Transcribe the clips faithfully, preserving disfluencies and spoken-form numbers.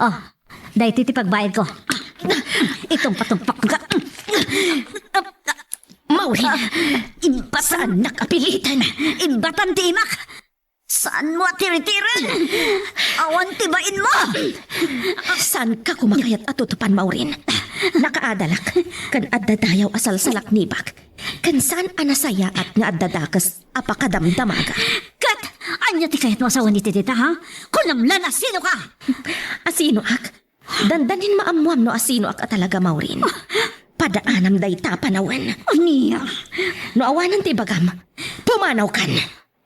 Oh, daytoy ti pagbayadko. Itungpatungpak ka. Maureen, ibbatannak a pilitan. Ibbatan ti imak. Saanmo a tiritiren? Awan ti bainmo. Saanka koma kayat a tutupan, Maureen. Nakaadalak ken adda dayaw a salsalaknibak. Ken saan a nasayaat nga adda dakes a pakadamdamaga. Ket ania ti kayatmo a sawen iti dayta, ha? Kunam la no asinoka! Asinoak? Dandanin maammoam no asinoak a talaga, Maureen. Padaanam dayta a panawen. Ania? No awanan ti ibagam, pumanawkan.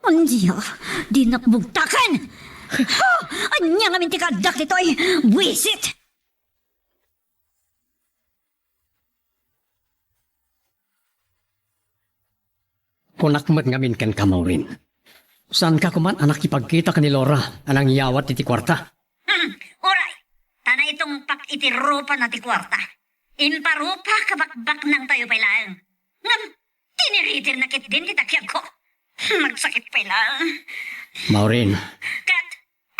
Ania? Dinak bugtaken! Ha? Ania ngamin ti kaaddak ditoy? Buisit! Kunak met ngamin kenka, Maureen. Saanka koman a nakipagkita ken ni Laura a nangyawat iti kuarta? Hmm, uray. Ta naitungpak iti rupana ti kuarta. Imparupak a bakbaknangtayo pay laeng. Ngem, tiniritirna ketdin ti takiagko. Magsakit pay laeng. Maureen. Ket,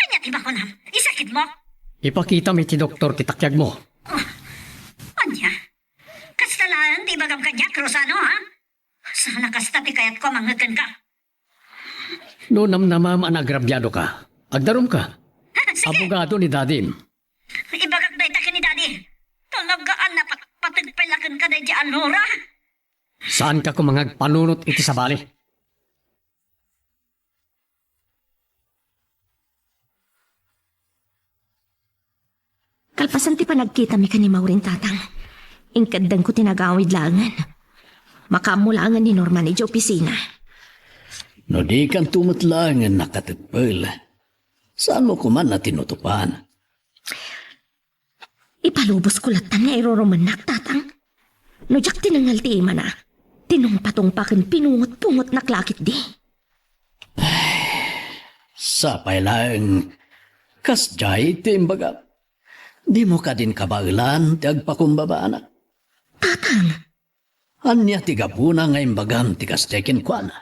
ania ti bakunam? Isakitmo? Ipakitam iti doktor ti takiagmo. Oh, ania? Kasta laeng ti ibagam kaniak, Rosano, ha? Saan a kasta ti kayatko a mangngeg kenka. No namnamam a naagrabiadoka, agdarumka. Sige. Abogado ni Dadim. Ibagak dayta ken ni Dadi. Talaga a napatpateg pay la kenka daydiay a Laura. Saanka koma nga agpanunot iti sabali. Kalpasan ti panagkitami ken ni Maureen, Tatang, inkeddengko ti nagawid laengen. Makaammo laengen ni Norman idiay opisina. No dikanto met laengen nakateppel, saanmo koman a tinutopan? Ipalubosko latta nga irurumennak, Tatang. No diak tinengngal ti imana, tinungpatungpa ken pinungotpungotnak la ketdi. Sapay laeng, kasdiay ti imbagam. Dimo kadin kabaelan ti agpakumbabaanak? Tatang! Ania ti gapuna nga imbagam ti kasdiay kenkuana?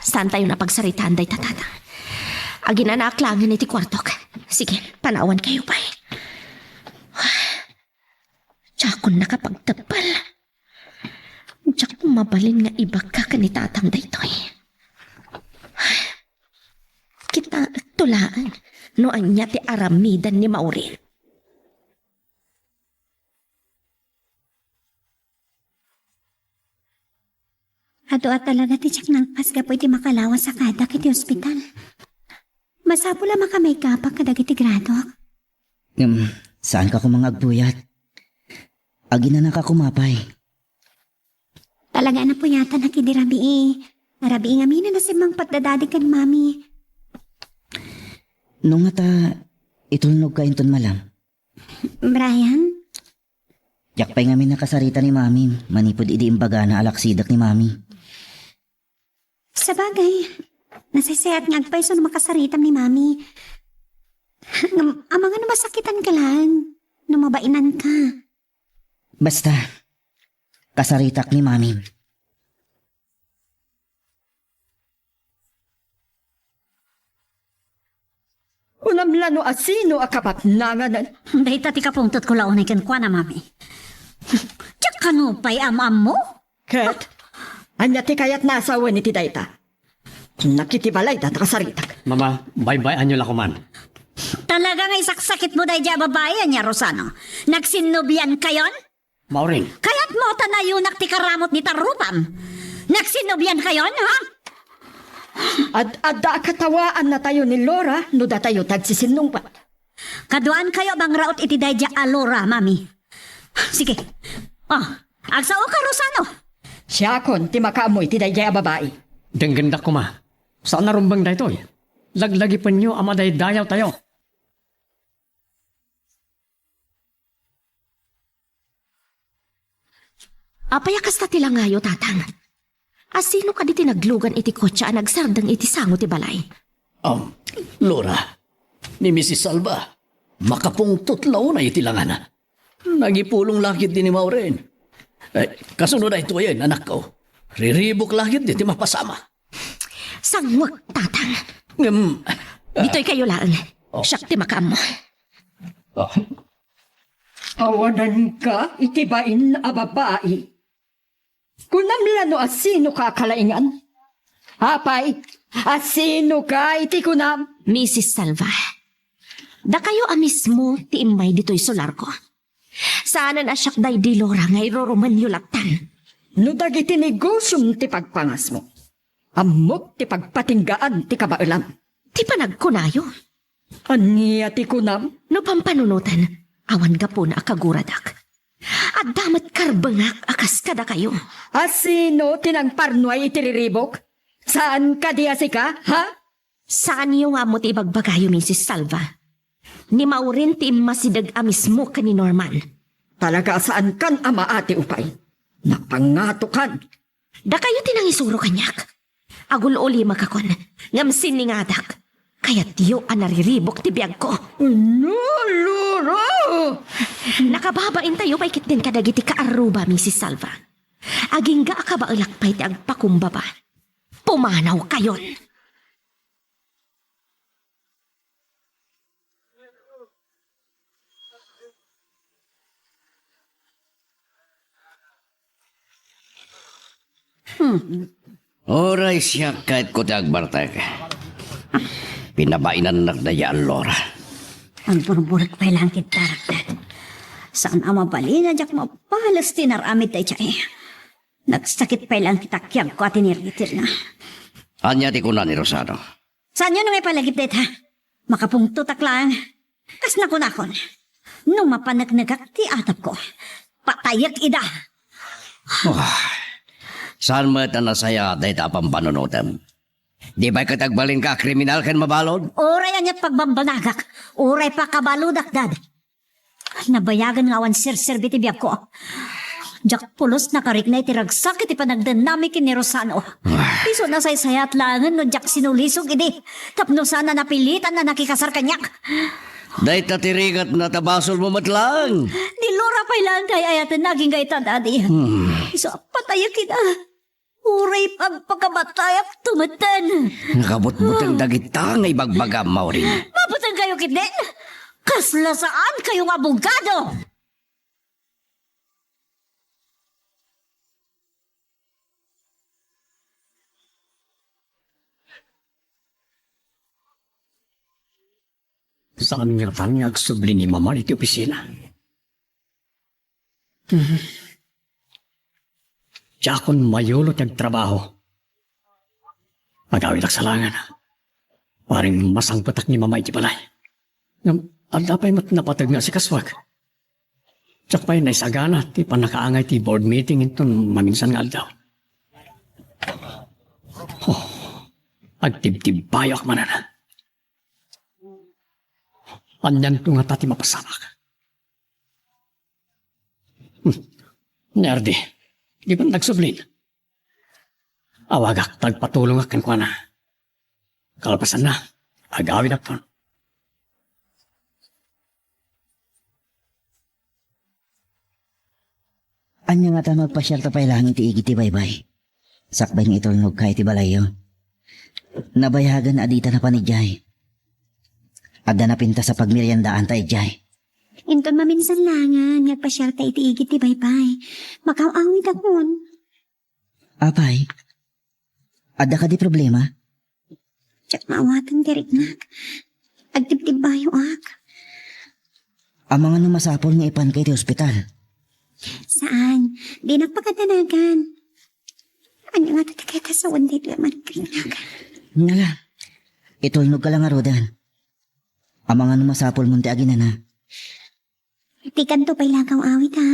Saantayon a pagsaritaan dayta, Tatang. Aginanaak laengen iti kuartok. Sige, panawankayo pay. Diakon nakapagteppel. Diak mabalin nga ibagak ken ni Tatang daytoy. Kitaekto laeng no ania ti aramiden ni Maureen. Adu a talaga ti diak nangpas gapu iti makalawas a kaaddak iti ospital. Masapul a makamaikapak kadagiti gradok. Ngem, saanka koma nga agbuyat. Aginanaka koma pay. Talaga a napuyatanak idi rabii. Rabii ngamin a nasimmangpet da Dadi ken Mami. No ngata, itulnogka inton malam. Brian? Diak pay ngamin nakasarita ni Mami manipud idi imbagana a laksidak ni Mami. Sabagay, nasaysayaat nga agpayso no makasaritam ni Mami. Ngem, amangan no masakitanka laeng, no mabainanka. Basta, kasaritak ni Mami. Kunam la no asino a kabaknangan. Dayta ti kapungtotko la unay kenkuana, Mami. Diak kano pay am-ammo? Ket, ania ti kayatna a sawen iti dayta? Nakitibalay data kasaritak. Mama, baybay-anyo la koman. Talaga nga isaksakitmo daydiay a babai, ania, Rosano? Nagsinnobiankayon? Maureen. Kayatmo ta nayonak ti karamut ni tarrupam? Nagsinnobiankayon, ha? Ad-, adda a katawaannatayo ni Laura no datayo ti agsisinnungpat. Kaduaankayo a mangraut iti daydiay a Laura, Mami. Sige. Ah, agsaoka, Rosano. Siakon ti makaammo iti daydiay a babai. Denggendak koma. Saan a rumbeng daytoy. Laglagipenyo a madaydayawtayo. Apay a kasta ti langayo, Tatang? Asino kadi ti naglugan iti kotse a nagsardeng iti sango ti balay? Um, Laura, ni Missus Salva, makapungtot la unay iti langana. Nagipulong la ketdi ni Maureen. Eh, kasuno daytoyen, anakko. Riribuk la ketdi ti mapasamak. Sangoek, Tatang. Ngem, ah, Ditoykayo laeng. Oh. Siak ti makaammo. Oh. Awananka iti bain a babai. Kunam la no asinoka a kalaingan. Apay, asinoka iti kunam? Misis Salva, dakayo a mismo ti immay ditoy solarko. Saanen a siak daydi Laura nga irurumenyo lattan. No dagiti negosiom ti pagpangasmo, ammok ti pagpatinggaan ti kabaelam. Ti panagkunayo. Ania ti kunam? No pampanunoten, awan gapuna a kaguradak. Adda met karbengak a kas kadakayo. Asino ti nangparnuay iti riribuk? Saan kadi a sika, ha? Saanyo nga ammo ti ibagbagayo, Misis Salva. Ni Maureen ti immasideg a mismo ken ni Norman. Talaga a saankan a maati, Upay. Napangatokan. Dakayo ti nangisuro kaniak. Agul-ulimekakon, ngem siningadak. Kayatyo a nariribuk ti biagko. No, Laura! Nakababaintayo pay ketdin kadagiti kaarruba, Misis Salva. Agingga a kabaelak pay ti agpakumbaba. Pumanawkayon! Hmm. Uray siak kayatko ti agbartek. Pinabainannak daydi a Laura. Agburburek pay laeng ti tarakdad. Saan a mabalin a diak mabales ti inaramid daydiay. Nagsakit pay laeng ti takiagko a tiniritirna. Ania ti kuna ni Rosano? Saanyo nga ipalagip dayta? Makapungtotak laeng. Kas nakunakon, no mapaneknekak ti atapko, patayek ida. Ah, saan met a nasayaat dayta a pampanunotem? Di pay ket agbalinka a kriminal ken mabalud? Uray aniat pagbanbanagak, uray pakabaludak, Dad. Nabayagen nga awan serserbi ti biagko. Diak pulos nakarikna iti ragsak iti panagdennami ken ni Rosano. Ah. Isu a nasaysayaat laengen no diak sinulisog idi tapno saan a napilitan a nakikasar kaniak. Dayta ti rigatna ta basolmo met laeng. Ni Laura pay laeng ti ay-ayatenna agingga ita, Daddy. Hmm. Isu a patayek ida. Uray pagpakabatayak tumeten. Nakabutbuteng dagita nga ibagbagam, Maureen. Mabutengkayo ketdin? Kasla saankayo nga abogado! Saan ngatan nga agsubli ni Mama iti opisina? Mhm. Diakon mayulo ti agtrabaho. Agawidak sa laengen. Paring masangpetak ni Mama iti balay. Ngem adda pay met napateg nga asikasuak. Diak pay naisagana ti pannakaangay ti board meeting inton maminsan nga aldaw. Oh, agtibtibbayoak manen. Anianto ngata ti mapasamak? Hmm. Ni Ardi, di ba nagsublin? Awagak, tagpatulongak kenkuana. Kalpasanna, agawidakton. Ania ngata no agpasiarta pay laeng iti igid ti baybay? Sakbay nga itulnogka iti balayyo. Nabayagen a dita napan idiay. Adda napintas a pagmeriendaanta idiay. Inton maminsan laengen nga agpasiarta iti igid ti baybay, makaaw-awidakon. Apay, adda kadi problema? Diak maawaten ti riknak. Agtibtibbayoak. Amangan no masapul nga ipanka iti ospital? Saan. Dinak pagdanagan. Ania ngata ti kayatna sa wendet nga managrinak? Nala, itulnogka la ngaruden. Amangan no masapulmon ti aginana. Dikanto pay la agaw-awid, ha?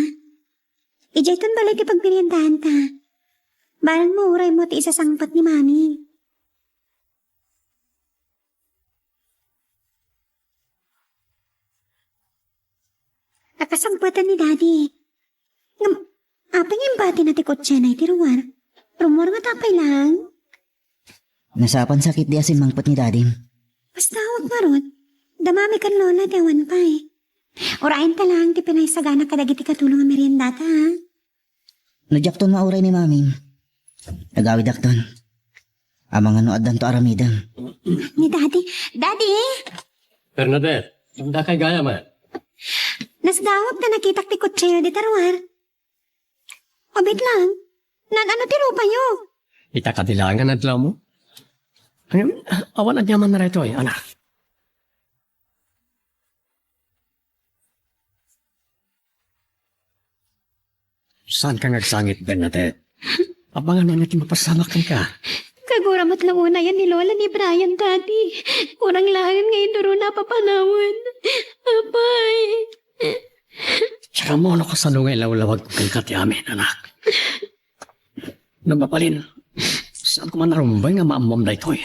Idiayton balay ti pagmeriendaanta. Baanenmo, uraymo ti isasangpet ni Mami. Nakasangpetan ni Daddy. Ngem, apay nga imbatina ti kotsena iti ruar? Rummuar ngata pay laeng? Nasapan sakit di a simmangpet ni Dadim. Basta awak ngarud, da Mami ken Lola ti awan pay. Urayenta laeng ti pinaisagana kadagiti katulong a meriendata, ha? No diakton mauray ni Mami, agawidakton. Amangan no addanto aramidem. Ni Daddy. Daddy! Bernadette, dakay gayam. Nasdawak ta nakitak ti kutsilio dita ruar. Ubit lang, naan-ano ti rupayo? Ita kadi laeng nga adlawmo? Ngem, awan aniamanna daytoy, anak. Saanka nga agsangit, Bernadette? Abangan nga ti mapasamak kenka. Kagura met la unay a ni Lola ni Brian, Daddy. Kurang laeng nga iduro na papanawen. Apay. Saka mo, no kasano nga ilawlawag ko kenka ti amin, anak? No mabalin, saan ko man narumbeng nga maammoam daytoy?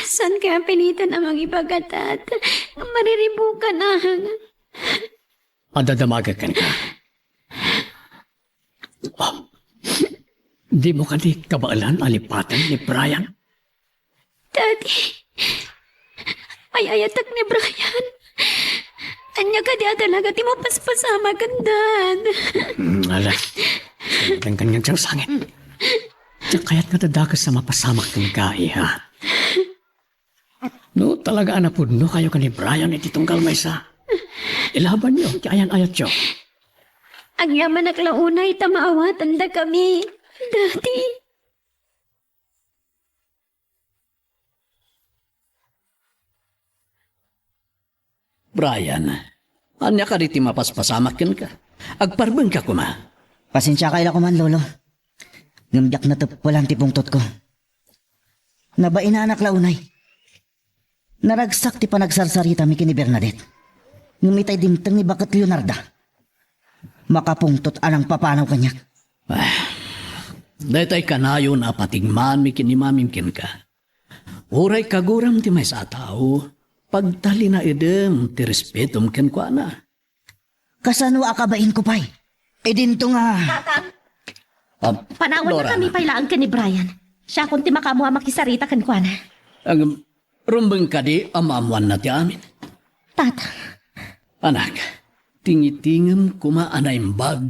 Saan kaya pinitan a mangibaga, Tat? Mariribukan ang. Adda damagek kenka. Oh, di mo kadi kabaelan a lipaten ni Brian? Daddy, ay-ayatek ni Brian. Ania kadi a talaga ti mapaspasamaken, Dad? Mm, ala. Dengkan nga diay sangit. Diak kayat nga dadakes a mapasamak kenka, iha. No talaga a napudno kayo ken ni Brian iti tunggal maysa, ilabanyo ti ayan-ayatyo. Agyamanak la unay ta maawatandakami, Daddy. Brian, ania kadi ti mapaspasamak kenka? Agparbengka koma. Pasensiakay la koman, Lolo. Ngem diak nateppelan ti pungtotko. Nabainanak la unay. Naragsak ti panagsarsaritami ken ni Bernadette. Ngem itay dimteng ni baket Leonarda, makapungtot a nangpapanaw kaniak. Ah, daytoy kanayon a patigmami ken ni mamim kenka. Uray kaguram ti maysa a tao, pagtalinaedem ti respetom kenkuana. Kasano a kabainko pay? Idinto nga. Tata, ah, panawen Lora, kami pay laeng ken ni Brian. Siakon ti makaammo a makisarita kenkuana. Ang rumbeng kadi a maammoanna ti amin. Tata. Anak, tingitingem koma a naimbag.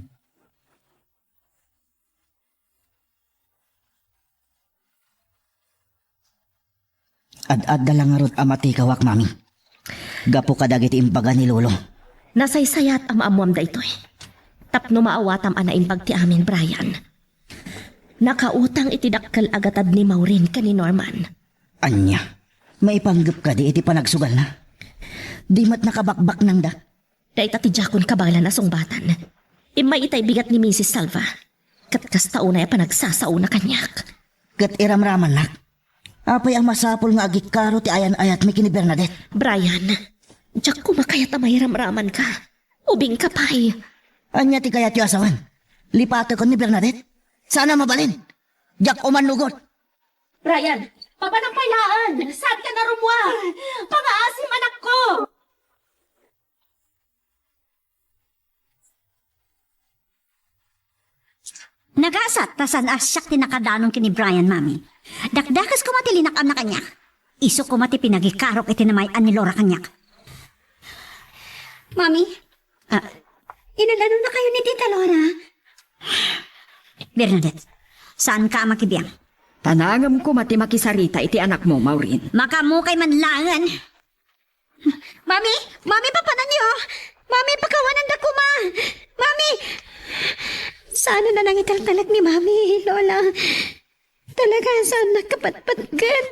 Ad-adda la ngarud a matikawak, Mami, gapu kadagiti imbaga ni Lolo. Nasaysayat a maammoam daytoy. Tapno maawatam a naimbag ti amin, Brian. Nakautang iti dakkel a gatad ni Maureen ken ni Norman. Ania? Maipanggep kadi iti panagsugalna? Di met nakabakbaknangda? Dayta ti diakon kabaelan a sungbatan. Immay itay bigat ni Misis Salva. Ket kasta unay a panagsasaona kaniak. Ket iramramannak. Apay a masapul nga agikaro ti ayan-ayatmi ken ni Bernadette? Brian, diak koma kayat a mairamramanka. Ubingka pay. Ania ti kayatyo a sawen? Lipatekon ni Bernadette? Saan a mabalin? Diak umannugod. Brian, papanam pay laeng. Saanka nga rummuar? Pangaasim, anakko. Nagasat ta saan a siak ti nakadanon ken ni Brian, Mami. Dakdakes koma ti linakam na kaniak. Isu koma ti pinagikarok iti namay-an ni Lora kaniak. Mami, ah, inan-anonakayo ni Tita Lora? Bernadette, saanka a makibiang. Tanangem koma ti makisarita iti anakmo, Maureen. Makaammo kay man laeng. Mami! Mami, papananyo! Mami, pakawananda koma! Mami! Saan a nangitaltalek ni Mami, Lola? Talaga, saan nakapatpatken?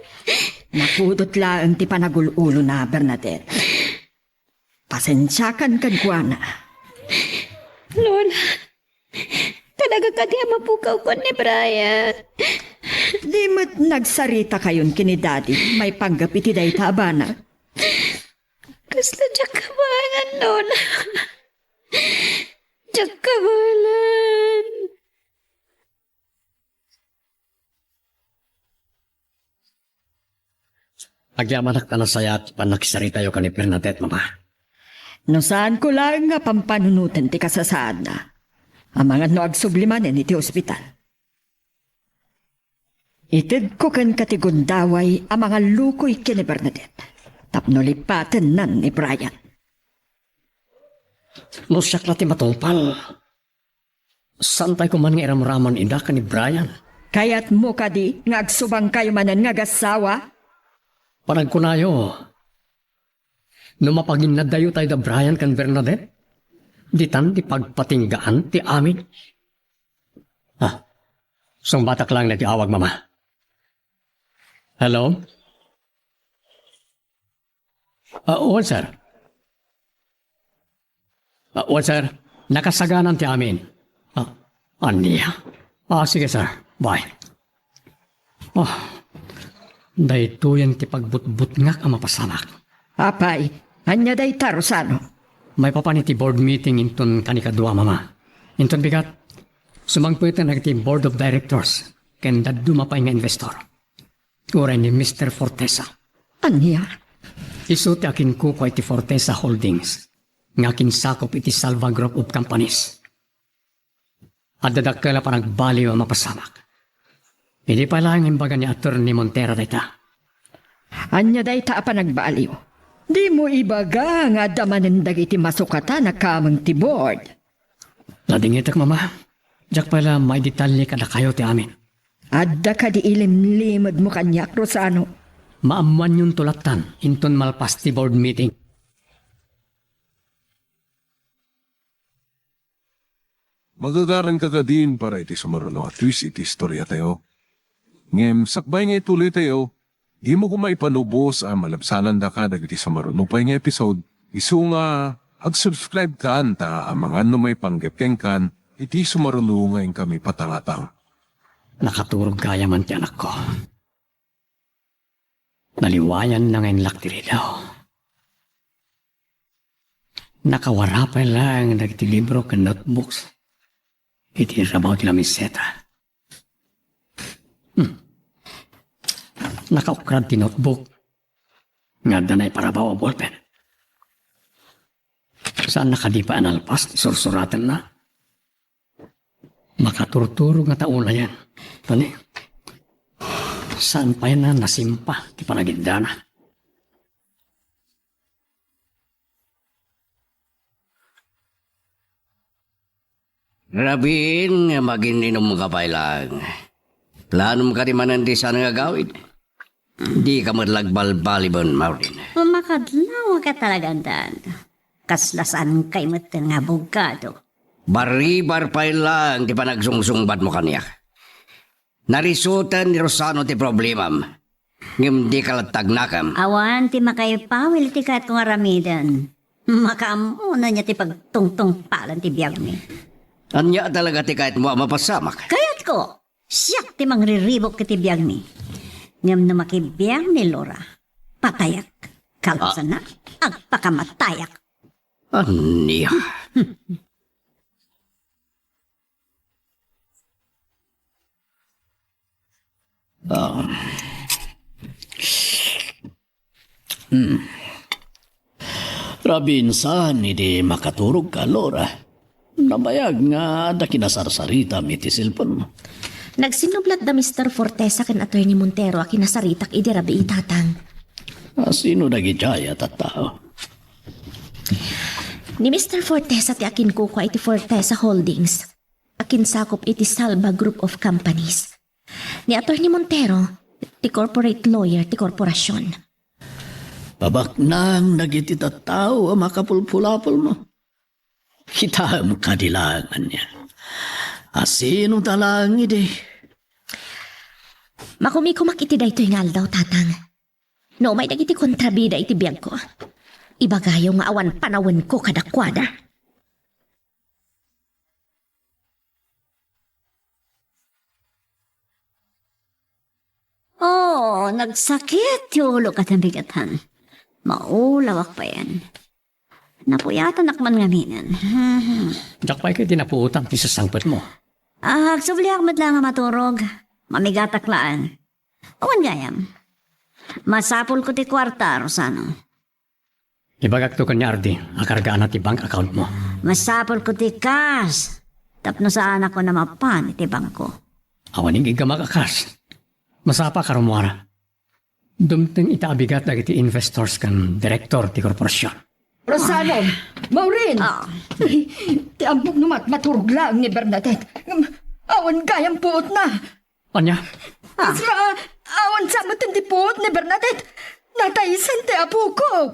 Napudot laeng ti panagul-ulona, Bernadette. Pasensiakan kenkuana. Lola, talaga kadi a mapukawkon ni Brian? Di met nagsaritakayon ken ni Daddy maipanggep iti dayta a banag? Kasla diak kabaelan, Lola. Diak kabaelan. Agyamanak a nasayaat ti pannakisaritayo ken ni Bernadette, Mama. No saanko laeng nga pampanunoten ti kasasaadna, amangan no agsubli manen iti ospital. Itedko kenka ti gundaway a mangallukoy ken ni Bernadette tapno lipatennan ni Brian. No siak la ti matungpal, saantay koma nga iramraman ida ken ni Brian. Kayatmo kadi nga agsubangkayo manen nga agassawa? Panagkunayo, No mapaginnaddayo tayo da Brian ken Bernadette, ditan ti pagpatinggaan ti amin. Ah, sungbatak lang dagiti awag, Mama. Hello? Ah, wen, sir. Ah, wen, sir. Nakasaganan ti amin. Ah, ania? Ah, sige, sir. Bye. Ah, daytoyen ti pagbutbutngak a mapasamak. Apay, ania dayta, Rosano? Maipapan iti board meeting inton kanikadua, Mama. Inton bigat, sumangpeten dagiti board of directors ken dadduma pay nga investor. Uray ni Mister Fortesa. Ania? Isu ti akinkukua iti Fortesa Holdings nga akinsakup iti Salva Group of Companies. Adda dakkel a panagbaliw a mapasamak. Idi pay laeng imbaga ni Attorney Montero dayta. Ania dayta a panagbaliw? Dimo ibaga nga adda manen dagiti masukatan a kameng ti board. Nadingitek, Mama. Diak pay la maidetalye kadakayo ti amin. Adda kadi ilimlimedmo kaniak, Rosano? Maammoanyonto lattan inton malpas ti board meeting. Magagaranka kadin para iti sumaruno a twist iti istoriatayo. Ngem sakbay nga ituloytayo, dimo koma ipanubos a malabsanandaka dagiti sumaruno pay nga episode, isu nga ag-subscribe kan ta amangan no maipanggep kenkan iti sumaruno nga inkami patangatang. Nakaturog gayam ti anakko. Naliwayanna nga inlak ti ridaw. Nakawara pay laeng dagiti libro ken notebooks iti rabaw ti lamiseta. Hmm. Nakaukrad ti notebook nga adda naiparabaw a ballpen. Saanna kadi pay a nalpas ti sursuratenna? Makaturturog ngata ulayen. Tani, saan pay a nasimpa ti panagindana? Rabiin nga magin-inumka pay laeng. Planom kadi manen ti saan nga agawid? Dika met la agbalbaliben, Maureen. Makadlaw ka talaga, Dan. Kasla saankay metten nga abogado. Baribar pay laeng ti panagsungsungbatmo kaniak. Narisutan ni Rosano ti problemam, ngem dika latta agnakem. Awan ti makaipawil iti kayatko nga aramiden. Makaammonan nia ti pagtungtungpalan ti biagmi. Ania talaga ti kayatmo a mapasamak? Kayatko! Siak ti mangriribuk iti biagmi. Ngem no makibiag ni Laura, patayak. Kalpasanna, agpakamatayak. Ania? Ah. Hmm. Rabiin saan idi makaturogka, Laura. Nabayag nga adda kinasarsaritam iti cellphone-mo. Nagsinnublat da Mister Fortesa ken Attorney Montero a kinasaritak idi rabii, Tatang. A sino dagidiay a tattao? Ni Mister Fortesa ti akinkukua iti Fortesa Holdings. Akinsakup iti Salva Group of Companies. Ni Attorney Montero, ti corporate lawyer ti korporasion. Pabaknang dagiti tattao a makapulpulapolmo. Kitaem kadi laeng ania. A sino ta laeng idi? Makumikumak iti daytoy nga aldaw, Tatang. No umay dagiti kontrabida iti biagko, ibagayo nga awan panawenko kadakuada. Oh, nagsakit ti ulo ket nabigatan. Maulawak payen. Napuyatanak man ngaminen. Diak pay ket napuotan ti sasangpetmo. Ah, agsubliak met la nga maturog. Mamigatak laeng. Awan gayam. Masapulko ti kuarta, Rosano. Ibagakto ken ni Ardi a kargaanna ti bank account-mo. Masapulko ti kas tapno saanakon a mapan iti bangko. Awan iggammak a kas. Masapa a karumuara. Dumteng ita a bigat dagiti investors ken direktor ti korporasion. Rosano! Maureen! Ah. Ti ammok no mat-, maturog laeng ni Bernadette. Ngem awan gayam puotna. Ania? Ah. Kasla, awan sa met ti puot ni Bernadette. Nataysen ti apokok.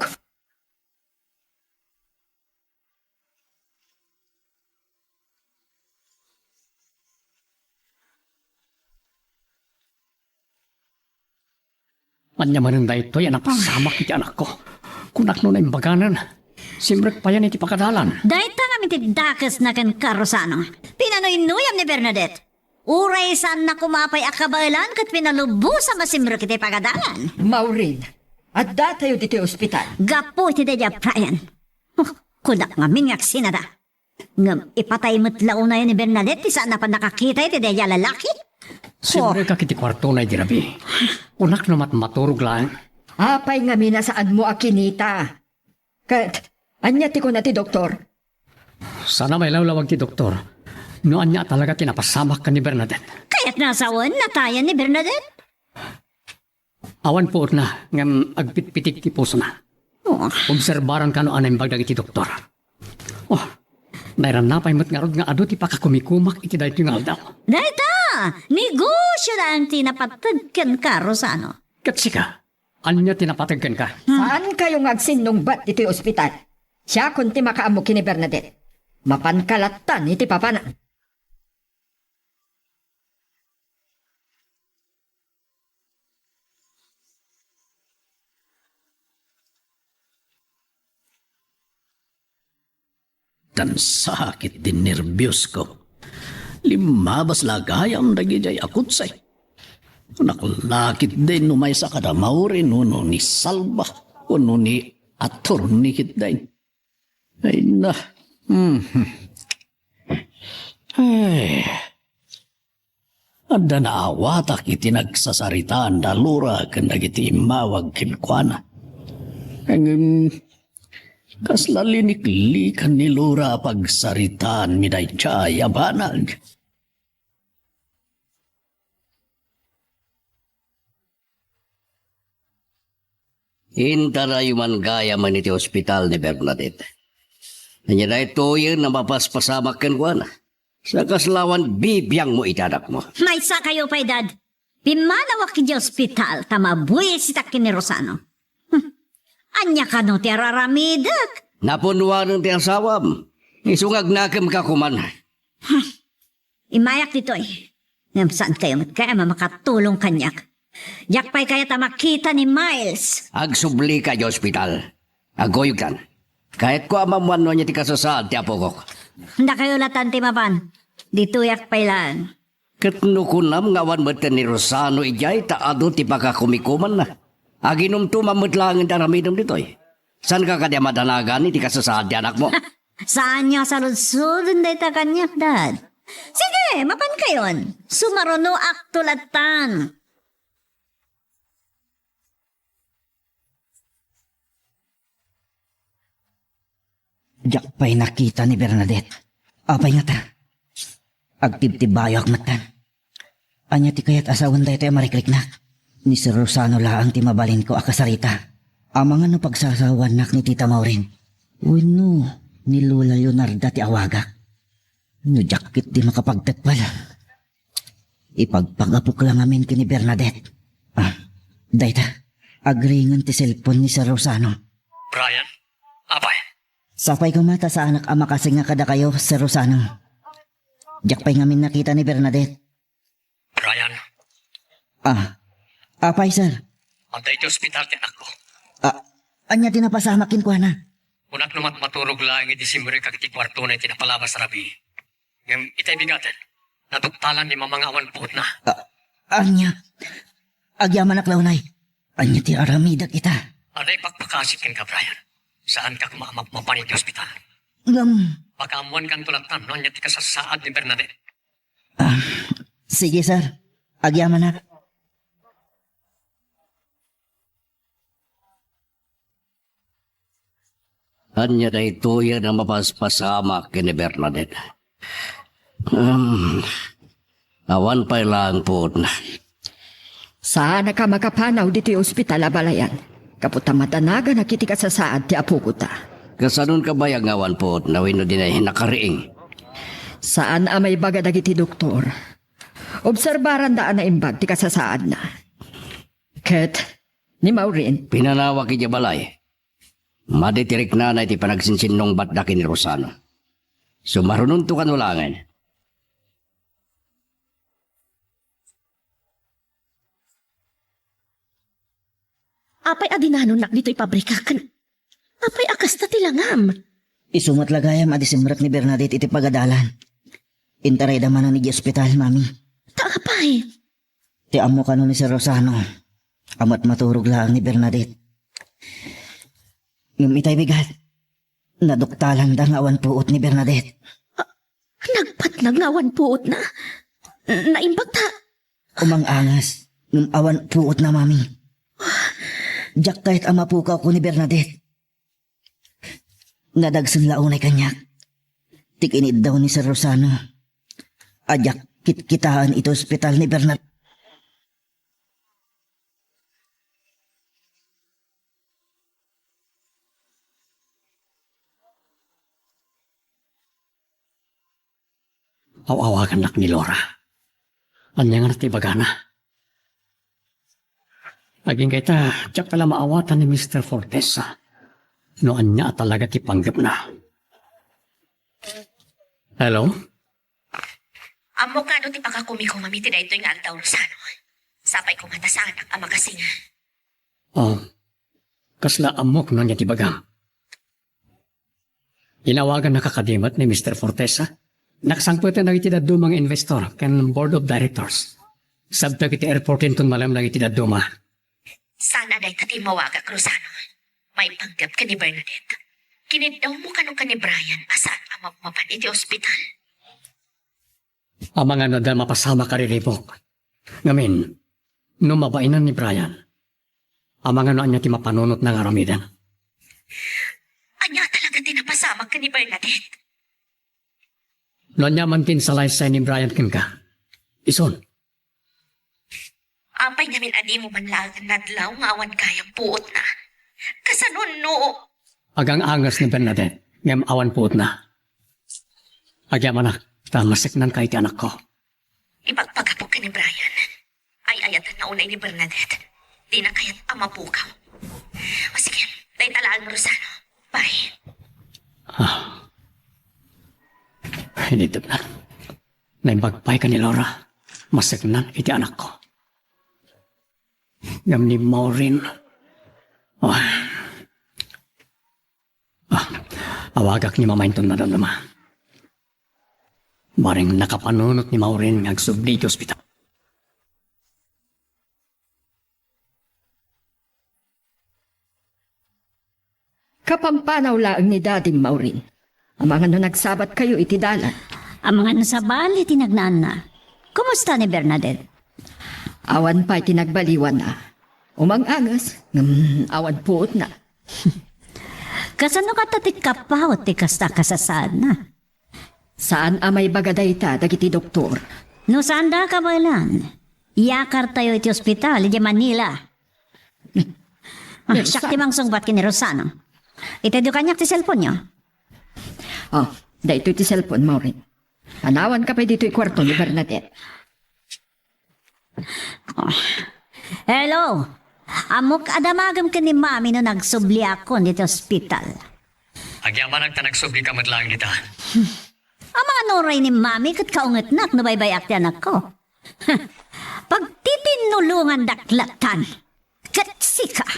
Ania manen daytoy a napasamak iti anakko? Kunak no naimbaganen, simrek payen iti pagadalan. Dayta ngamin ti dakesna kenka, Rosano. Pinanuynuyam ni Bernadette. Uray saanna koma pay a kabaelan ket pinalubosam a simrek iti pagadalan. Maureen, addatayo ditoy ospital. Gapu iti daydiay a Brian. Huh, kunak ngamin nga agsinada. Ngem ipatay met la unay ni Bernadette ti saan a pannakakita iti daydiay a lalaki. Simrekak iti kuartona idi rabii. Kunak no mat-, maturog laeng. Apay ngamin a saanmo a kinita? Ket ania ti kuna ti doktor? Saan a mailawlawag ti doktor no ania a talaga ti napasamak ken ni Bernadette. Kayatna a sawen, natayan ni Bernadette? Awan puotna, ngem agpitpitik ti pusona. Oh. Obserbaran kano a naimbag dagiti doktor. Oh, nairannapay met ngarud nga adu ti pakakumikumak iti daytoy nga aldaw. Dayta, negosio laeng ti napateg kenka, Rosano. Ket sika, ania ti napateg kenka? Hmm. Saankayo nga agsinnungbat ditoy ospital. Siakon ti makaammo ken ni Bernadette. Mapanka lattan iti papana. Nagsakit ti nerbios ko. Limmabas la gayam dagidiay a kotse. Kunak la ketdi no maysa kada Maureen wenno ni Salva wenno ni Attorney ketdi. Ay na. Mhm. Ay. Adda naawatak iti nagsasaritaan da Laura ken dagiti immawag kenkuana. Ngem kasla liniklikan ni Laura a pagsaritaanmi daydiay a banag. Intarayo man gayam iti ospital ni Bernadette. Ania daytoyen a mapaspasamak kenkuana? Saan a kasla awan bibiangmo iti anakmo? Maysakayo pay, Dad. Pimmanawak idiay ospital ta mabuisitak ken ni Rosano. Hmm. Ania kano ti ar-aramidek? Napunnoanen ti asawam. Isu nga agnakemka koman. Hmm. Immayak ditoy. Ngem saankayo met gayam a makatulong kaniak. Diak pay kayat a makita ni Miles. Agsublika idiay ospital. Agkuyogtan. Kayatko a maammuan no ania ti kasasaad ti apokok. Dakayo latan ti mapan. Ditoyak pay laeng. Ket no kunam nga awan metten ni Rosano idiay ta adu ti pakakumikumanna, aginumtumam met laengen ti aramidem ditoy. Saanka kadi a madanagan iti kasasaad ti anakmo? Saanyo a saludsodon dayta kaniak, Dad. Sige, mapankayon. Sumarunoakto lattan. Diak pay nakita ni Bernadette. Apay ngata? Agtibtibayoak metten. Ania ti kayat a sawen daytoy a marikriknak? Ni Sir Rosano laeng ti mabalinko a kasarita. Amangan no pagsasawanak ni Tita Maureen. Wenno ni Lola Leonarda ti awagak. No diak ketdi makapagtekpel, ipagpagapok la ngamin ken ni Bernadette. Ah, dayta, agringen ti cellphone ni Sir Rosano. Brian? Apay? Sapay koma ta saanak a makasengnga kadakayo, Sir Rosano. Diak pay ngamin nakita ni Bernadette. Brian. Ah, apay, sir? Adda iti ospital ti anakko. Ah, ania ti napasamak kenkuana? Kunak no mat-, maturog laeng idi simrekak iti kuartona iti napalabas a rabii. Ngem itay bigaten, naduktalan ni Mama nga awan puotna. Ah, ania? Agyamanak la unay. Ania ti aramidek ita? Adda ipakpakasik kenka, Brian. Saanka koma a mapmapan iti ospital. Ngem pakaammuankanto lattan no ania ti kasasaad ni Bernadette. Ah, sige, sir. Agyamanak. Ania daytoyen a mapaspasamak ken ni Bernadette? Um, awan pay laeng puotna. Saanak a makapanaw ditoy ospital a balayan. Gapu ta madanaganak iti kasasaad ti apokota. Kasanonka bayag nga awan puotna wenno dinay nakariing? Saan a maibaga dagiti doktor. Obserbaranda a naimbag ti kasasaadna. Ket ni Maureen. Pinanawak idiay balay. Madi ti riknana iti panagsinsinnungbatda ken ni Rosano. Sumarunonto kano laengen. Apay a dinanonnak ditoy pabrika ken apay a kasta ti langam? Isu met la gayam a di simrek ni Bernadette iti pagadalan. Intarayda manen idiay ospital, Mami. Ta apay? Ti ammo kano ni Sir Rosano, a met maturog laeng ni Bernadette. Ngem itay bigat, naduktalanda nga awan puot ni Bernadette. Nagpatnag nga awan puotna? Naimbag ta. Umang-angas, ngem awan puotna, Mami. Diak kayat a mapukawko ni Bernadette. Nadagsen la unay kaniak ti kiniddaw ni Sir Rosano a diak kitkitaen iti ospital ni Bernadette. Aw-awagannak ni Laura. Ania nga ti ibagana? Agingga ita, diak la maawatan ni Mister Fortesa. No ania a talaga ti panggepna. Hello? Ammok kano ti pakakumikom iti daytoy nga aldaw, Rosano. Sapay koma ta saanak a makasinga. Ah, kasla ammok no ania ti bagam. Inawagannaka kadi met ni Mister Fortesa. Nagsangpeten dagiti dadduma nga investor ken board of directors. Sabtak iti airport inton malem dagiti dadduma. Saan a dayta ti immawagak, Rosano. Maipanggep ken ni Bernadette. Kiniddawmo kano ken ni Brian a saan a mapmapan iti ospital. Amangan no adda mapasamak a riribuk. Ngamin, no mabainan ni Brian, amangan no ania ti mapanunotna nga aramiden. Ania talaga ti napasamak ken ni Bernadette? No ania man ti insalaysay ni Brian kenka, isun. Apay ngamin a dimo man laeng nadlaw nga awan gayam puotna? Kasano no? Agang-angas ni Bernadette, ngem awan puotna. Agyamanak, ta maseknanka iti anakko. Ipagpagapok ken ni Brian. Ay-ayatenna unay ni Bernadette. Dina kayat a mapukaw. O sige, dayta laeng, Rosano. Bye. Ah. Initepna. Naimbag pay ken ni Laura. Maseknan iti anakko. Ngem ni Maureen. Ah. Ah, awagak ni Mama inton madamdama. Bareng nakapanunot ni Maureen nga agsubli iti ospital. Kapampanaw laeng ni Daddy, Maureen. Amangan no nagsabatkayo iti dalan. Amangan no sabali ti nagnaanna. Kumusta ni Bernadette? Awan pay ti nagbaliwanna. Umang-angas, ngem awan puotna. Kasano kata ti kapaut ti kasta a kasasaadna? Saan a maibaga dayta dagiti doktor. No saanda a kabaelan, iyakartayo iti ospital idiay Manila. Ah, siak ti mangsungbat ken ni Rosano. Itedyo kaniak ti cellphone-yo. Oh, daytoy ti cellphone, Maureen. Panawanka pay ditoy kuarto ni Bernadette. Oh. Hello. Ammok a damagem ken ni Mami no nagsubliakon ditoy ospital. Agyamanak ta nagsublika met laeng dita. Amangan uray ni Mami ket kaungetnak no baybay-ak ti anakko. Pagtitinnulongandak latan. Ket sika.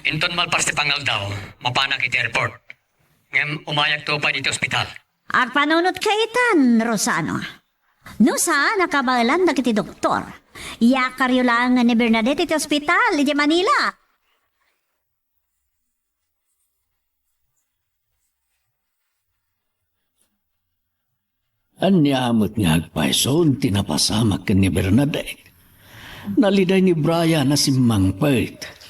Inton malpas ti pangaldaw, mapanak iti airport. Ngem umayakto pay iti ospital. Agpanunotka itan, Rosano. No saan a kabaelan dagiti doktor, iyakaryo laeng ni Bernadette iti ospital idiay Manila. Ania met nga agpayson ti napasamak ken ni Bernadette? Naliday ni Brian a simmangpet.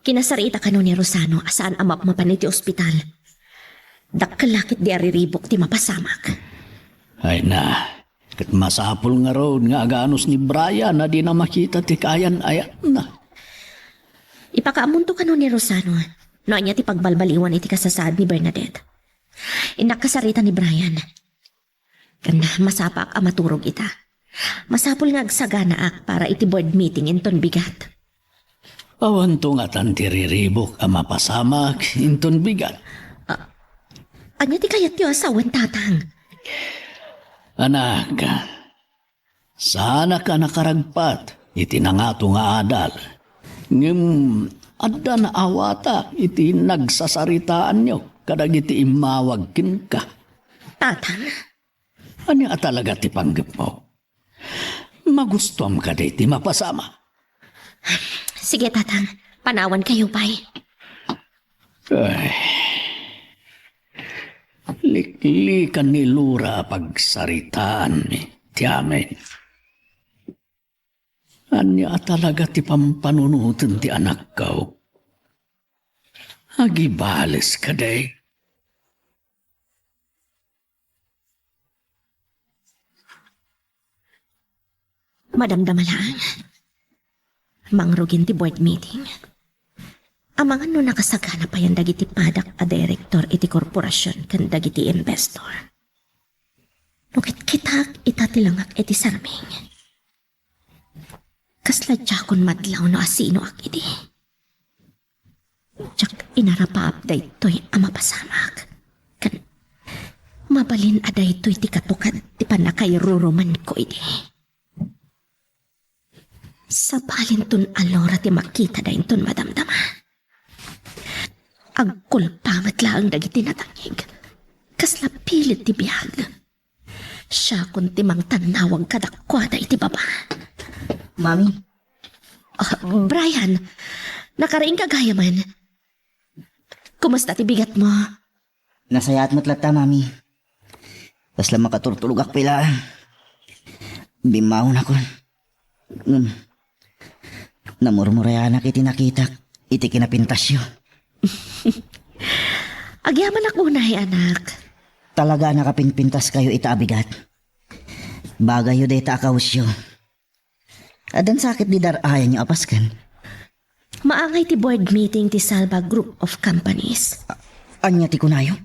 Kinasarita kano ni Rosano a saan a mapmapan iti ospital. Dakkel la ketdi a riribuk ti mapasamak. Ay na, ket masapul ngarud nga aganus ni Brian a dina makita ti kaayan-ayatna. Ipakaammonto kano ni Rosano no ania ti pagbalbaliwan iti kasasaad ni Bernadette. Innak kasarita ni Brian. Ken masapaak a maturog ita. Masapul nga agsaganaak para iti board meeting inton bigat. Awanto ngatan ti riribuk a mapasamak inton bigat. Ah, ania ti kayatyo a sawen, Tatang? Anak, saanak a nakaragpat iti nangato nga adal. Ngem adda naawata iti nagsasaritaanyo kadagiti immawag kenka. Tatang. Ania a talaga ti panggepmo? Magustuam kadi ti mapasama. Sige, Tatang. Panawankayo pay. Ay. Liklikan ni Lura a pagsaritaan ti amin. Ania a talaga ti pampanunoten ti anakko? Agibales kadi? Madamdama laeng. Mangrugin ti board meeting. Amangan no nakasagana payen dagiti padak a direktor iti korporasion ken dagiti investor. No kitkitak ita ti langak iti sarming. Kasla diakon madlaw no asinoak idi. Diak inarapaap daytoy a mapasamak. Ken mabalin a daytoy ti katukad ti pannakairurumanko idi. Sabalinton a Lura ti makita dayton madamdama. Agkulpa met laeng dagiti natangig. Kasla pilit ti biag. Siakon ti mangtannawag kadakuada iti baba. Mami. Ah, Brian, nakariingka gayamen. Kumusta ti bigatmo? Nasayaat met latta, Mami. Kasla makaturturogak pay laeng. Bimmawonakon. Ngem, namurmurayanak iti nakitak iti kinapintasyo. Agyamanak unay, anak. Talaga a nakapinpintaskayo ita a bigat. Bagayyo dayta a kawesyo. Addan sakit di dar-ayanyo a pasken? Maangay ti board meeting ti Salva Group of Companies. A-, ania ti kunayo?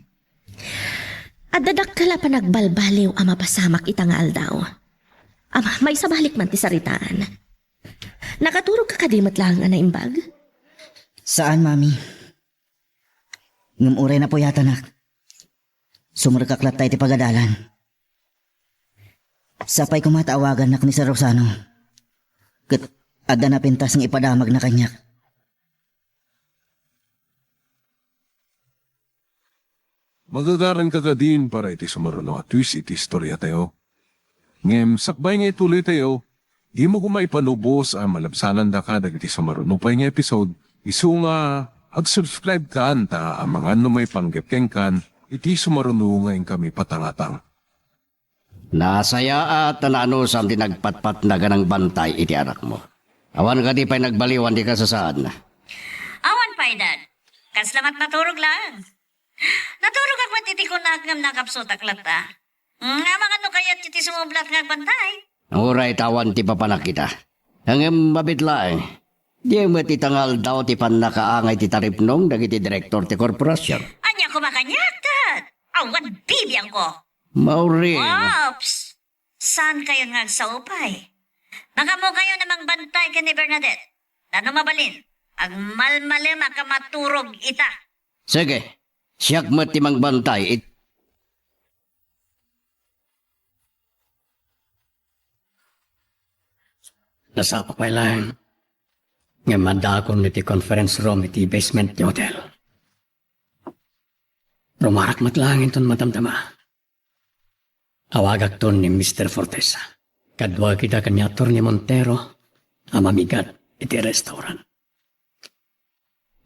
Adda dakkel a panagbalbaliw a mapasamak ita nga aldaw. Am, maisabalik man ti saritaan. Nakaturogka kadi met laeng a naimbag? Saan, Mami. Ngem uray napuyatanak, sumrekak latta iti pagadalan. Sapay koma ta awagannak ni Sir Rosano. Ket adda napintas nga ipadamagna kaniak. Magagaranka kadin para iti sumaruno a twist iti istoriatayo. Ngem sakbay nga ituloytayo, dimo koma ipanubos a malabsanandaka dagiti sumaruno pay nga episode, isu nga ag-subscribe kan ta amangan no maipanggep kenkan iti sumaruno nga inkami patangatang. Nasayaat a naanusam ti nagpatpatnag a nangbantay iti anakmo. Awan kadi pay nagbaliwan ti kasasaadna? Awan pay, Dad. Kasla met naturog laeng. Naturogak met iti kunak ngem nakapsutak latta. Hmm, amangan no kayatyo ti sumublat nga agbantay. Uray ta awan ti papanak ita. Ngem mabiit laeng. Diay met ita nga aldaw ti pannakaangay ti taripnong dagiti direktor ti korporasion. Ania koma kaniak, Dad? Awan bibiangko. Mauring. Ops! Saankayon nga agsao pay? Makaammokayon a mangbantay ken ni Bernadette. Tano mabalin, agmalmalem a kamaturog ita. Sige, siak met ti mangbantay it-, Nasapa pay laeng. Ngem addaakon iti conference room iti basement ti hotel. Rumarak met laeng inton madamdama. Awagakton ni Mister Fortesa. Kaduak ida ken ni Attorney Montero a mamigat iti restaurant.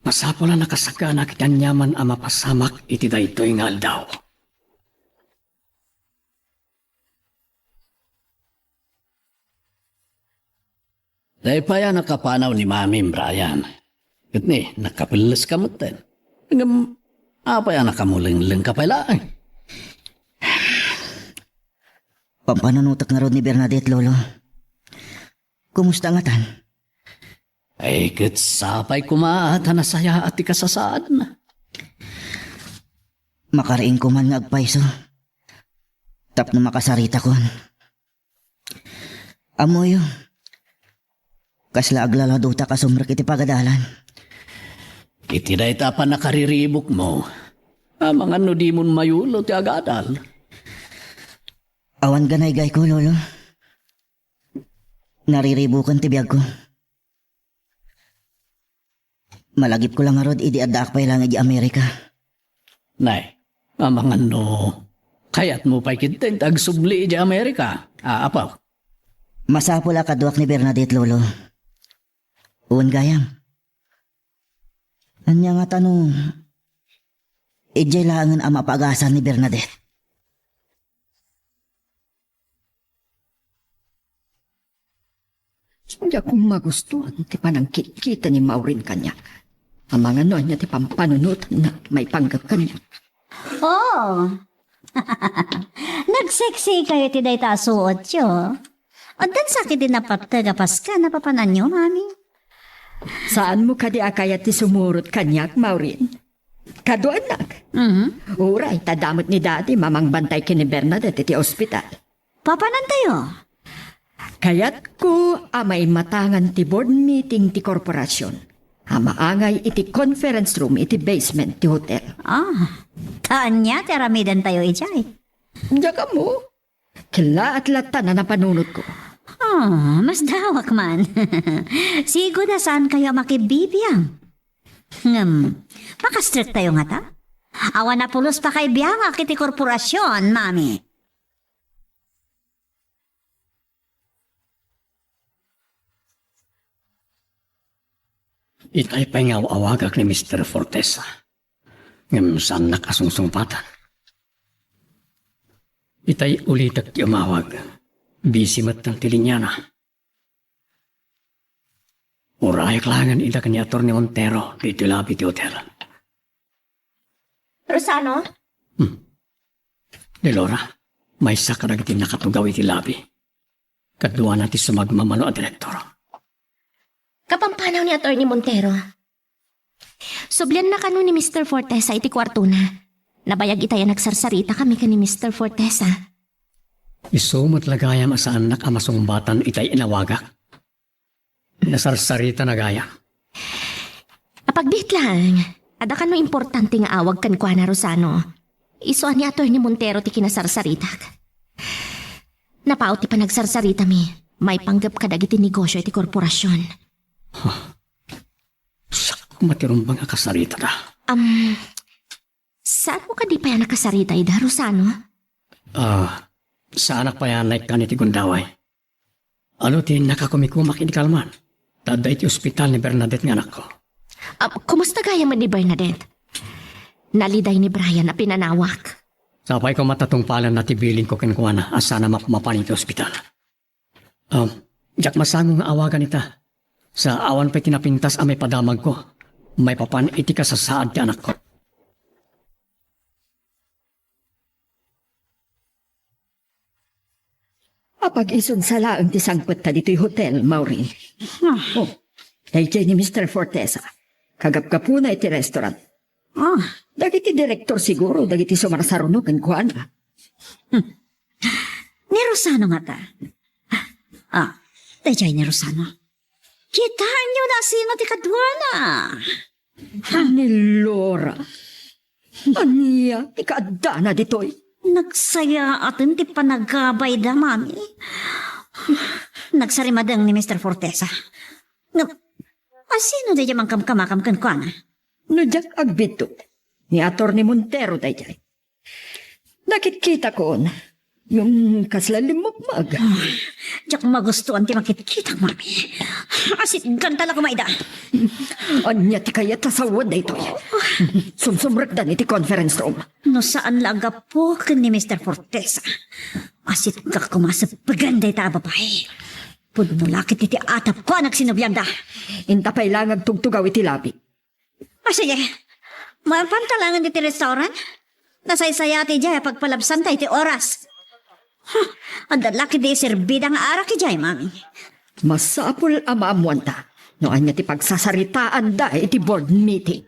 Masapul a nakasagana iti aniaman a mapasamak iti daytoy nga aldaw. Dayta pay a nakapanaw ni Mami, Brian. Ket ni, nakapelles ka metten. Ngem, apay a nakamulengleng ka pay laeng? Pampanunotek ngarud ni Bernadette, Lolo. Kumusta ngatan? Ay, ket sapay koma ta nasayaat ti kasasaadna. Makariing koman nga agpayso tapno makasaritakon. Ammoyo, kasla aglaladutak a sumrek iti pagadalan. Iti dayta a pannakariribukmo, amangan no dimon mayulo ti agadal. Awan ganaygayko, Lolo. Nariribukan ti biagko. Malagipko la ngarud idi addaak pay laeng idiay Amerika. Nay, amangan no kayatmo pay ketdin ti agsubli idiay Amerika, a, apo? Masapul a kaduak ni Bernadette, Lolo. Wen gayam. Ania ngata no idiay laengen a mapaagasan ni Bernadette? Diak magustuan ti panangkitkita ni Maureen kaniak. Amangan no ania ti pampanunotanna maipanggep kaniak. Oh! Nagseksikayo iti dayta a suotyo. Addan sa ketdi napateg a paska a napapananyo, Mami? Saanmo kadi a kayat ti sumurot kaniak, Maureen? Kaduaennak. Mhm. Uray, ta adda met ni Daddy mamangbantay ken ni Bernadette iti ospital. Papanantayo? Kayatko a maimatangan ti board meeting ti korporasion a maangay iti conference room iti basement ti hotel. Ah, ta ania ti aramidentayo idiay? Diak ammo. Kellaat latta a napanunotko. Ah, masdawak man. Sigud a saankayo a makibibiang. Ngem, makastriktayo ngata? Awan a pulos pakaibiangak iti korporasion, Mami. Itay pay nga aw-awagak ni Mister Fortesa. Ngem saannak a sungsungpatan. Itay ulitek ti umawag. Busy met ti linyana. Urayak laengen ida ken ni Attorney Montero ditoy lobby ti hotel. Rosano? Hmm. Ni Laura, maysa kadagiti nakatugaw iti lobby. Kaduana ti sumagmamano a direktor. Kapampanaw ni Attorney Montero. Sublianna kano ni Mister Fortesa iti kuartona. Nabayag itay a nagsarsaritami ken ni Mister Fortesa. Isu met la gayam a saannak a masungbatan itay inawagak. Nasarsaritana gayam. Apagbiit laeng, adda kano importante nga awag kenkuana, Rosano. Isu a ni Attorney Montero ti kinasarsaritak. Napaut ti panagsarsaritami, maipanggep kadagiti negosio iti korporasion. Huh. Sakko matirumbang a kasaritada. Am, saanmo kadi pay a nakasarita ida, Rosano? Ah, saanak pay a naikkan iti gundaway. Adu ti nakakumikumak idi kalman, ta adda iti ospital ni Bernadette nga anakko. Ah, kumusta gayam ni Bernadette? Naliday ni Brian a pinanawak. Sapay koma ta tungpalenna ti bilinko kenkuana a sana mapmapan iti ospital. Ah, diak masango nga awagan ita. Sa awan pay ti napintas a maipadamagko, maipapan iti kasasaad ti anakko. Apag-isun sa laeng ti sangpetta ditoy hotel, Maureen. Ah. Oh, daydiay ni Mister Fortesa. Kagapgapuna iti restaurant. Ah. Dagiti direktor siguro, dagiti sumarsaruno kenkuana. Hmm. Ni Rosano ngata? Ah, daydiay ni Rosano. Kitaenyo no asino ti kaduana. Ni Laura. Ania ti kaaddana ditoy? Nagsayaaten ti panagabayda, Mami. Nagsarimadeng ni Mister Fortesa. Ngem, asino daydiay mangkamkamakam kenkuana? No diak agbiddut, ni Attorney Montero daydiay. Nakitkitakon. Ngem kasla limmukmag. Ah, diak magustuan ti makitkitak, Mami. Asitganta la koma ida. Ania ti kayat a sawen daytoy? Sumsumrekdan iti conference room. No saan la a gapu ken ni Mister Fortesa, asitgak koma a seppegen dayta a babai. Pudno la ket iti atapko a nagsinublianda. Inta pay la nga agtugtugaw iti lobby. Ah, sige. Mapan ta laengen iti restaurant? Nasaysayat idiay a pagpalabsanta iti oras. Huh, adda la ketdi iserbida nga arak idiay, Mami. Masapul a maammoanta no ania ti pagsasaritaanda iti board meeting.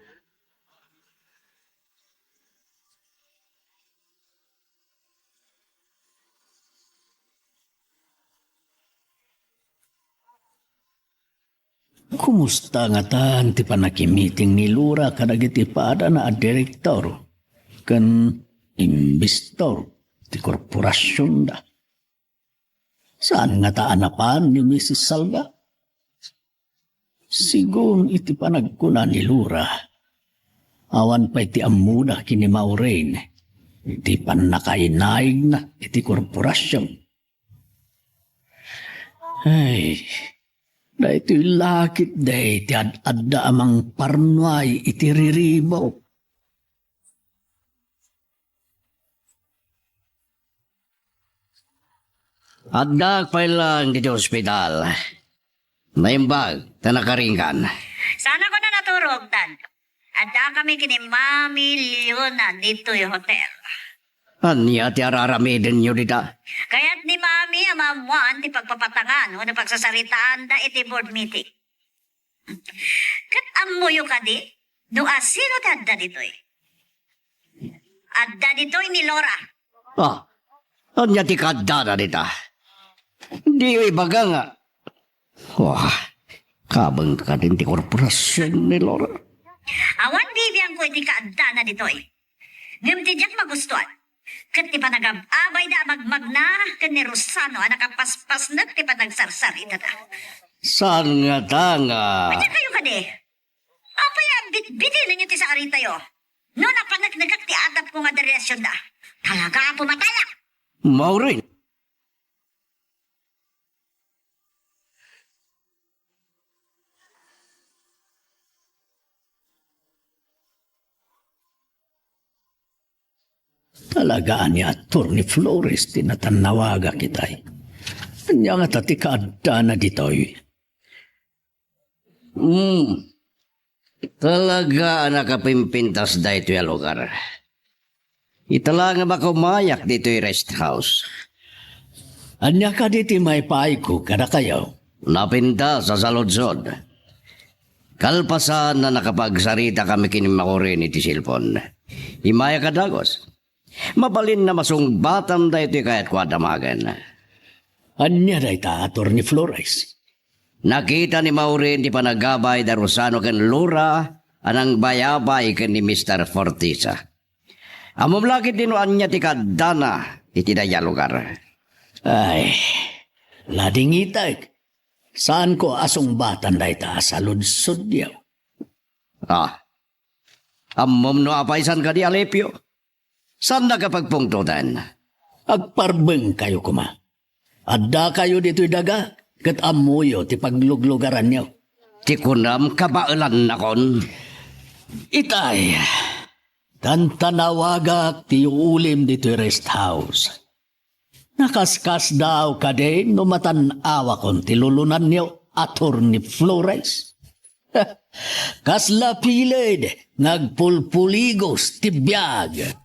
Kumusta ngatan ti pannakimiting ni Laura kadagiti padana a direktor ken imbestor ti korporasionda? Saan ngata a napan ni Misis Salva? Sigun iti panagkuna ni Laura, awan pay ti ammona ken ni Maureen iti pannakainaigna iti korporasion. Ay, daytoy la ketdi ti ad-adda a mangparnuay iti riribuk. Addaak pay laeng ditoy ospital. Naimbag ta nakaringgan. Saanko a naturog, Dad. Addakami ken ni Mami Leona ditoy hotel. Ania ti araramidenyo dita? Kayat ni Mami a maammoan ti pagpapatangan wenno pagsasaritaanda iti board meeting. Ket ammoyo kadi no asino ti adda ditoy? Adda ditoy ni Laura. Ah, ania ti kaaddana dita? Diyo ibaga nga. Wah, kabeng kadin ti korporasion ni Laura. Awan bibiangko iti kaaddana ditoy. Ngem ti diak magustuan, ket ti panagab-abayda a magmagna ken ni Rosano a nakapaspasnek ti panagsarsaritada. Saan ngata nga? Ania kayo kadi? Apay a bitbitinenyo ti saritayo? No napaneknekak ti atapko nga adda relasionda, talaga a pumatayak! Maureen! Talaga a ni Attorney Flores ti natannawagak itay. Ania ngata ti kaaddana ditoy? Hmm. Talaga a nakapimpintas daytoy a lugar. Ita la nga makumayak ditoy rest house. Ania kadi ti maipaayko kadakayo? Napintas a saludsod. Kalpasan a nakapagsaritakami ken ni Maureen iti cellphone, immayak a dagus. Mabalin a masungbatam daytoy kayatko a damagen. Ania dayta, Attorney Flores? Nakita ni Maureen ti panagabay da Rosano ken Laura a nangbayabay ken ni Mister Fortesa. Ammom la ketdi no ania ti kaaddana iti dayta a lugar. Ay, ladingitek. Saanko a sungbatan dayta a saludsodyo. Ah, ammom no apay saan kadi alipyo? Saannak a pagpungtoten. Agparbengkayo koma. Addakayo ditoy daga, ket ammoyo ti pagluglugaranyo. Ti kunam, kabaelannakon. Itay, tantanawagak ti yuulim ditoy rest house. Nakaskasdaaw kadi no matan-awakon ti lulonanyo, Attorney Flores? Kasla piled nga agpulpuligos ti biag.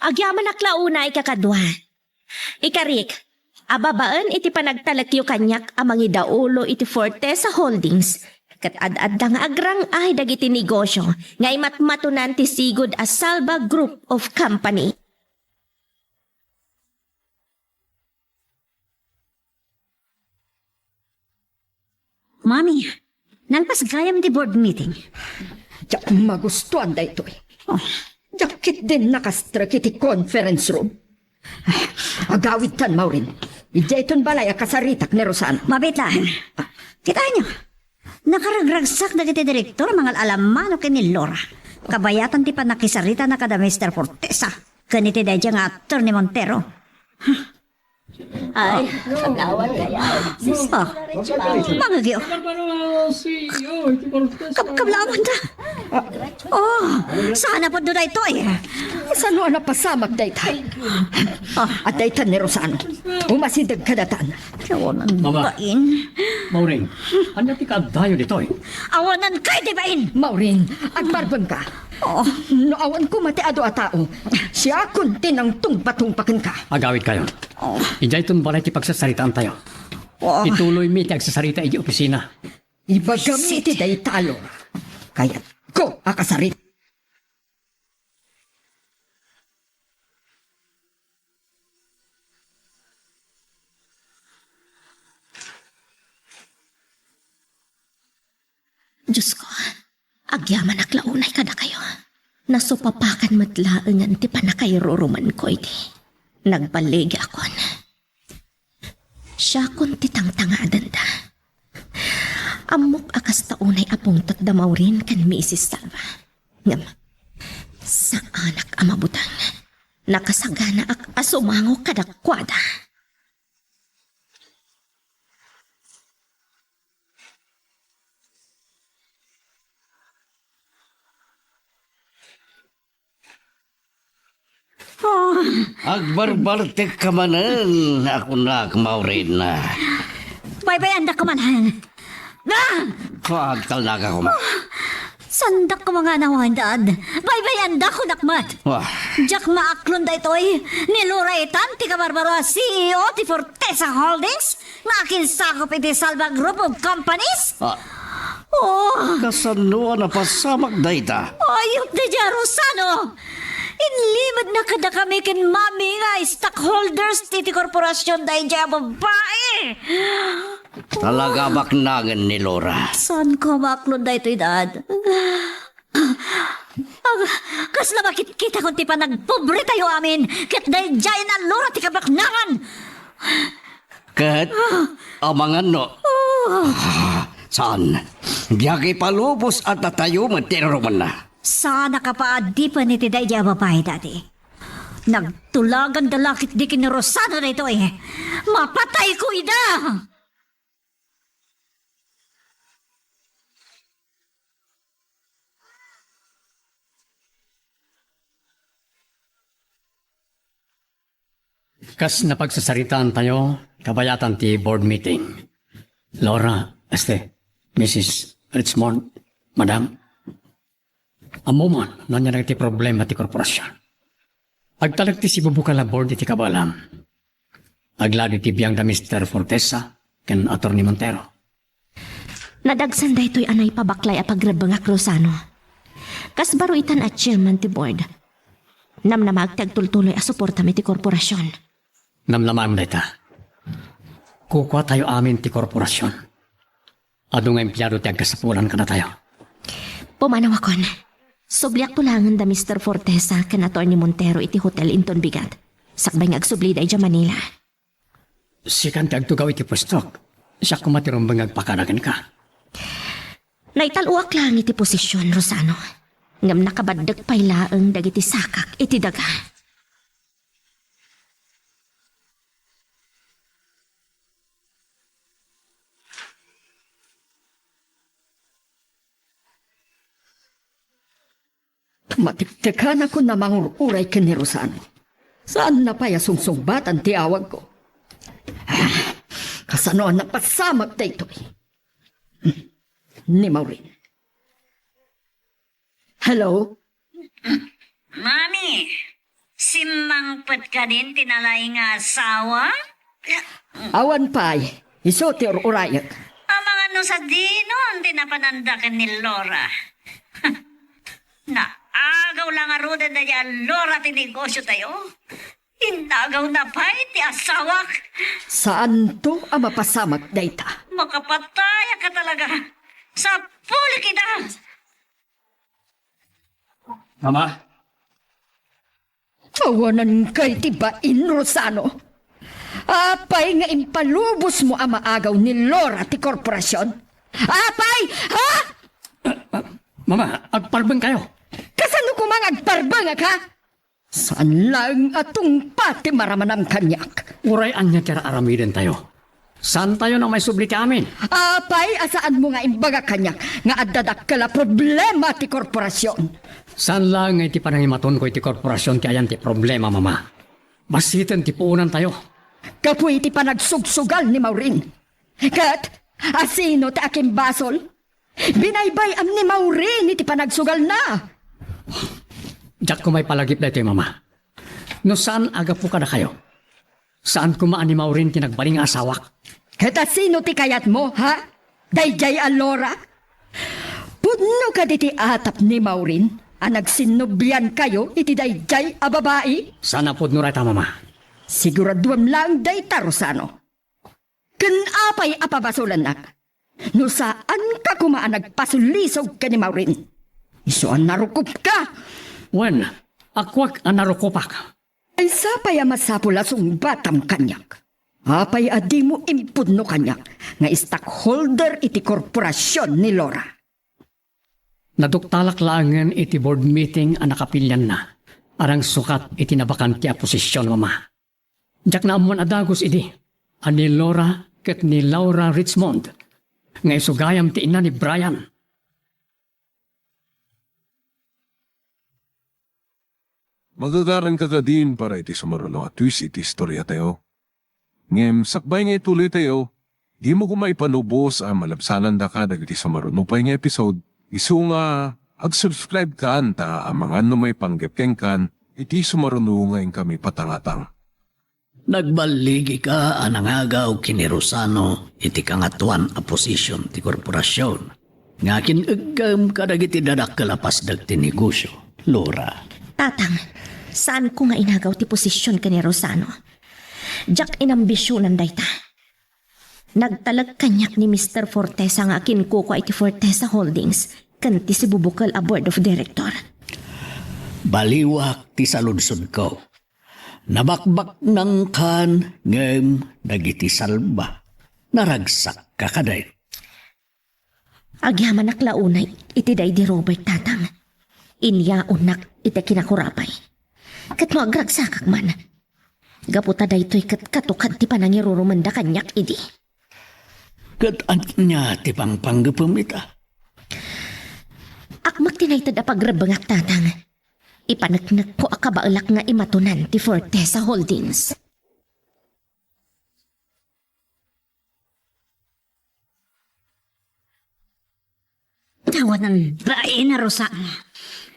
Agyamanak la unay, kakadua. Ikarik, a babaen iti panagtalekyo kaniak a mangidaulo iti Fortesa Holdings, ket ad-adda nga agrang-ay dagiti negosio nga imatmatonan ti sigud a Salva Group of Company. Mami, nalpas gayam ti board meeting. Diak magustuan daytoy. Oh. Diak ketdin nakastrek iti conference room. Agawidtan, Maureen. Idiayton balay a kasaritak ni Rosano. Mabiit laeng. Kitaenyo, nakaragragsak dagiti direktor a mangal-alamano ken ni Laura. Kabayatan ti pannakisaritana kada Mister Fortesa ken iti daydiay nga Attorney Montero. Ay, kablawan kaya. Oh, mangagyo. Kabkablawan ta. Oh, saan a pudno daytoy? Saan a napasamak dayta? Oh. Adda itan ni Rosano. Umasideg kadatan. Kawanan Mama. Bain. Maureen, ania ti kaaddayo ditoy? Awanan kay di bain. Maureen, agparbeng ka. Oh. No awan koma ti adu a tao, siakon ti nangtungpatungpa kenka. Agawidkayo. Oh. Idiayton balay ti pagsasaritaantayo. Oh. Ituloymi ti agsasarita iti opisina. Ibagam iti dayta, Laura. Kayatko a kasarit. Diosko, agyamanak la unay kadakayo. Nasupapakan met laengen ti pannakairurumanko iti. Nagballigiakon. Siakon ti tangtangadenda. Ammok a kasta unay a pungtot da Maureen ken Misis Salva. Ngem, saanak a mabuteng. Nakasaganaak a sumango kadakuada. Agbarbartek ka manen, a kunak, Maureen. Baybayandak manen. Ah! Agtalnagak koma. Saandak koma nga nawan, Dad. Baybayandak kunak met. Wah. Diak maaklon daytoy. Ni Laura itan ti kabarbaro a C E O ti Fortesa Holdings nga akinsakup iti Salva Group of Companies? Ah. Oh. Kasano a napasamak dayta? Ayup daydiay a Rosano! Inlimedna kadakami ken Mami nga stockholders iti korporasion daydiay a babai! Talaga a baknangen ni Laura. Saanko a maaklon daytoy, Dad. Ag-, kasla makitkitakon ti panagpobretayo amin, ket daydiay a Laura ti kabaknangan. Ket, amangan no. Oh. Ah, saan? Diak ipalubos a datayo met ti irurumanna. Saanak a paadipen iti daydiay a babai, Daddy. Nagtulaganda la ketdi ken ni Rosano daytoy. Mapatayko ida! Kas napagsasaritaantayo, kabayatan ti board meeting. Laura, este, Misis Richmond, Madam, ammom no ania dagiti problema ti korporasion. Agtalek ti sibubukal a board iti kabaelam. Aglad iti biang da Mister Fortesa ken Attorney Montero. Nadagsen daytoy a naipabaklay a pagrebbengak, Rosano. Kas baro itan a chairman ti board, namnamaek ti agtultuloy a suportam iti korporasion. Namnamaem dayta. Kukuatayo amin ti korporasion. Adu nga empleado ti agkasapulan kadatayo. Pumanawakon. Subliakto laengen da Mister Fortesa ken Attorney Montero iti hotel inton bigat. Sakbay nga agsubli daydiay Manila. Sikan ti agtugaw iti puestok. Siak koma ti rumbeng nga agpakada kenka. Naital-uak laeng iti posision, Rosano. Ngem nakabaddek pay laeng dagiti sakak iti daga. Matektekanakon a mangur-uray ken ni Rosano. Saanna pay a sungsungbatan ti awagko. Ah, kasano a napasamak daytoy? Ni Maureen. Hello? Mami, simmangpet kadin ti nalaing nga asawa? Awan pay, isu ti ur-urayek. Amangan no sadinon ti napananda ken ni Laura. Naagaw la ngaruden daydiay a Laura ti negosiotayo. Innagawna pay ti asawak. Saanto a mapasamak dayta. Makapatayak ka talaga. Sapulik ida. Mama? Awananka iti bain, Rosano. Apay nga impalubosmo a maagaw ni Laura ti korporasion? Apay, ha? Ah, ah, Mama, agparbengkayo. Kasano koma nga agparbengak, ha? Saan laeng a tungpa ti maramanam kaniak. Uray ania ti ar-aramidentayo, saantayo a maisubli ti amin. Apay a saanmo nga imbaga kaniak nga adda dakkel a problema ti korporasion? Saan laeng nga iti panangimatonko iti korporasion ti ayan ti problema, Mama. Basiten ti puonantayo. Gapu iti panagsugsugal ni Maureen. Ket, asino ti akimbasol? Binaybay-am ni Maureen iti panagsugalna. Diak koma ipalagip daytoy, Mama. No saan a gapu kadakayo, saan koma a ni Maureen ti nagbalin nga asawak. Ket asino ti kayatmo, ha? Daydiay a Laura? Pudno kadi ti atap ni Maureen a nagsinnobiankayo iti daydiay a babai? Saan a pudno dayta, Mama. Siguraduem laeng dayta, Rosano. Ken apay a pabasolennak? No saanka koma a nagpasulisog ken ni Maureen, isu a narukopka. Wen, akuak a narukopak. Maysa pay a masapul a sungbatam kaniak. Apay a dimo impudno kaniak nga stockholder iti korporasion ni Laura? Naduktalak laengen iti board meeting a nakapilianna, a nangsukat iti nabakante a posision, Mama. Diak naammuan a dagus idi a ni Laura ket ni Laura Richmond nga isu gayam ti ina ni Brian. Magagaranka kadin para iti sumaruno a twist iti istoriatayo. Ngem sakbay nga ituloytayo, dimo koma ipalubos a malabsanandaka dagiti sumaruno pay nga episode, isu nga ag-subscribe kan ta amangan no maipanggep kenkan iti sumaruno nga inkami patangatang. Nagballigika a nangagaw ken ni Rosano iti kangatoan a posision ti korporasion nga kin-eggem kadagiti dadakkel a pasdek ti negosio, Laura. Tatang, saanko nga inagaw ti posision ken ni Rosano. Diak inambisionan dayta. Nagtalek kaniak ni Mister Fortesa nga akinkukua iti Fortesa Holdings ken ti sibubukel a board of director. Baliwak ti saludsodko. Nabakbaknangkan ngem dagiti salba, naragsakka kadin. Agyamanak la unay iti daydi Robert, Tatang. Inyaonnak iti kinakurapay. Ket no agragsakak man, gapu ta daytoy ket katukad ti panangirurumenda kaniak idi. Ket ania ti pangpanggepem ita? Akmak ti naited a pagrebbengak, Tatang. Ipaneknekko a kabaelak nga imatonan ti Fortesa Holdings. Awanen bain a Rosano.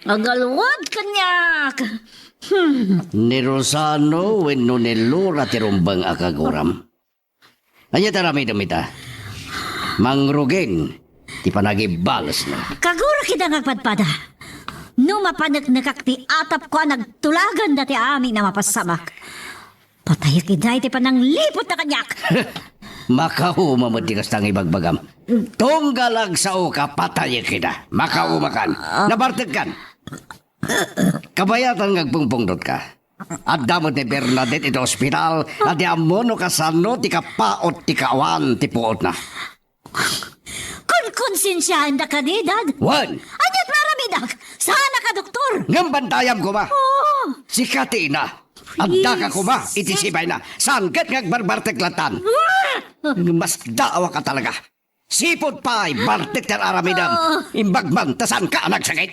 Agalwad kaniak. Hmm. Ni Rosano wenno ni Laura ti rumbeng a kaguram? Ania ti aramidem ita? Mangrugin ti panagibalesna. Kagurak ida nga agpadpada. No mapaneknekak ti atapko a nagtulagan dati amin a mapassamak, patayek ida iti panangliputna kaniak. Makauma met ti kasta nga ibagbagam. Tunggal agsaoka, patayek ida. Makaumakan. Nabartekkan. Kabayatan nga agpungpungtotka. Adda met ni Bernadette iti ospital, a di ammo no kasano ti kapaot ti kaawan ti puotna. Konkonsensiaenda kadi, Dad? Wen! Ania ti aramidak? Saanak a doktor? Ngem bantayam koma. Oh. Sika ti ina. Addaka koma iti sibayna. Saan ket nga agbarbartek latan. Ah! Masdaawaka talaga. Sipud pay, bartek ti aramidem. Ah. Imbag man ta saanka a nagsakit.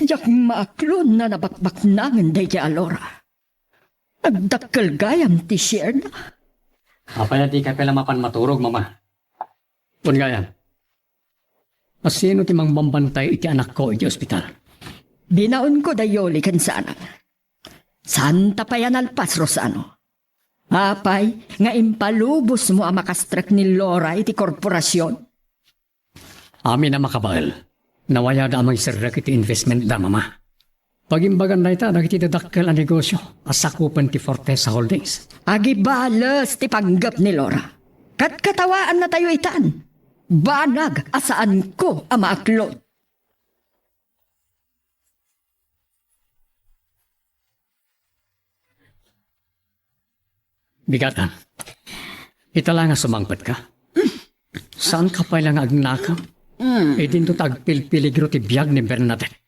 Diak maaklon a nabakbaknangen daydi a Laura. Nagdakkel gayam ti share na. Apay a dika pay la mapan maturog, Mama? Wen gayam, asino ti mangbambantay iti anakko iti ospital? Binaonko da Yoli ken Sana. Saanta pay a nalpas, Rosano. Apay nga impalubosmo a makastrek ni Laura iti korporasion? Amin a makabael, nawayada a mangiserrek iti investment da, Mama. Pagimbagan dayta dagiti dadakkel a negosio a sakupen ti Fortesa Holdings. Agibales ti panggep ni Laura. Katkatawaannatayo itan. Banag a saanko a maaklon. Bigatan. Ita la nga sumangpetka. Saanka pay la nga agnakam? Mm. Idinto ta agpilpiligro ti biag ni Bernadette.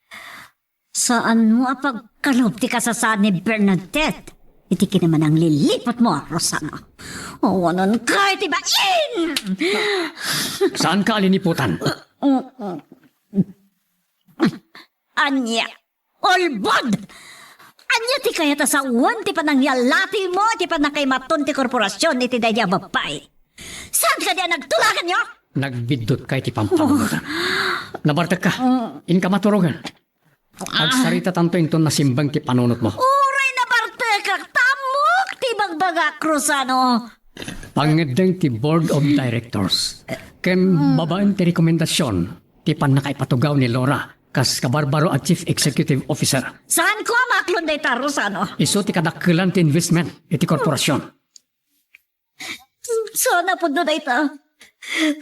Saanmo a pagkalub ti kasasaan ni Bernadette iti kinamanangliliputmo, Rosano. Awanenka iti bain! Saanka a liniputan? Ania? Ulbod! Ania ti kayat a sawen ti panangyallatimo iti pannakaimaton ti korporasion iti daydi a babbai? Saan kadi a nagtulaganyo? Nagbiddutka iti pampanunotan. Nabartekka. Mm. Inka maturogen. Ah. Agsaritatanto inton nasimbang ti panunotmo. Uray nabartekak, ta ammok ti ibagbagak, Rosano. Pangngeddeng ti Board of Directors. Ken babaen ti rekomendasyon ti pannakaipatugaw ni Laura kas kabarbaro a Chief Executive Officer. Saanko a maaklon dayta, Rosano? Isu ti kadakkelan ti investment iti korporasion. Saan a pudno dayta.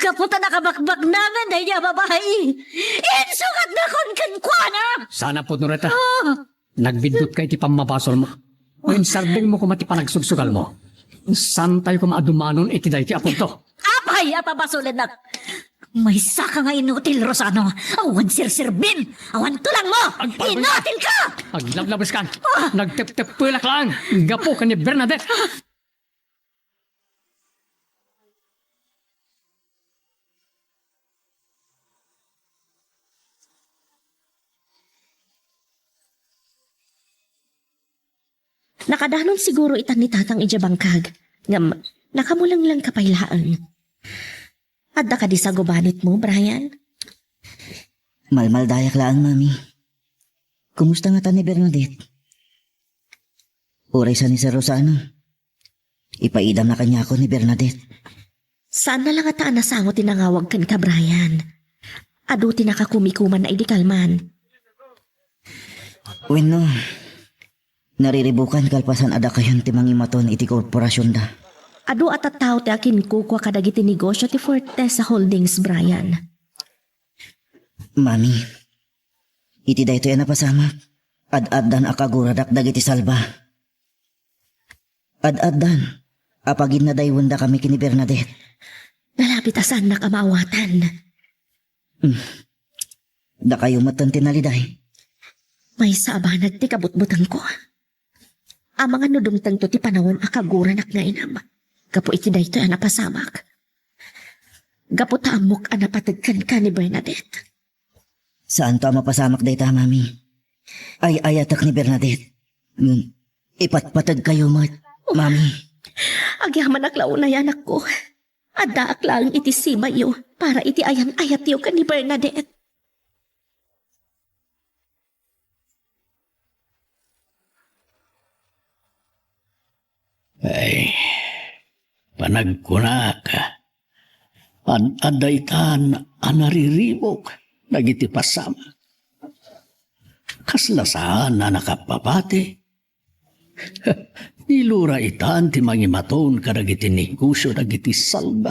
Gapu ta nakabakbaknangan daydi a babai, insukatakon kenkuana. Saan a pudno dayta. Ah. Nagbiddut ka iti pammabasolmo. Wen, sardengmo koma ti panagsugsugalmo. Saantayo koma a dumanon iti daytoy a punto. Apay a pabasolennak? Maysaka nga inutil, Rosano. Awan serserbim. Awan tulangmo. Agpalbay ka. Inutil ka! Aglablabes ka. Ah! Nagtepteppelak laeng. Gapu ken ni Bernadette. Nakadanon siguro itan ni Tatang idiay bangkag, ngem nakamulengleng ka pay laeng. Adda kadi sagubanitmo, Brian? Malmaldayak laeng, Mami. Kumusta ngata ni Bernadette? Uray saan ni Sir Rosano, ipaidamna kaniako ni Bernadette. Saanna la ngata a nasango ti nangawag kenka, Brian. Adu ti nakakumikumanna idi kalman. Wenno, nariribukan kalpasan a dakayon ti mangimaton iti korporasionda. Adu a tattao ti akinkukua kadagiti negosio ti Fortesa Holdings, Brian. Mami, iti daytoy a napasamak, ad-addan a kaguradak dagiti salba. Ad-addan a paginnadaywendakami ken ni Bernadette. Nalabit a saannak a maawatan. Hmm. Dakayo met ti naliday. Maysa a banag ti kabutbutengko. Amangan no dumtengto ti panawen a kaguranak nga inam gapu iti daytoy a napasamak. Gapu ta ammok a napateg kenka ni Bernadette. Saanto a mapasamak dayta, Mami. Ay-ayatek ni Bernadette. Hmm. Ipatpategkayo met, Mami. Agyamanak la unay, anakko. Addaak laeng iti simayyo para iti ayan-ayatyo ken ni Bernadette. Ay, panagkunak, ad-adda itan a nariribuk dagiti pasamak. Kasla saan a nakapapati. Ni Lora itan ti mangimaton kadagiti negosio dagiti salba.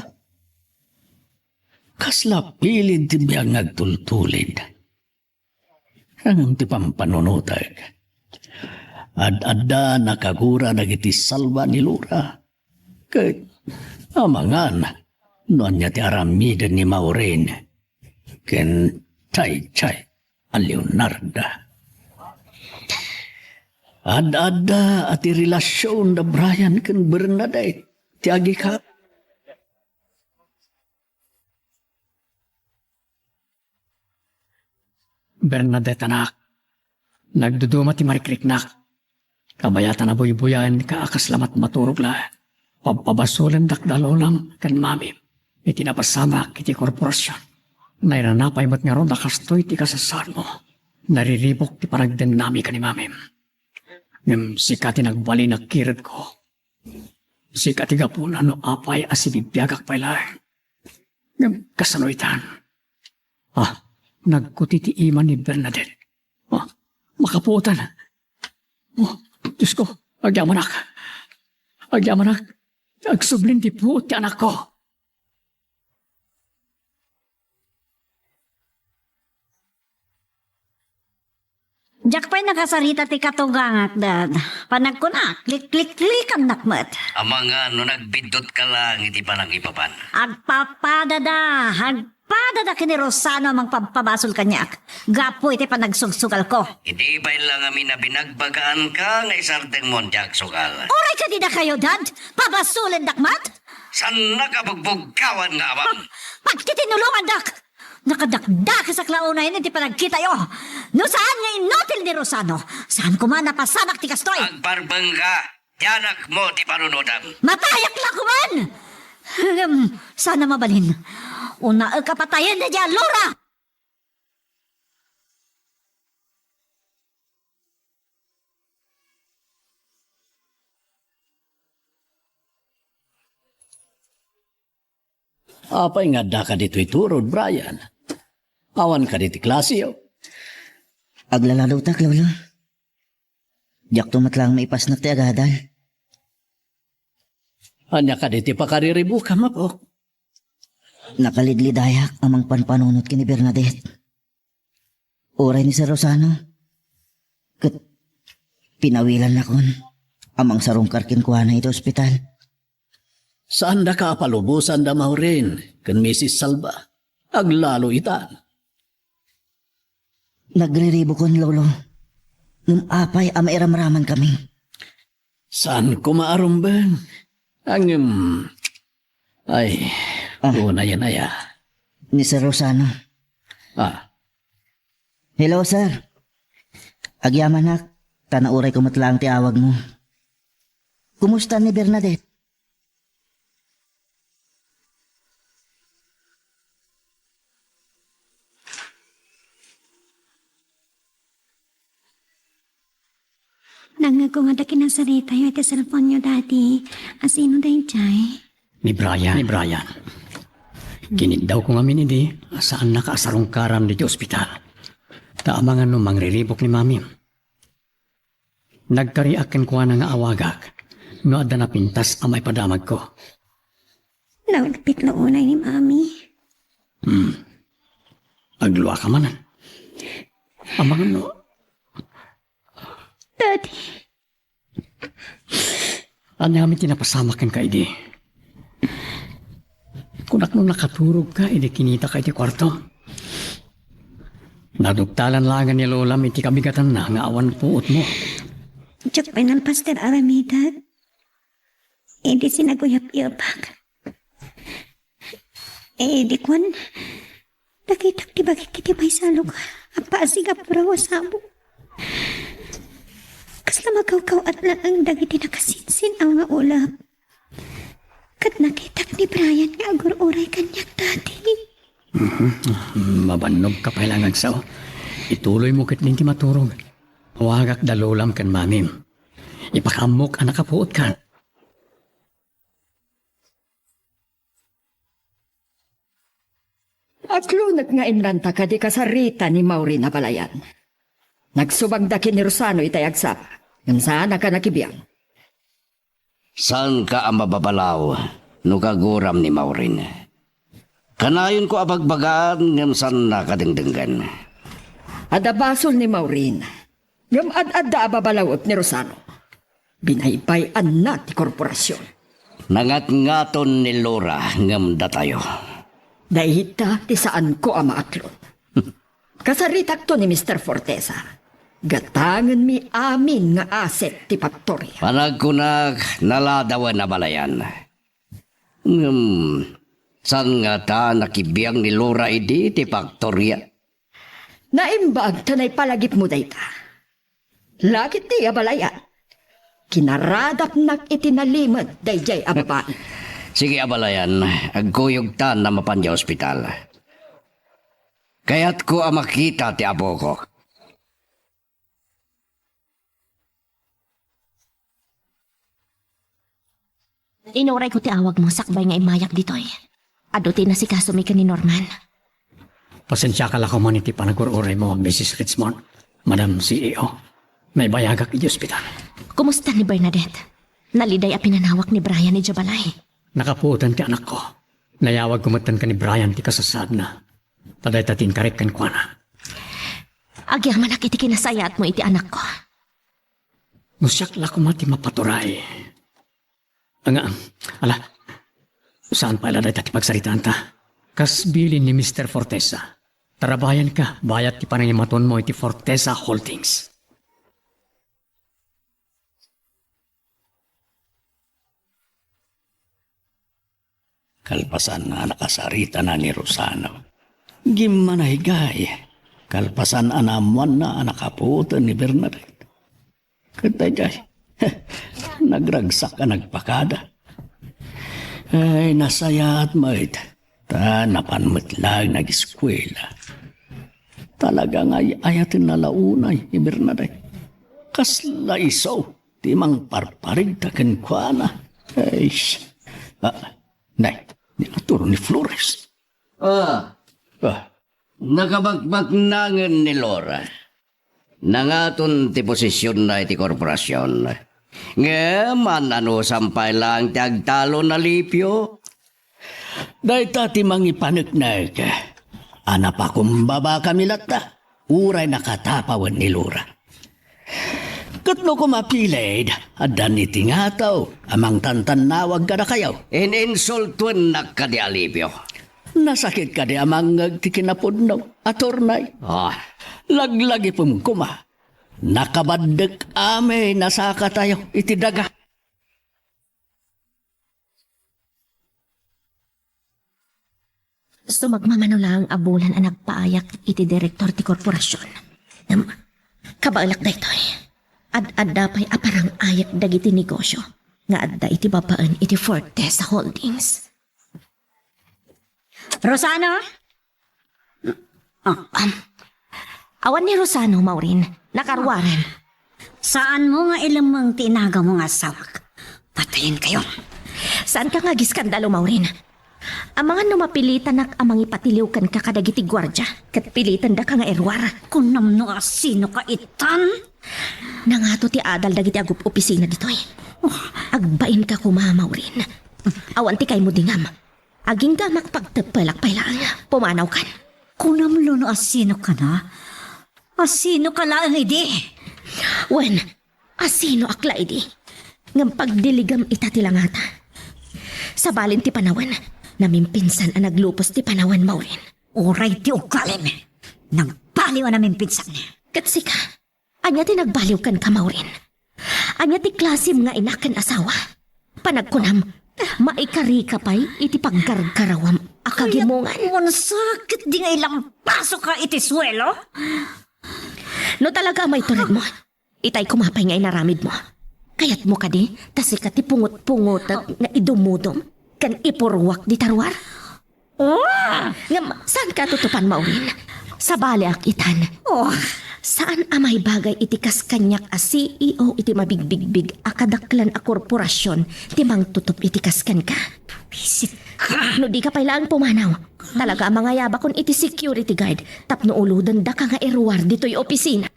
Kasla pilin ti biag nga agtultulid. Ngem ti pampanunotek, ad-adda nakagura dagiti salba ni Lora. Ket amangan no ania ti aramiden ni Maureen ken Chay Chay a Leonarda. Ad-adda a ti relasion da Brian ken Bernadette ti agika. Bernadette, anak, nagduduma ti marikriknak. Kabayatan a buybuyaenka a kasla matmaturog laeng. Pabpabasolendak da lolam ken mamim iti napasamak iti korporasion. Nairana pay met ngarud a kastoy ti kasasaadmo. Nariribuk ti panagdennami ken ni mamim. Ngem sika ti nagbalin a kiredko. Sika ti gapuna no apay a sibibiagak pay laeng. Ngem kasano itan? Ah, nagkuti ti ima ni Bernadette. Ah, makapuotan. Oh, Diosko, agyamanak. Agyamanak. Agsublin ti puot ti anakko. Diak pay nakasarita ti katugangak, Dad. Panagkunak, likliklikannak met. Amangan no nagbiddut ka laeng iti panangipapan. Agpapadada, agpadada ken ni Rosano a mangpabpabasol kaniak gapu iti panagsugsugalko. Idi pay la ngamin a binagbagaanka nga isardengmon ti agsugal. Uray kadi dakayo, Dad? Pabasolendak met? Saannak a bugbuggawan nga amam. Pagtitinulongandak! Nakadakdakesak la unayen iti panagkitayo. No saan nga inutil ni Rosano, saan koma napasamak ti kastoy. Agbarbengka, ti anakmo ti panunodam. Matayak la koman! Ngem, saan a mabalin. Unaek a patayen daydiay a Lora! Apay nga adda ka ditoy turod, Brian? Awan ka ditoy klaseo? Aglalalutak, Lolo. Diakto met laeng maipasnek ti agadal. Ania kadi ti pakariribukam, apo? Nakalidlidayak a mangpanpanunot ken ni Bernadette. Uray ni Sir Rosano, ket pinawilannakon a mangsarungkar kenkuana iti ospital. Saandaka a palubosan da Maureen ken Misis Salva. Aglalo itan. Nagriribukon, Lolo. Ngem apay a mairamramankami? Saan ko maarumbeng? Ngem, ay, Ah. Unayen aya. Ni Sir Rosano. Ah. Hello, sir. Agyamanak, ta nauray ko met laeng ti awagmo. Kumusta ni Bernadette? Nangngegko nga adda kinasaritayo iti cellphone-yo, Daddy. A sino daydiay? Ni Brian. Ni Brian. Kiniddawko ngamin idi a saannaka a sarungkaram ditoy ospital. Ta amangan no mangriribuk ni Mamim. Nagkariak kenkuana nga awagak no adda napintas a maipadamagko. Naulpit la unay ni Mami. Hmm. Agluaka manen. Amangan no. Daddy. Ania ngamin ti napasamak kenka idi? Kunak no nakaturogka idi kinitaka iti kuarto. Naduktalan laengen ni Lolam iti kabigatanna nga awan puotmo. Diak pay nalpas ti aramidek. Idi sinaguyap-yapak. Idi kuan, nakitak ti bagik iti maysa a lugar a pasig a puraw a sabo. Kasla makawkaw-at laeng dagiti nakasinsin-aw nga ulep. Ket nakitak ni Brian nga agur-uray kaniak, Daddy. Mhm. Mabannogka pay laeng nga agsao. Ituloymo ketdin ti maturog. Awagak da Lolam ken Mamim. Ipakaammok a nakapuotkan. Aklonek nga inranta kadi kasarita ni Maureen a balayan. Nagsubagda ken ni Rosano itay agsapa, ngem saanaka nakibiang. Saanka a mababalaw no kaguram ni Maureen. Kanayonko a bagbagaan ngem saannaka dengdenggen. Adda basol ni Maureen, ngem ad-adda a babalawek ni Rosano. Binaybay-anna ti korporasion. Nangatngaton ni Laura ngem datayo. Dayta ti saanko a maaklon. Kasaritakto ni Mister Fortesa. Gatangenmi amin nga asset ti faktoria. Panagkunak, naladawen a balayan. Ngem, saan ngata nakibiang ni Laura idi ti faktoria? Naimbag ta naipalagipmo dayta. Lakit ti abalayan. Kinaradapnak iti nalimed daydiay a babai. Sige, abalayan, agkuyogtan a mapan idiay ospital. Kayatko a makita ti apok. Inurayko ti awagmo sakbay nga immayak ditoy. Adu ti inasikasomi ken ni Norman. Pasensiaka la koman iti panagur-uraymo, Missus Richmond, Madam C E O. Naibayagak iti ospital. Kumusta ni Bernadette? Naliday a pinanawak ni Brian idiay balay. Nakapuotan ti anakko. Nayawagko metten ken ni Brian ti kasasaadna. Ta dayta ti inkarik kenkuana. Agyamanak iti kinasayaatmo iti anakko. No siak la koma ti mapaturay. Nga, ala, saan pay la dayta ti pagsaritaanta? Kas bilin ni Mister Fortesa, tarabayanka bayat ti panangimatonmo iti Fortesa Holdings. Kalpasan a nakasaritana ni Rosano, gimmanay gay. Kalpasan a naammoanna a nakapuoten ni Bernadette. Ket daydiay, nagragsak a nagpakada. Ay, nasayaat met. Ta napan met laeng nagiskuela. Talaga nga ay-ayatenna la unay ni Bernadette. Kasla isu ti mangparparigta kenkuana. Ay, ah, nay, ni Arturo ni Flores. Ah, Ah, nakabakbaknangen ni Laura. Nangaton ti posisionna iti korporasion. Ngem an-anusam pay laeng ti agtalon a Lipio. Dayta ti mangipaneknek a napakumbabakami latta, uray nakatapawen ni Laura. Ket no koma piled, adda ni ti ngataw a mangtantannawag kadakayo. Ininsultoennak kadi, Alipio? Nasakit kadi a mangngeg ti kinapudno, attorney? Ah. Laglagipem koma. Nakabaddek amin a sakatayo iti daga. Sumagmamano laeng a bulan a nagpaayak iti direktor ti korporasion. Ngem, kabaelak daytoy. Ad-adda pay a parang-ayak dagiti negosio nga adda iti babaen iti Fortesa Holdings. Rosano? Ah, um, awan ni Rosano, Maureen. Nakaruaren. Saanmo nga ilemmeng ti inagawmo nga asawak. Patayenkayo. Saanka nga agiskandalo, Maureen? Amangan no mapilitanak a mangipatiliw kenka kadagiti guardia, ket pilitendaka nga iruar. Kunam no asinoka itan? Nangato ti adal dagiti agup-opisina ditoy. Agbainka koma, Maureen. Awan ti kaymo dingam. Aginggamak pagteppelak pay laeng. Pumanawkan. Kunamlo no asinoka na? Asinoka laeng idi? Wen, asinoak la idi? Ngem pagdiligam ita ti langata. Sabalin ti panawen, namimpinsan a naglupos ti panawen, Maureen. Uray ti ugalim, nagbaliw a namimpinsan. Ket sika, ania ti nagbaliw kenka, Maureen? Ania ti klasem nga ina ken asawa? Panagkunam, maikarika pay iti paggargarawam a kagimongan. Kayatmon sa ketdi nga ilampasoka iti suelo? No talaga a maituredmo, itay koma pay nga inaramidmo. Kayatmo kadi ta sika ti pungot-pungotek nga idumudom ken ipurruak dita ruar? Oh! Ngem, saanka tutupan, Maureen? Sabaliak itan. Oh! Saan a maibagay iti kas kaniak a C E O iti mabigbigbig a kadaklan a korporasion ti mangtutup iti kas kenka. Buisit ka! No dika pay laeng pumanaw, talaga a mangayabakon iti security guard tapno ulodendaka nga iruar ditoy opisina.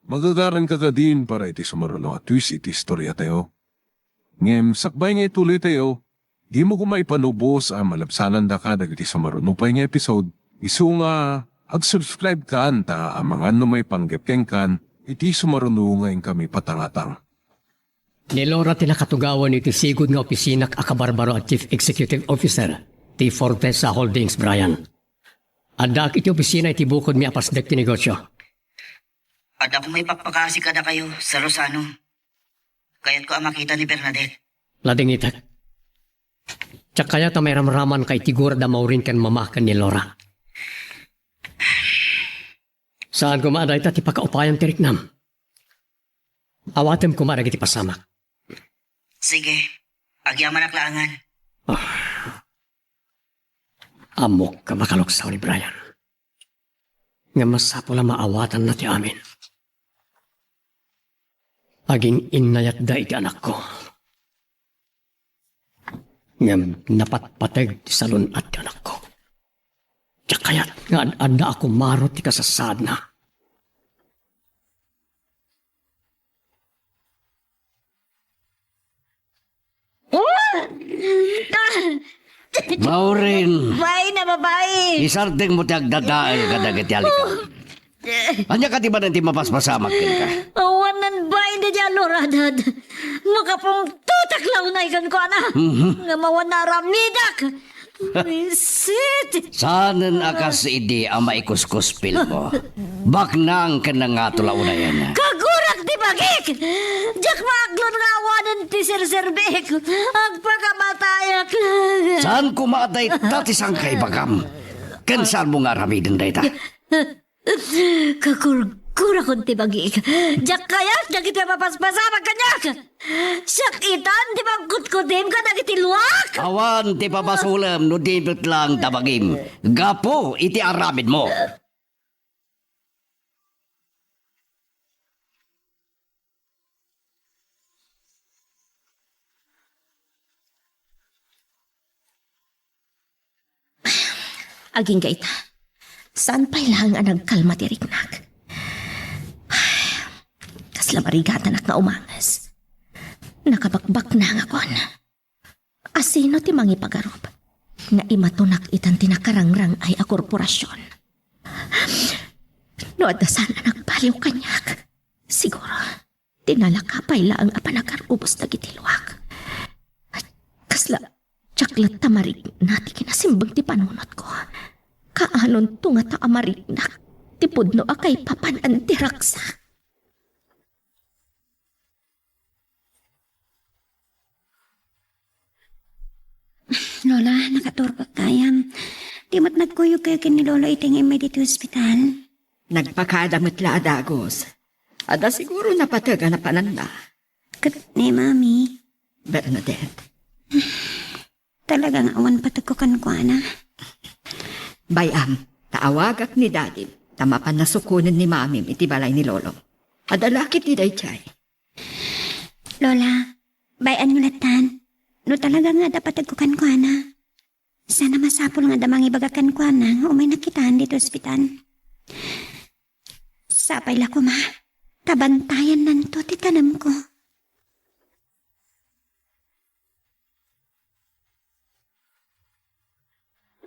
Magagaranka kadin para iti sumaruno a twist iti istoriatayo. Ngem sakbay nga ituloytayo, dimo koma ipanubos a malabsanandaka dagiti sumaruno pay nga episode, isu nga agsubscribe kan ta amangan no maipanggep kenkan iti sumaruno nga inkami patangatang. Ni Laura ti nakatugawan iti sigud nga opisinako a kabarbaro a Chief Executive Officer ti Fortesa Holdings, Brian. Addaak iti opisina iti bukodmi a pasdek ti negosio. Adda koma ipakpakasi kadakayo, Sir Rosano. Kayatko a makita ni Bernadette. Nadingitek. Diak kayat a mairamramanka iti gura da Maureen ken mama ken ni Laura. Saan koma a dayta ti pakaupayan ti riknam. Awatem koma dagiti pasamak. Sige, agyamanak laengen. Ah. Ammok a makaluksaw ni Brian. Ngem masapul a maawatanna ti amin. Agin-innayatda iti anakko. Ngem napatpateg ti salun-at ti anakko. Diak kayat nga ad-adda a kumaro ti kasasaadna. Maureen! Bain a babai! Isardengmo ti agdadael kadagiti alikan. Ania kadi manen ti mapaspasamak kenka? Awanen bain daydiay a luradad. Makapungtotak la unay kenkuana. Mhm. Ngem awan nga aramidak. Buisit! Saanen a kas idi a maikuskuspilmo. Baknang ken nangato la unayen. Kagurak ti bagik! Diak maaklon nga awanen ti serserbik. Agpakamatayak laeng. Saan koma a dayta ti sangkaibagam? Ken saanmo nga aramiden dayta? Kakurkurakon ti bagik. Diak kayat dagiti mapaspasamak kaniak. Siak itan ti mangkutkutim kadagiti luak. Awan ti pabasolem no di met laeng ta bagim gapu iti aramidmo. Agingga ita, saan pay laeng a nagkalma ti riknak. Kasla marigatanak nga umanges. Nakabakbaknangakon. Asino ti mangipagarup nga imatonak itan ti nakarangrang-ay a korporasion? No adda saan a nagbaliw kaniak, siguro, ti nalaka pay laeng a panagarubos dagiti luak. Kasla, diak latta marikna ti kinasimbag ti panunotko. Kaanonto ngata a mariknak ti pudno a kaipapan-an ti ragsak? Lola, nakaturbak gayam. Di met nagkuyogkayo ken ni Lolo iti nga immay ditoy ospital? Nagpakada met la a dagus. Adda siguro napateg a napananna. Ket ni Mami? Bernadette. Talaga nga awan pategko kenkuana. Bay-am, ta awagak ni Dadim, ta mapan nasukonen ni Mamim iti balay ni Lolo. Adda la ketdi daydiay. Lola, bay-anyo lattan. No talaga nga adda pategko kenkuana, sana masapul nga adda mangibaga kenkuana nga umaynak itan ditoy ospital. Sapay la koma, ta bantayannanto ti tanemko.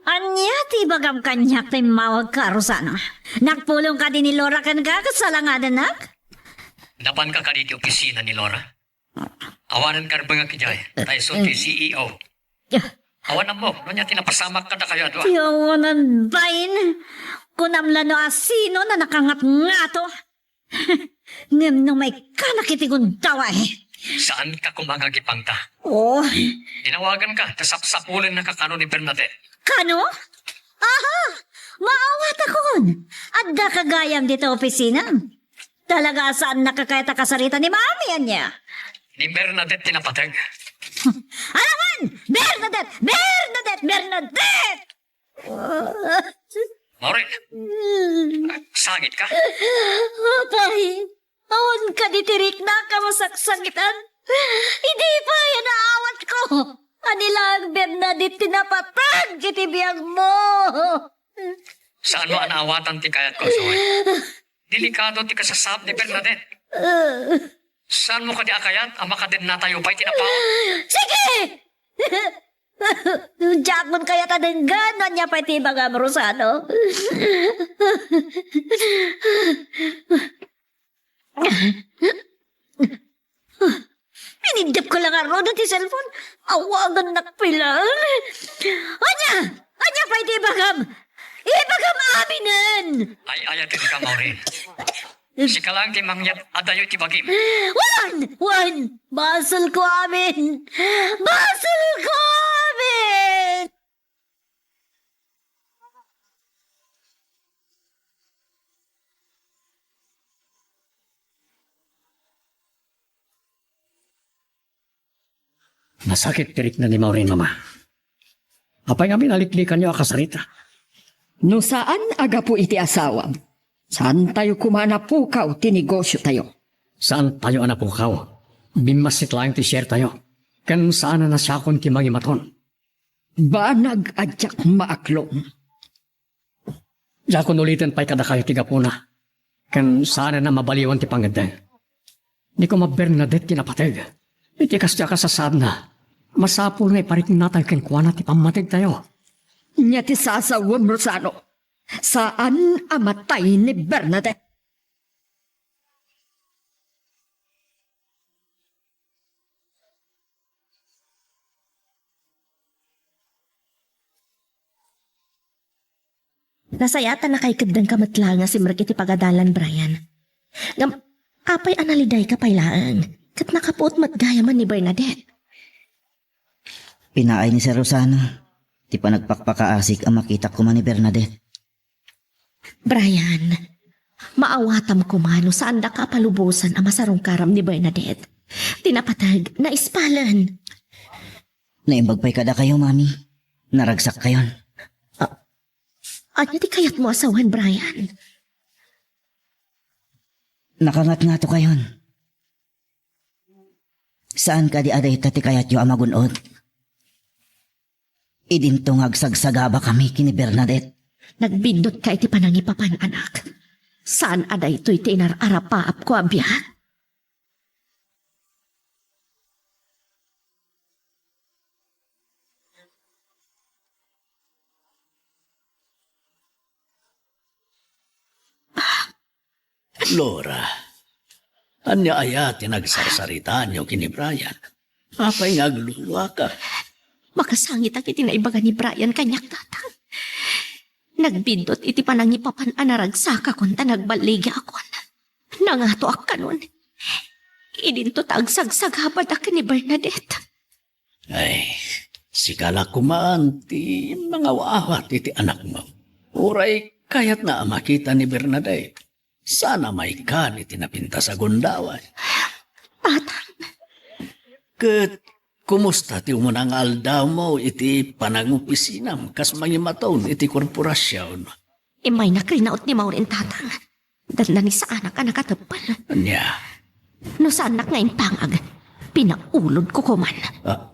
Ania ti ibagam kaniak ta immawagka, Rosana? Nagpulong kadi ni Lora kenka ket salangadennak? Napanka kadi iti opisina ni Lora? Awanen karbengak idiay, ta isu ti C E O. Awan ammo, no ania ti napasamak kadakayo a dua. Ti awanan bain. Kunam la no asino na nakangatngato. Ngem no maikkanak iti gundaway. Saanka koma nga agipangta. Oh. Inawaganka, ta sapsapulennaka kano ni Bernadette. Kano? Aha! Maawatakon! Addaka gayam dita opisina. Talaga a saannaka kayat a kasarita ni Mami, ania? Ni Bernadette ti napateg. Alangan! Bernadette! Bernadette! Bernadette! Maureen, sagitka? Apay, awan kadi ti riknak a masaksakitan? Idi pay a naawatko a ni laeng Bernadette ti napateg iti biagmo. Saanmo a naawatan ti kayatko, Zoe? Delikado ti kasasaad ni Bernadette. Saanmo kadi a kayat a makadennatayo pay ti napaut? Sige! Diakon kayat a denggen no ania pay ti ibagam, Rosano. Iniddep ko la ngarud ti cellphone. Awagannak pay laeng. Ania? Ania pay ti ibagam? Ibagam aminen! Ay, ayatenka, Maureen. Sika laeng ti mangyat adayo ti bagim. Wen! Wen! Basolko amin! Basolko amin! Nasakit ti rikna ni Maureen, Mama. Apay ngamin a liklikanyo a kasarita? No saan a gapu iti asawam, saantayo koma a napukaw ti negosiotayo. Saantayo a napukaw. Bimmassit laeng ti sharetayo. Ken saan a nasiakon ti mangimaton. Banag a diak maaklong. Diakon uliten pay kadakayo ti gapuna, ken saanen a mabaliwan ti pangngeddeng. Ni koma Bernadette ti napateg. Iti kasdiay a kasasaadna, masapul nga ipariknatayo kenkuana ti pammategtayo. Ania ti sasawem, Rosano? Saan a matay ni Bernadette. Nasayaat a nakaikeddengka met laeng a simrek iti pagadalan, Brian. Ngem, apay a nalidayka pay laeng, ket nakapuot met gayamen ni Bernadette? Pinaay ni Sir Rosano ti panagpakpakaasik a makitak koma ni Bernadette. Brian, maawatam koma no saandaka a palubosan a masarungkaram ni Bernadette. Ti napateg, naispalen. Naimbag pay kadakayo, Mami. Naragsak kayon. A-, ania ti kayatmo a sawen, Brian? Nakangatngato kayon. Saan kadi a dayta ti kayatyo a magun-od? Idinto nga agsagsagabakami ken ni Bernadette. Nagbinnotka iti panangipapan, anak. Saan a daytoy ti inar-arapaapko a biag? Laura, ania aya ti nagsarsaritaanyo ken ni Brian? Apay nga agluluaka? Makasangitak iti naibaga ni Brian kaniak, Tatang. Nagbiddut iti panangipapan a naragsakakon ta nagballigiakon. Nangatoak kanon. Idinto ta agsagsagabadak ni Bernadette. Ay, sika la koman ti mangaw-awat iti anakmo. Uray kayatna a makita ni Bernadette. Saan a maikkan iti napintas a gundaway. Tatang. Ket kumusta ti umuna nga aldawmo iti panangopisinam kas mangimaton iti korporasion? Immaynak rinaut ni Maureen, Tatang. Dandani saanak a nakateppel. Ania? No saannak nga impangag, pinaulodko koman. Ah,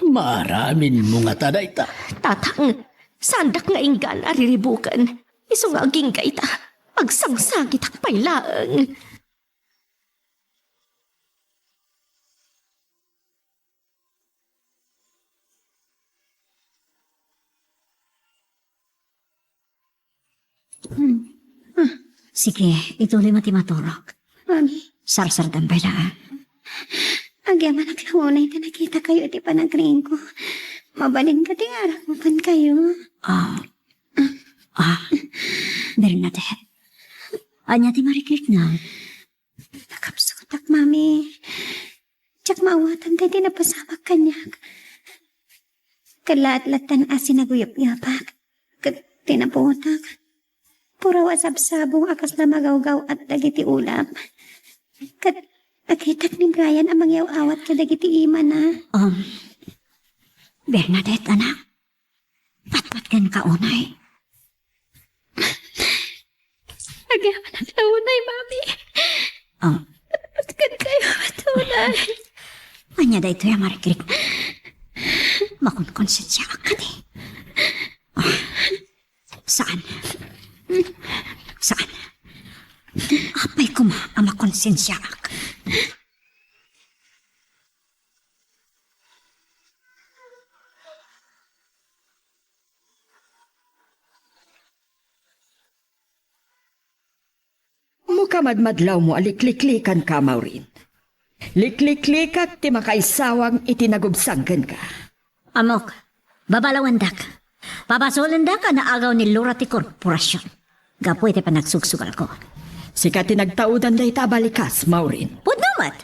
maaraminmo ngata dayta? Tatang, saandak nga inggan a riribuken. Isu nga agingga ita, agsangsangitak pay laeng. Hmm. Ah, sige, ituloy mo ti maturog. Mami. Sarsardam pay la. Agyamanak la unay ta nakitakayo iti panagriingko. Mabalin kadi nga arammokenkayo? Ah. Ah. Bernadette. Ania ti marikitna? Nakapsutak, Mami. Diak maawatan daydi napasamak kaniak. Kallaat lattan a sinaguyupyupak ket tinaputak. Puraw a sabsabong a kasla magawgaw-at dagiti ulam. Ket nakitak ni Brian a mangyaw-awat kadagiti imana. Um, Bernadette, anak, patpatgenka unay. Agyamanak la unay, Mami. Ah. Patpatgenkayo met unay. Ania daytoy a marikrik? Makonkonsensiaak kadi? Ah, saan? Saan? Apay koma a makonsensiaak? Mo kamadmadlawmo a likliklikanka, Maureen. Likliklikak ti makaisawang iti nagubsang kenka. Ammok, babalawendak. Pabasolendak a naagaw ni Laura ti korporasion gapu iti panagsugsugalko. Sika ti nagtaudan dayta a balikas, Maureen. Pudno met.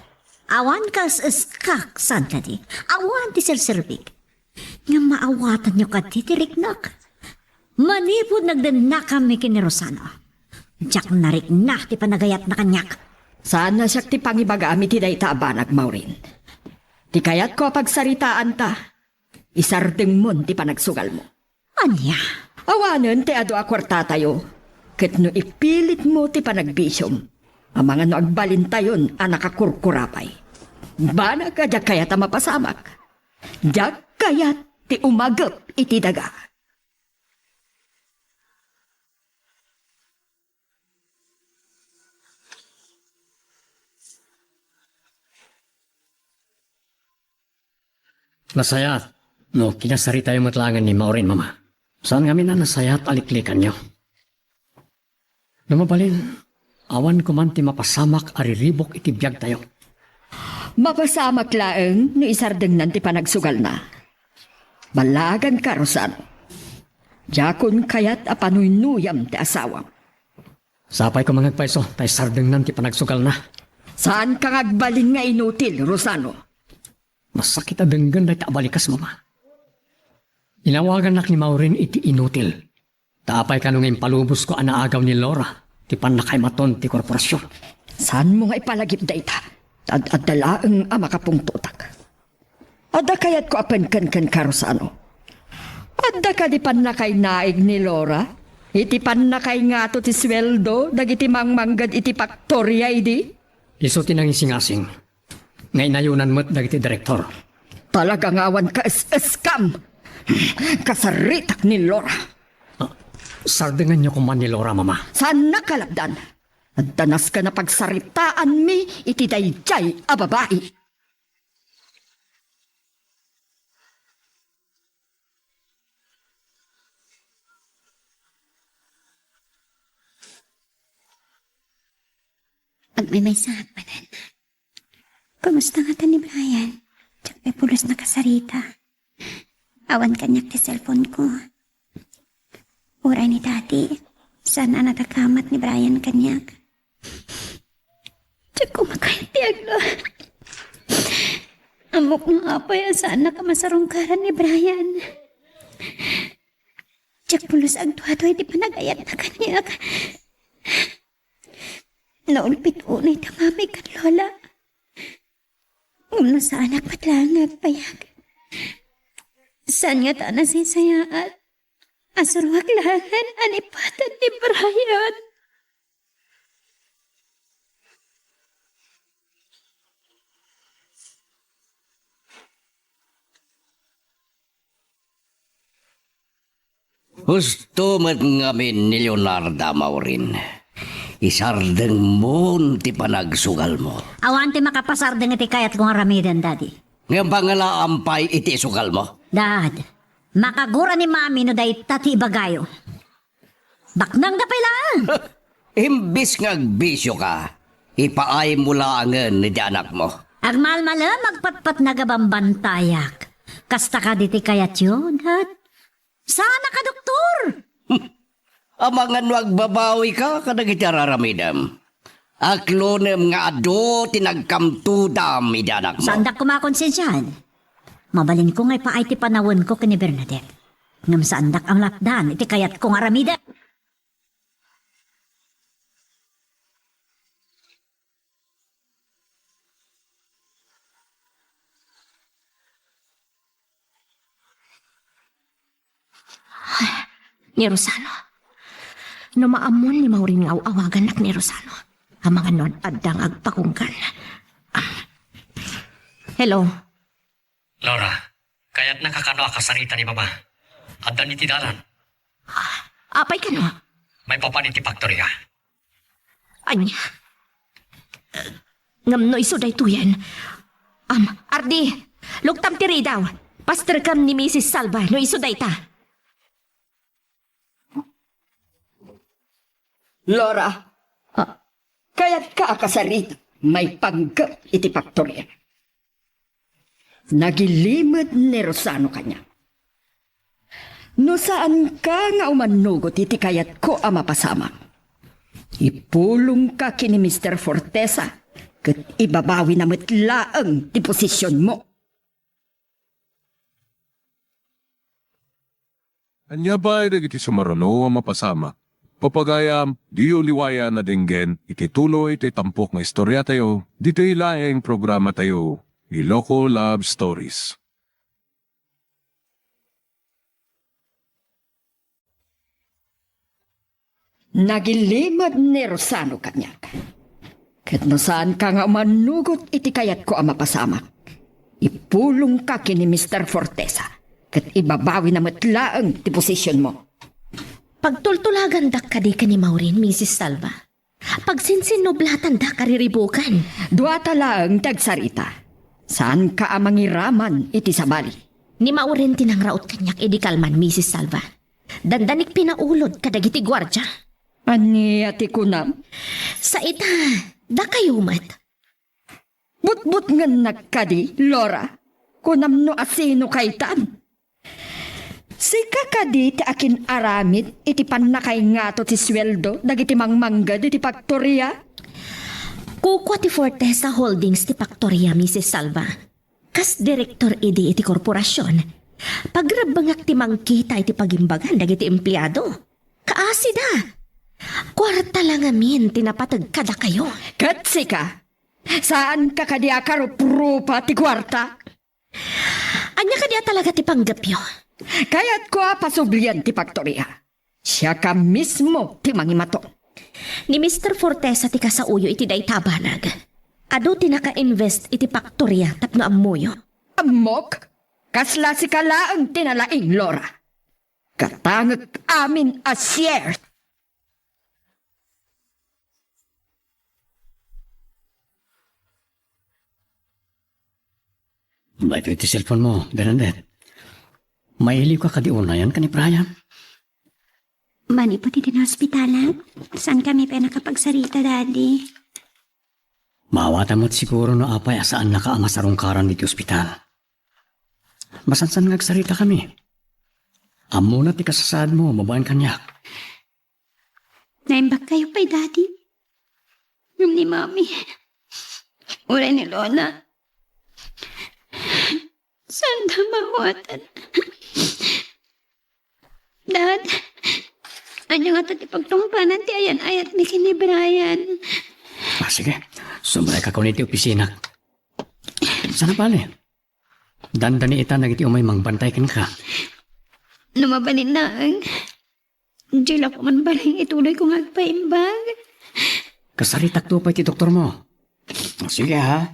Awan kas eskak, saan kadi? Awan ti serserbik. Ngem maawatanyo kadi ti riknak. Manipud nagdennakanmi ken ni Rosano, diak narikna ti panagayatna kaniak. Saan a siak ti pangibagam iti dayta a banag, Maureen. Ti kayatko a pagsaritaanta, isardengmon ti panagsugalmo. Ania? Awanen ti adu a kuartatayo, ket no ipilitmo ti panagbisiom, amangan no agbalintayon a nakakurkura pay. Banag a diak kayat a mapasamak. Diak kayat ti umagep iti daga. Nasayaat no kinasaritayo met laengen ni Maureen, Mama. Saan ngamin a nasayaat a liklikanyo. No mabalin, awan koman ti mapasamak a riribuk iti biagtayo. Mapasamak laeng no isardengnan ti panagsugalna. Ballaaganka, Rosano. Diakon kayat a panuynuyam ti asawam. Sapay koma nga agpayso ta isardengnan ti panagsugalna. Saanka nga agbalin nga inutil, Rosano. Masakit a denggen dayta a balikas, Mama. Inawagannak ni Maureen iti inutil. Ta apay kano nga impalubosko a naagaw ni Laura ti pannakaimaton ti korporasion? Saanmo nga ipalagip dayta? Ad-adda laeng a makapungtotak. Adda kayatko a penken kenka, Rosano. Adda kadi pannakainaig ni Laura iti pannakaingato ti sueldo dagiti mangmangged iti faktoria idi? Isu ti nangisingasing nga inayonan met dagiti direktor. Talaga nga awan kaes-eskam! Kasaritak ni Laura. Ah, sardenganyo koman ni Laura, Mama. Saannak a lapdan. Adda nasken a pagsaritaanmi iti daydiay a babai. Agmaymaysaak manen. Kumusta ngata ni Brian? Diak pay pulos nakasarita. Awan kaniak ti cellphone ko. Uray ni Daddy, saan a nadakamat ni Brian kaniak. Diak koma kayat ti agna. Ammok nga apay a saannak a masarungkaran ni Brian. Diak pulos agduadua iti panagayatna kaniak. Naulpit unay ti mami ken lola. Ngem no saanak met laeng nga agpayag, saan ngata a nasaysayaat a suroak laengen a naipatan ni Brian. Husto met ngamin ni Leonarda, Maureen. Isardengmon ti panagsugalmo. Awan ti makapasardeng iti kayatko nga aramiden, Daddy. Ngem pangalaam pay iti isugalmo? Dad, makagura ni Mami no dayta ti ibagayo. Baknangda pay laeng. Imbis nga agbisioka, ipaaymo laengen iti anakmo. Agmalmalem, agpatpatnag a bambantayak. Kasta kadi ti kayatyo, Dad? Saanak a doktor! Amangan no agbabawika kadagiti ar-aramidem. Aklonem nga adu ti nagkamtudam iti anakmo. Saandak koma a konsensiaan. Mabalinko nga ipaay ti panawenko ken ni Bernadette. Ngem saandak a malapdan iti kayatko nga aramiden. Ni Rosano. No maammon ni Maureen nga aw-awagannak ni Rosano, amangan no ad-, adda nga agpakunggan. Hello. Laura, kayatnak a kano a kasarita ni Mama. Adda ni ti dalan. Ah, apay kano? Maipapan iti faktoria. Ania? Ngem no isu daytoyen. Am, Ardi, luktam ti ridaw. Pasterkam ni Misis Salva no isu dayta. Laura, ah, kayatka a kasarita maipanggep iti faktoria. Nagilimed ni Rosano kaniak. No saanka nga umannugot iti kayatko a mapasamak, ipulongka ken ni Mister Fortesa ket ibabawina met laeng ti posisionmo. Ania pay dagiti sumaruno a mapasamak? Papagayam, diyo liwayan a denggen iti tuloy ti tampok nga istoriatayo ditoy laeng programatayo, Iloko Love Stories. Nagilimed ni Rosano kaniak. Ket no saanka nga umannugot iti kayatko a mapasamak, ipulongka ken ni Mister Fortesa, ket ibabawina met laeng ti posisionmo. Pagtultulagandak kadi ken ni Maureen, Misis Salva. Pagsinsinublatandak a riribukan. Duata laeng ti agsarita. Saanka a mangiraman iti sabali. Ni Maureen ti nangraut kaniak idi kalman, Misis Salva. Dandanik pinaulod kadagiti guardia. Ania ti kunam? Sa ita, dakayo met. Butbutngennak kadi, Laura? Kunam no asino kaytan? Sika kadi ti akin-aramid iti pannakaingato ti sueldo dagiti mangmangged iti faktoria? Kukua ti Fortesa Holdings ti faktoria, Misis Salva. Kas direktor idi iti korporasion, pagrebbengak ti mangkita iti pagimbagan dagiti empleado. Kaasida, kuarta la ngamin ti napateg kadakayo. Ket sika, saanka kadi a karuprupa ti kuarta? Ania kadi a talaga ti panggepyo? Kayatko a pasublian ti faktoria. Siaka mismo ti mangimaton. Ni Mister Fortesa ti kasaoyo iti dayta a banag. Adu ti naka-invest iti faktoria tapno ammoyo. Ammok, kasla sika laeng ti nalaing, Laura. Katangek amin a share. Daytoy ti cellphone mo, Bernadette. Mailiwka kadi unayen ken ni Brian? Manipud iti naospitalan, saankami pay nakapagsarita, Daddy. Maawatan met siguro no apay a saannaka a masarungkaran ditoy ospital. Masansan nga agsaritakami. Ammona ti kasasaadmo babaen kaniak. Naimbag kayo pay, Daddy. Ngem ni Mami, uray ni Lola, saanda maawatan. Dad, ania ngata ti pagtungpalan ti ayan-ayatmi ken ni Brian? Ah, sige. Sumarekka iti opisina. Saan a bale? Dandani ita dagiti umay mangbantay kenka. No mabalin laeng, diay la koma balin ituloyko nga agpaimbag. Kasaritakto pay ti doktormo. Sige, ha?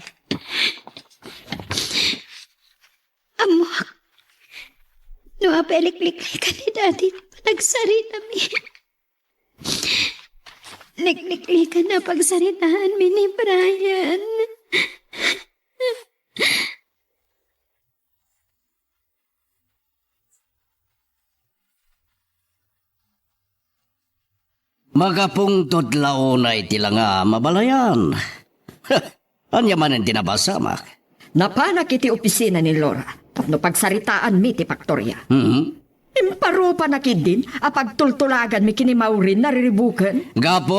Ammok no apay a likliklikan ni Daddy ti panagsaritami. Likliklikan a pagsaritaanmi ni Brian. Makapungtot la unay ti langam, abalayan. Ania manen ti nabasamak? Napanak iti opisina ni Laura tapno pagsaritaanmi ti Factoria. Mhm. Imparupanak idin a pagtultulaganmi ken ni Maureen a riribuken. Gapu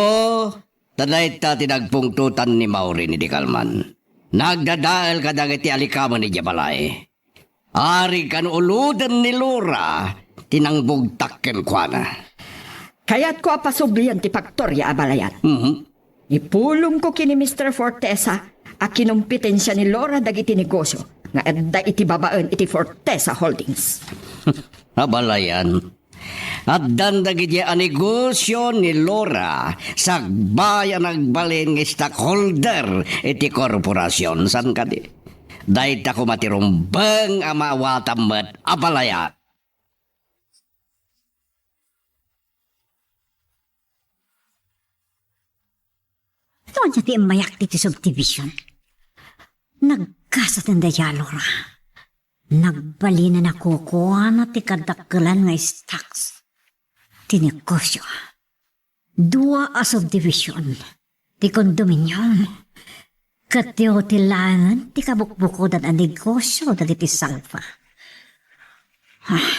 ta dayta ti nagpungtotan ni Maureen idi kalman. Nagdadael kadagiti alikamen idiay balay. Arig kano uloden ni Laura ti nangbugtak kenkuana. Kayatko a pasublian ti Factoria, abalayan. Mhm. Ipulongko ken ni Mister Fortesa a kinompetensia ni Laura dagiti negosio nga adda iti babaen iti Fortesa Holdings. Abalayan. Addan dagiti a negosio ni Laura, sakbay a nagbalin nga stockholder iti korporasion, saan kadi? Dayta koma ti rumbeng a maawatam met, abalayan. No ania ti immayak ditoy subdivision? Nagkasaten daydiay a Laura. Nagbalinen a kukuana ti kadakkelan nga stocks ti negosio. Dua a subdivision, ti condominium, ket ti hotel laengen ti kabukbukodan a negosio dagiti Salva. Ah.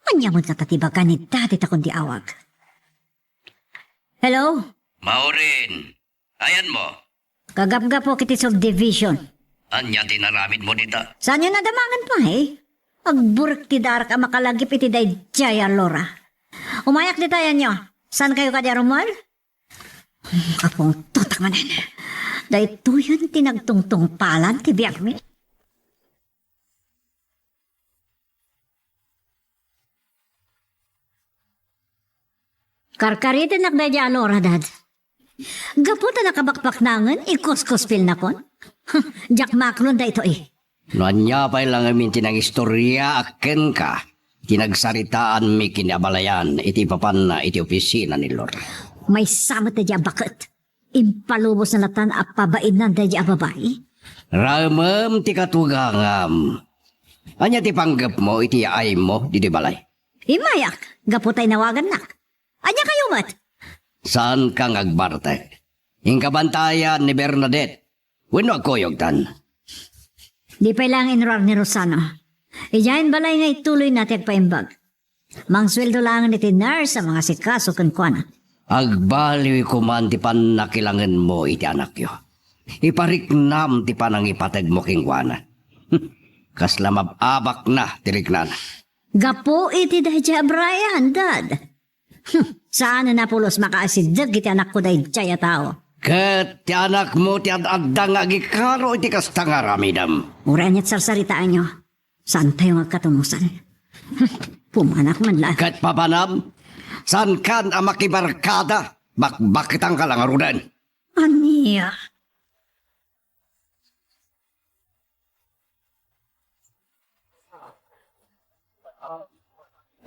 Ania met ngata ti ibaga ni Daddy ta kundi awag? Hello? Maureen, ayanmo? Kagapgapok iti subdivision. Ania ti inaramidmo dita? Saanyo nadamangen pay? Agburek ti darak a makalagip iti daydiay a Laura. Umayak dita, ayanyo. Saankayo kadi a rummuar? Kapungtotak manen. Daytoyen ti nagtungtungpalan ti biagmi. Karkaritennak daydiay a Laura, Dad. Gapu ta nakabakbaknangen, ikuskuspilnakon. Diak maaklon daytoy. No ania pay la ngamin ti nangistoriaak kenka, ti nagsaritaanmi ken ni abalayan iti ipapanna iti opisina ni Laura. Maysa met daydiay a baket. Impalubosna latan a pabainna daydiay a babai. Raemem ti katugangam. Ania ti panggepmo iti yaaymo ditoy balay? Immayak, gapu ta inawagannak. Ania kayo met? Saanka nga agbartek? Inka bantayan ni Bernadette wenno agkuyogtan? Di pay laeng inruar ni Rosano. Idiay balay nga ituloyna ti agpaimbag. Mangsueldo laengen iti nurse a mangasikaso kenkuana. Agbaliwko man ti pannakilangenmo iti anakyo. Ipariknam ti panangipategmo kenkuana. Kasla mab-abakna ti riknana. Gapu iti daydiay a Brian, Dad. Saan a napulos makaasideg iti anakko daydiay a tao. Ket ti anakmo ti ad-adda nga agikaro iti kasta nga aramidem. Uray ania't sarsaritaanyo, saantayo nga agkatunosan. Pumanak man la. Ket papanam, saankan a makibarkada, bakbaketanka la ngaruden. Ania?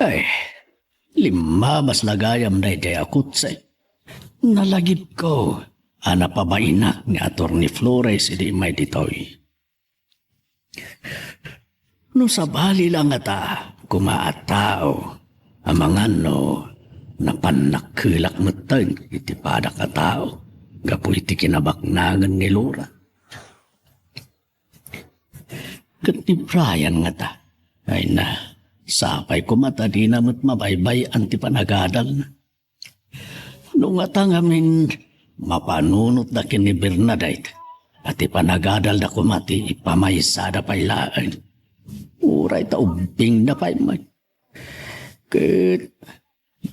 Ay, limmamasna gayam daydiay a kotse. Nalagipko a napabainak ni Attorney Flores idi immay ditoy. No sabali la ngata koma a tao, amangan no Napan nakkelak metten iti padak a tao gapu iti kinabaknangen ni Laura. Ket ni Brian ngata, ay na, sapay koma ta dina met mabaybay-an ti panagadalna. No ngata ngamin, mapanunotda ken ni Bernadette, a ti panagadalda koma ti ipamaysada pay laeng. Uray ta ubbingda pay met. Ket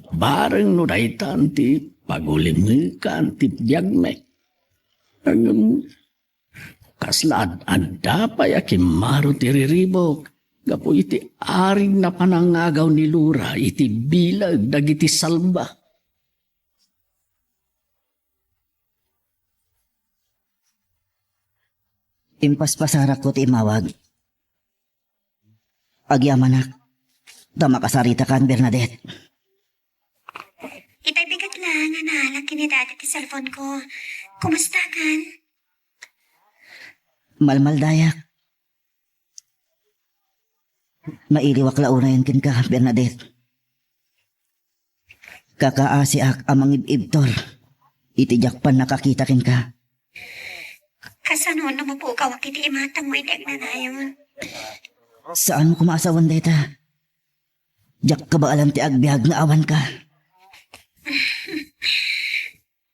bareng no daytan ti pagulimekan ti biagmi. Ngem kasla ad-adda pay a kimmaro ti riribuk gapu iti aridna panangagaw ni Laura iti bileg dagiti salba. Impaspasarakko ti immawag. Agyamanak, ta makasaritakan, Bernadette. Itay bigat la nga naalak ken ni Daddy ti cellphone ko. Kumustakan? Malmaldayak. Nailiwak la unayen kenka, Bernadette. Kakaasiak a mangib-ibtur iti diak pannakakita kenka. Kasano no mapugawak iti imatangmo iti agnanayon? Saanmo koma a sawen dayta. Diak kabaelan ti agbiag nga awanka.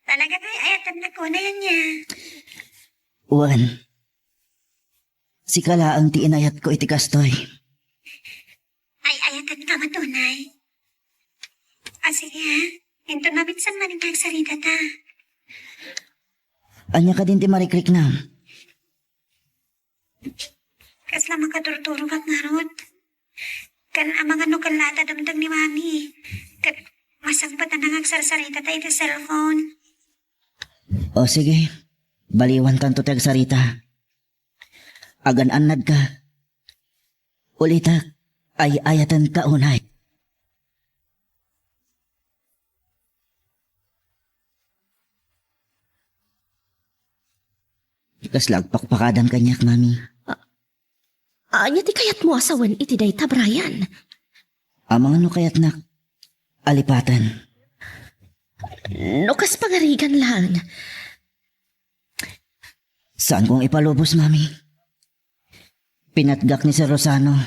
Talaga nga ay-ayatennak unay ania? Wen, sika laeng ti inayatko iti kastoy. Ay-ayatenka met unay? A, sige, a. Inton maminsan manen nga agsaritata. Ania kadin ti marikriknam? Kasla makaturturogak ngarud. Ken amangan no kella ta dumteng ni Mami. Ket masappat a nangagsarsarita ta iti cellphone. O sige, baliwantanto ti agsarita. Agan-annadka. Ulitek, ay-ayatenka unay. Kasla agpakpakadan kaniak, Mami. Ania ti kayatmo a sawen iti dayta, Brian? Amangan no kayatnak a lipaten. No kas pangarigan laeng. Saankong ipalubos, Mami. Pinatgak ni Sir Rosano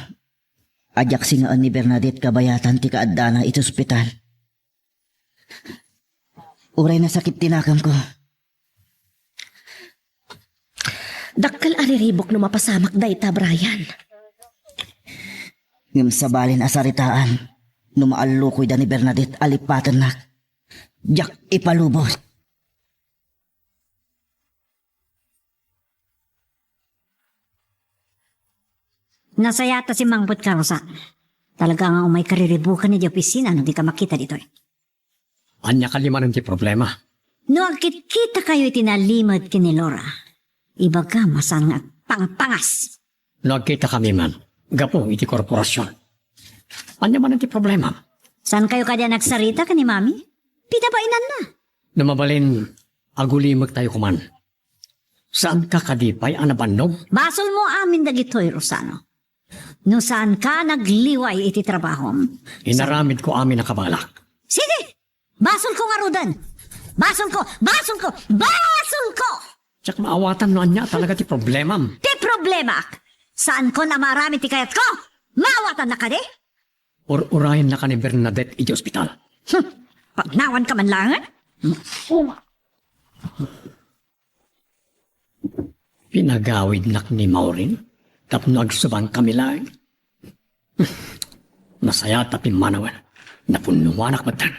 a diak singaen ni Bernadette kabayatan ti kaaddana iti ospital. Uray nasakit ti nakemko. Dakkel a riribuk no mapasamak dayta, Brian. Ngem sabalen a saritaan no maallukoyda ni Bernadette a lipatennak. Diak ipalubos. Nasayaat a simmangpetka, Rosa. Talaga nga umay kariribukan idiay opisina no dika makita ditoy. Ania kadi manen ti problema? No agkitkitakayo iti nalimed ken ni Laura, ibagam a saan nga agpangpangas. No agkitakami man, gapu iti korporasion. Ania manen ti problema? Saankayo kadi a nagsarita ken ni Mami? Pinabainanna. No mabalin, agulimektayo koman. Saanka kadi pay a nabannog? Basolmo amin dagitoy, Rosano. No saanka nagliway iti trabahom. Inaramidko amin a kabalak. Sige! Basolko ngaruden! Basolko! Basolko! Basolko! Diak maawatan no ania talaga ti problemam. Ti problemak! Saankon a maaramid ti kayatko! Maawatannak kadi? Ur-urayennaka ni Bernadette iti ospital. Hmm. Pagnawanka man laeng? Pinagawidnak ni Maureen tapno agsubangkami laeng. Hmm. Nasayaat a pimmanawen. Napunnoanak metten.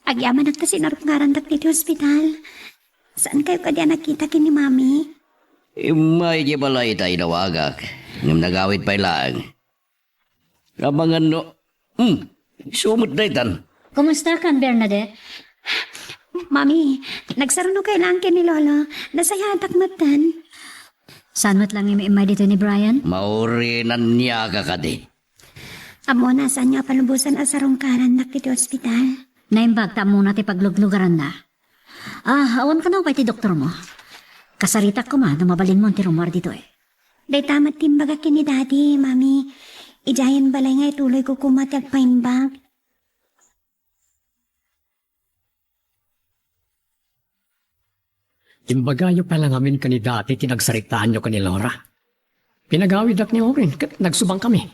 Agyamanak ta sinarungarandak iti ospital. Saankayo kadi a nakita ken ni Mami? Immay idiay balay ta inawagak, ngem nagawid pay laeng. Amangan no, hmm, isu met daytan. Kumustakan, Bernadette? Mami, nagsarunokay laeng ken ni Lolo. Nasayaatak metten. Saan met laeng immay ditoy ni Brian? Maureen, aniaka kadi? Ammona, saanyo a palubosan a sarungkarannak iti ospital? Naimbag ta ammona ti pagluglugaranna. Ah, awan kano pay ti doktormo. Kasaritak koma no mabalinmon ti rummuar ditoy. Dayta met ti imbagak ken ni Daddy, Mami. Idiayen balay nga ituloyko koma ti agpaimbag. Imbagayo pay la ngamin ken ni Daddy ti nagsaritaanyo ken ni Laura. Pinagawidak ni Maureen ket nagsubangkami.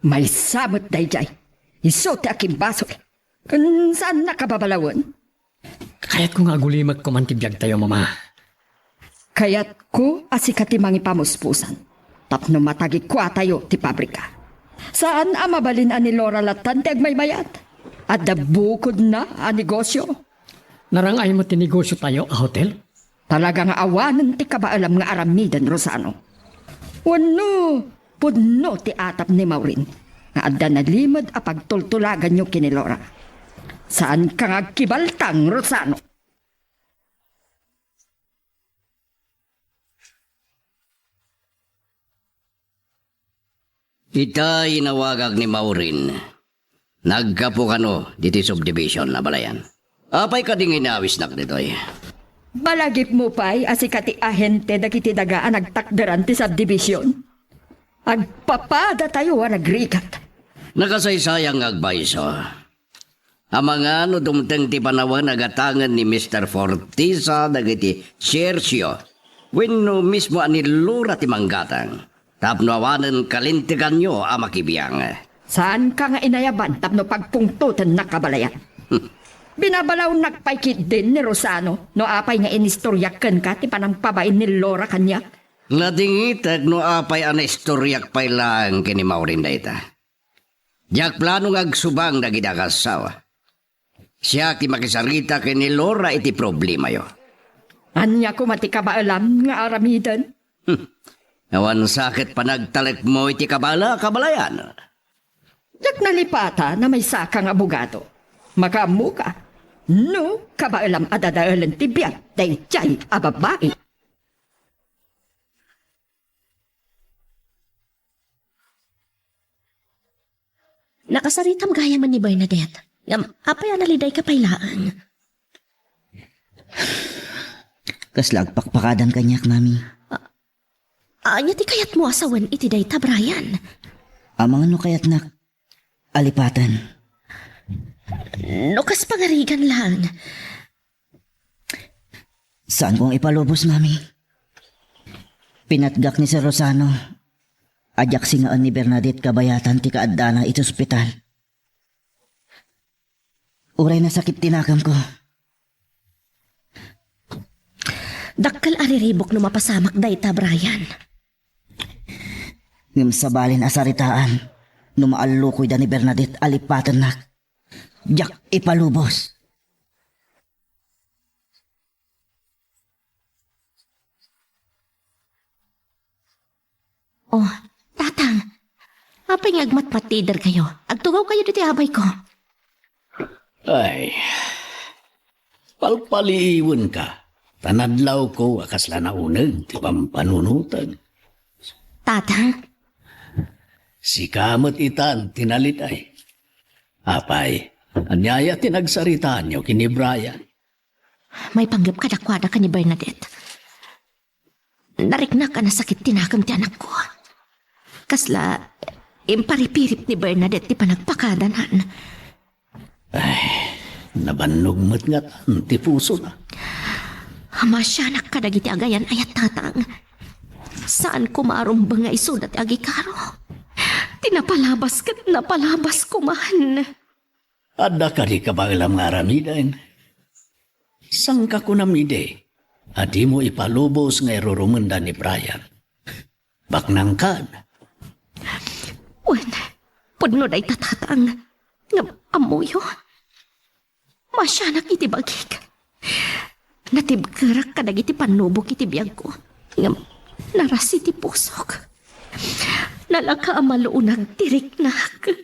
Maysa met daydiay. Isu ti akimbasol. Ken saannaka babalawen? Kayatko nga agulimek koman ti biagtayo, Mama. Kayatko a sika ti mangipamuspusan tapno matagikuatayo ti pabrika. Saan a mabalin a ni Laura lattan ti agmaymayat. Adda bukodna a negosio. Narang-ay met ti negosiotayo a hotel? Talaga nga awanen ti kabaelam nga aramiden, Rosano. Wenno, pudno ti atap ni Maureen nga adda nalimed a pagtultulaganyo ken ni Laura. Saanka nga agkibaltang, Rosano. Itay inawagak ni Maureen. Naggapu kano diti subdivision a balayan. Apay kadi nga inawisnak ditoy? Balagipmo pay a sika ti ahente dagiti daga a nagtakderan ti subdivision? Agpapadatayo a nagrigat. Nakasaysayang nga agbayso. Amangan no dumteng ti panawen a gatangen ni Mister Fortisa dagiti sharesyo wenno mismo a ni Laura ti manggatang tapno awanen kalinteganyo a makibiang. Saanka nga inayaban tapno pagpungtotennak a balayan. Binabalawnak pay ketdin ni Rosano no apay nga inistoriak kenka ti panangpabain ni Laura kaniak. Nadingitek no apay a naistoriak pay laeng ken ni Maureen dayta. Diak plano nga agsubang dagiti agassawa. Siak ti makisarita ken ni Laura iti problemayo. Ania koma ti kabaelam nga aramiden? Hmm. Awan sa ket panagtalekmo iti kabaela, kabalayan. Diak nalipatan a maysaka nga abogado. Makaammoka, no kabaelam a dadaelen ti biag daydiay a babbai. Nakasaritam gayamen ni Bernadette. Ngem, apay a nalidayka pay laeng? Kasla agpakpakadan kaniak, Mami. A-, ania ti kayatmo a sawen iti dayta, Brian? Amangan no kayatnak a lipaten. No kas pangarigan laeng. Saan kong ipalubos, Mami. Pinatgak ni Sir Rosano a diak singaen ni Bernadette kabayatan ti kaaddana iti ospital. Uray nasakit ti nakemko. Dakkel a riribuk no mapasamak dayta, Brian. Ngem sabalen a saritaan no maallukoyda ni Bernadette a lipatennak. Diak ipalubos. Oh, Tatang, apay nga agmatmat ti iderkayo? Agtugawkayo ditoy abayko. Ay, palpaliiwenka, ta nadlawko a kasla nauneg ti pampanunoten. Tatang? Sika met itan ti naliday. Apay, aniaya ti nagsaritaanyo ken ni Brian? Maipanggep kadakuada ken ni Bernadette. Nariknak a nasakit ti nakem ti anakko. Kasla, imparipirip ni Bernadette ti panagpakadanan. Ay, nabannog met ngatan ti pusona. Maasianak kadagiti agayan-ayat, Tatang. Saan koma a rumbeng nga isuda ti agikaro. Ti napalabas ket napalabas koman. Adda kadi kabaelam nga aramiden? Sangkakunam idi a dimo ipalubos nga irurumenda ni Brian. Baknangkan. Wen, pudno dayta, Tatang. Ngem ammoyo, maasianak iti bagik. Natibkerak kadagiti pannubok iti biagko. Ngem narasi ti pusok. Nalaka a maluonag ti riknak.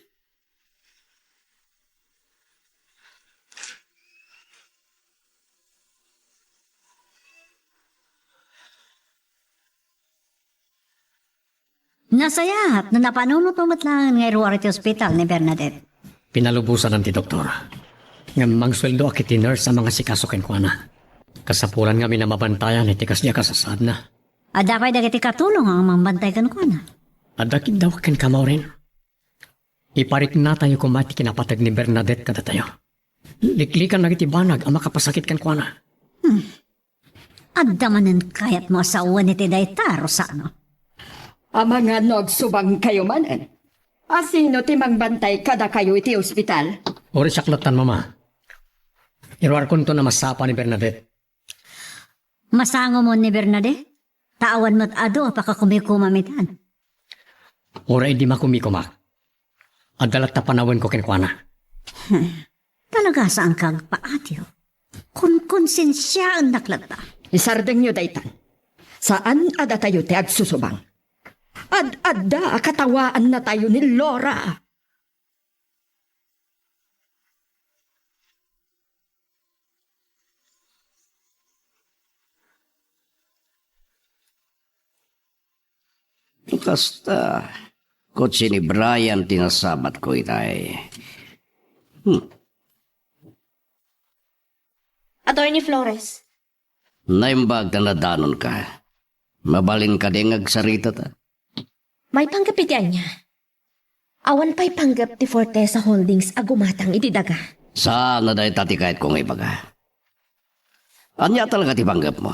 Nasayaat no napanunotmo met laeng nga iruar iti ospital ni Bernadette. Pinalubosanan ti doktor. Ngem mangsueldoak iti nurse a mangasikaso kenkuana. Kasapulan ngamin a mabantayan iti kasdi a kasasaadna. Adda pay dagiti katulong a mangbantay kenkuana? Adda kiddawak kenka, Maureen. Ipariknatayo koma ti kinapateg ni Bernadette kadatayo. Liklikan dagiti banag a makapasakit kenkuana. Hmm. Adda manen kayatmo a sawen iti dayta, Rosano? Amangan no agsubangkayo manen, asino ti mangbantay kadakayo iti ospital? Uray siak lattan, Mama. Iruarkonto a masapa ni Bernadette. Masangomon ni Bernadette? Ta awan met adu a pakakumikumamitad. Uray idi makumikumak, adda latta panawenko kenkuana. Hmm. Talaga saanka agpaatyo. Konkonsensiaennak latta. Isardengyo daytan. Saan a datayo ti agsusubang. Ad-adda a katawaannatayo ni Laura. Kasta, kutsi ni Brian ti nasabatko itay. Hmm. Attorney Flores. Naimbag ta nadanonka. Mabalin kadi nga agsaritata? Maipanggep iti ania? Awan pay panggep ti Fortesa Holdings a gumatang iti daga. Saan a dayta ti kayatko nga ibaga. Ania talaga ti panggepmo?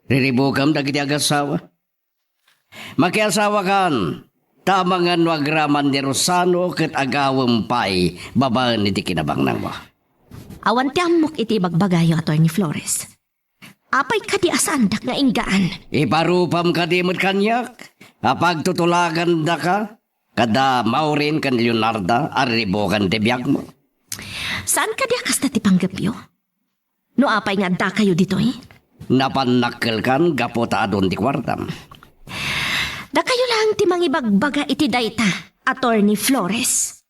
Riribukam dagiti agasawa? Makiasawakan, ta amangan no agraman ni Rosano ket agawem pay babaen iti kinabangnangmo. Awan ti ammok iti ibagbagayo, Attorney Flores. Apay kadi a saandak nga inggaan? Iparupam kadi met kaniak a pagtutulagandaka kada Maureen ken Leonarda a riribukan ti biagmo? Saan kadi a kasta ti panggepyo? No apay nga addakayo ditoy? Napannakkelkan gapu ta adun ti kuartam. Dakayo laeng ti mangibagbaga iti dayta, Attorney Flores.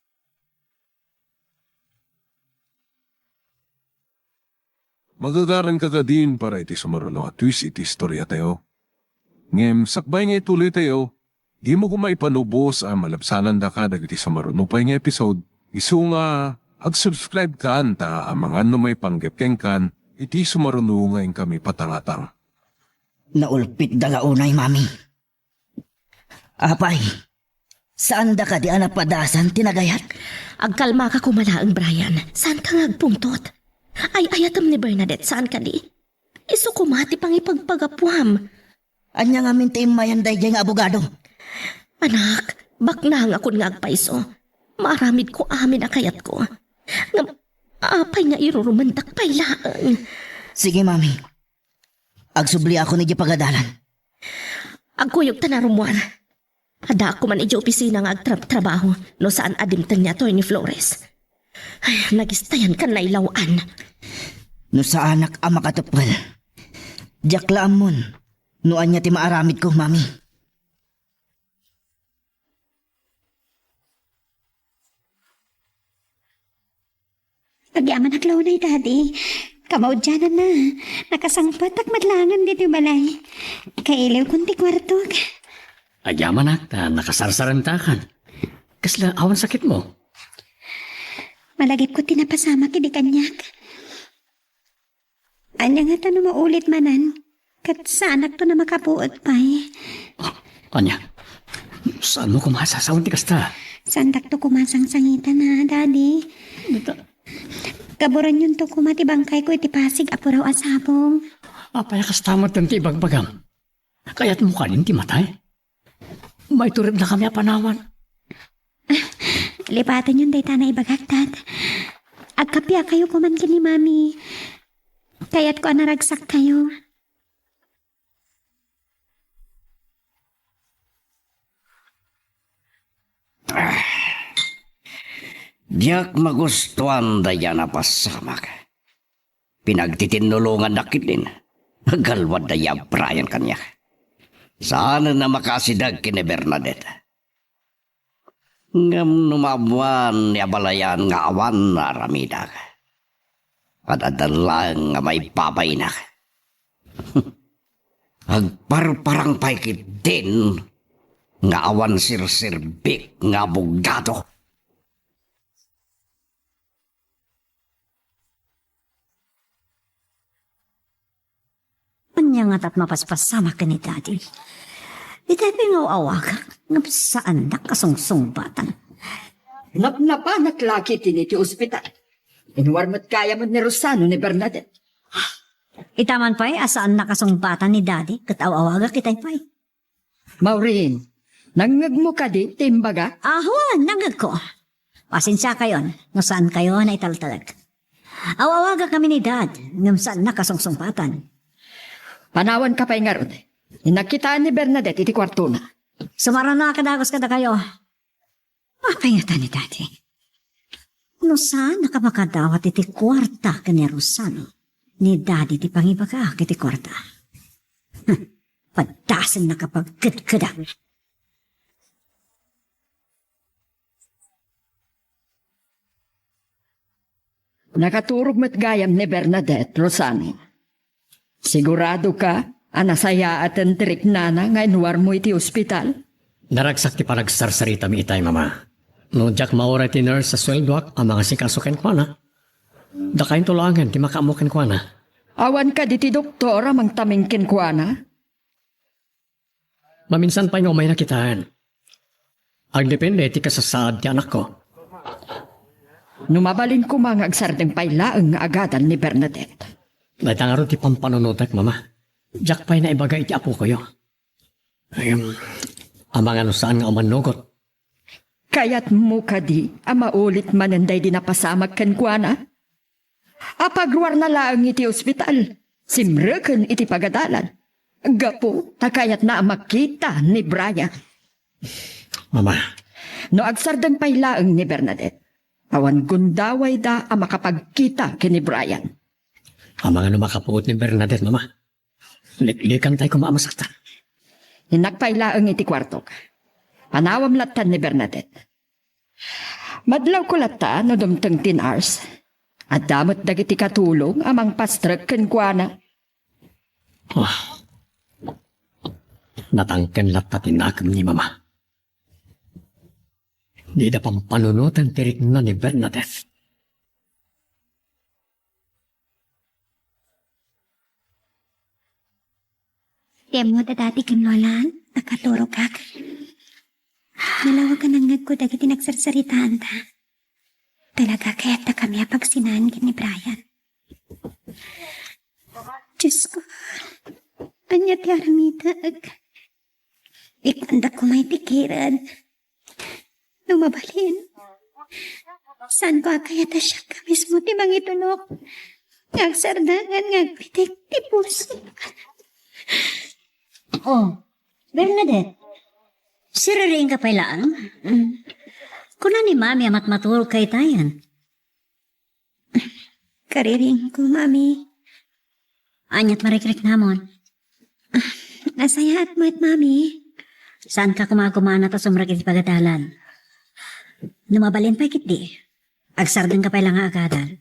Magagaranka kadin para iti sumaruno a twist iti istoriatayo. Ngem sakbay nga ituloytayo, dimo koma ipanubos a malabsanandaka dagiti sumaruno pay nga episode. Isu nga, ag-subscribe kan ta amangan no maipanggep kenkan iti sumaruno nga inkami patangatang. Naulpitda la unay, Mami. Apay, saanda kadi a napadasan ti nagayat? Agkalmaka koma laeng, Brian. Saanka nga agpungtot. Ay-ayatem ni Bernadette, saan kadi? Isu koma ti pangipagpagapuam. Ania ngamin ti immayan daydiay nga abogado? Anak, baknangakon nga agpayso. Maaramidko amin a kayatko. Ngem apay nga irurumendak pay laeng? Sige, Mami. Agsubliakon idiay pagadalan. Agkuyogta a rummuar. Addaak koma idiay opisina nga agtrabtrabaho no saan a dimteng ni Attorney Flores. Ay, nagistayankan nailaw-an. No saanak a makatepel, diak la ammon no ania ti maaramidko, Mami. Agyamanak la unay, Daddy. Kamaudiananna, nakasangpetak met laengen ditoy balay. Kailiwkon ti kuartok. Agyamanak, ta nakasarsarentakan. Kasla awan sakitmo? Malagipko ti napasamak idi kaniak. Ania ngata no maulit manen, ket saanakto a makapuot pay? Ania? Saanmo koma a sasawen ti kasta? Saandakto koma a sangsangitan, a, Daddy. Nata- Gaburenyonto koma ti bangkayko iti pasig a puraw a sabong. Apay a kasta met ti ibagbagam? Kayatmo kadin ti matay? Maiturednakami a panawan. Lipatenyon dayta a naibagak, Dad. Agkappakayo koman ken ni Mami. Kayatko a naragsakkayo. Ah, diak magustuan dayta a napasamak. Pinagtitinnulongannak ketdin. Agalwad dayta a Brian kaniak. Saanen a makaasideg ken ni Bernadette. Ngem no maammoan ni abalayan nga awan naaramidak, ad-addan laeng nga maibabainak. Agparparang pay ketdin nga awan serserbik nga abogado. Ania ngata ti mapaspasamak ken ni Daddy? Itay pay nga aw-awagak, ngem saannak a sungsungbatan. Napnapanak la ketdi iti ospital. Inwar met gayam ni Rosano ni Bernadette. Ita man pay a saannak a sungbatan ni Daddy ket aw-awagak itay pay. Maureen, nangngegmo kadi ti imbagak? Awan, nangngegko. Pasensiakayon no saankayo a naitaltalek. Aw-awagak ngamin ni Dad, ngem saannak a sungsungbatan. Panawanka pay ngarud. Innak kitaen ni Bernadette iti kuartona. Sumarunoak a dagus kadakayo. Apay ngata ni Daddy? No saannak a makadawat iti kuarta ken ni Rosano, ni Daddy ti pangibagaak iti kuarta. Padasennak a pagkedkedak. Nakaturog met gayam ni Bernadette, Rosano. Siguradoka a nasayaaten ti riknana nga inwarmo iti ospital? Naragsak ti panagsarsaritami itay, Mama. No diak mauray ti nurse a sueldoak a mangasikaso kenkuana, dakayonto laengen ti makaammo kenkuana. Awan kadi ti doktor a mangtaming kenkuana? Maminsan pay nga umayna kitaen. Agdepende ti kasasaad ti anakko. No mabalin koma nga agsardeng pay laeng nga agadal ni Bernadette. Dayta ngarud ti pampanunotek, Mama. Diak pay naibaga iti apokoyo. Em, amangan no saan nga umannugot. Kayatmo kadi a maulit manen daydi napasamak kenkuana? Apagruarna laeng iti ospital, simreken iti pagadalan. Gapu ta kayatna a makita ni Brian. Mama. No agsardeng pay laeng ni Bernadette, awan gundawayda a makapagkita ken ni Brian. Amangan no makapuot ni Bernadette, Mama. Liklikan tay koma a masaktan. Innak pay laeng iti kuartok. Panawam latta ni Bernadette. Madlawko latta no dumteng tin ars. Adda met dagiti katulong a mangpastrek kenkuana. Ah. Natangken latta ti nakem ni Mama. Dida pampanunoten ti rikna ni Bernadette. Diak ammo dayta ken Lola, nakaturogak. Nalawagan nangngegko dagiti nagsarsaritaanta. Talaga, kayatdakami a pagsinaan ken ni Brian. Diosko, ania ti aramidek? Ikkandak koma iti kirem. No mabalin, saanko a kayat a siak mismo ti mangitulok nga agsardangan nga agbitek ti puso. Oh, Bernadette, siririingka pay laeng? Mm. Kuna ni Mami a matmaturogka itayen. Kaririingko, Mami. Ania ti marikriknamon? Nasayaat met, Mami. Saanka koma a gumana ta sumrek iti pagadalan. No mabalin pay ketdi, agsardengka pay la nga agadal.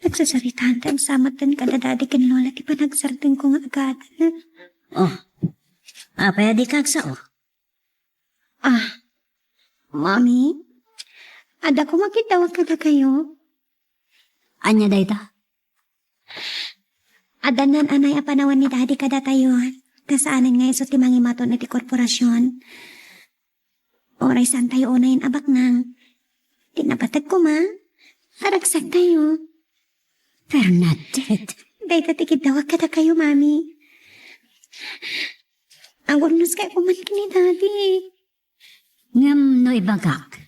Nagsarsaritaanta sa met kada Daddy ken Lola ti panagsardengko nga agadal. Oh, apay a dika agsao? Ah, Mami, adda koma kiddawak kadakayo. Ania dayta? Adda naan-anay a panawen ni Daddy kadatayo, ta saanen nga isu ti mangimaton iti korporasion. Uray saantayo unayen a baknang, ti napateg koma, aragsaktayo. Bernadette. Dayta ti kiddawak kadakayo, Mami. Agurnoskayko man ken ni Daddy. Ngem no ibagak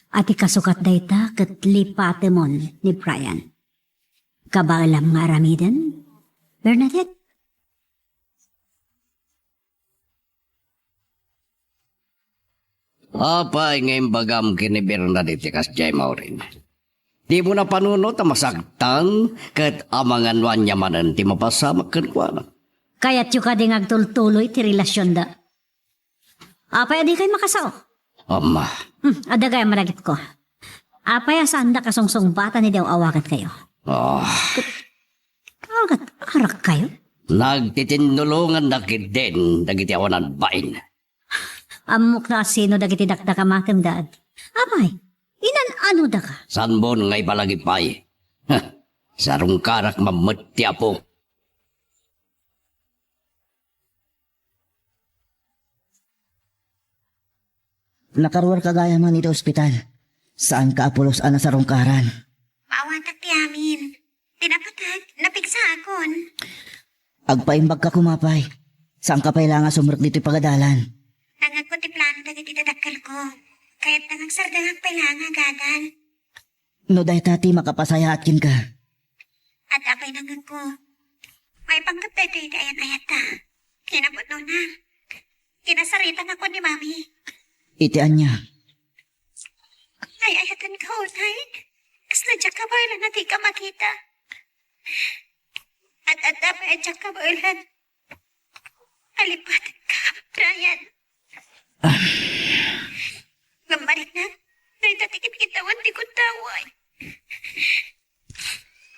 a ti kasukat dayta ket lipatemon ni Brian, kabaelam nga aramiden, Bernadette? Apay nga imbagam ken ni Bernadette ti kasdiay, Maureen? Dimo napanunot a masaktan ket amangan no ania manen ti mapasamak kenkuana. Kayatyo kadi nga agtultuloy ti relasionda? Apay a dikay makasao? Ama. Hmm, adda gayam a dagitko. Apay a saandak a sungsungbatan idi aw-awagankayo? Ah. Ket, agat, arakkayo? Nagtitinnulongandak ketdin dagiti awan agbain. Ammok no asino dagiti dakdakamatem, Dad. Apay, inan-anodaka? Saanmon nga ibalagi pay? Heh, sarungkarak mammet ti apo. Nakaruarka gayam iti ospital. Saanka a pulos a nasarungkaran. Maawatak ti amin. Ti napateg, napigsaakon. Agpaimbagka koma pay. Saanka pay la nga sumrek ditoy pagadalan. Nangngegko ti plano dagiti dadakkelko. Kayatna nga agsardengak pay la nga agadan. No dayta ti makapasayaat kenka. Adda pay nangngegko. Maipanggep daytoy iti ayan-ayatta. Kinapudnona, kinasaritak a kuan ni Mami. Iti ania? Ay-ayatenka unay. Kasla diak kabaelan a dika makita. Ad-adda pay a diak kabaelan a lipatenka, Brian. Ngem marikna, dayta ti kitkitawen ti kuntaway.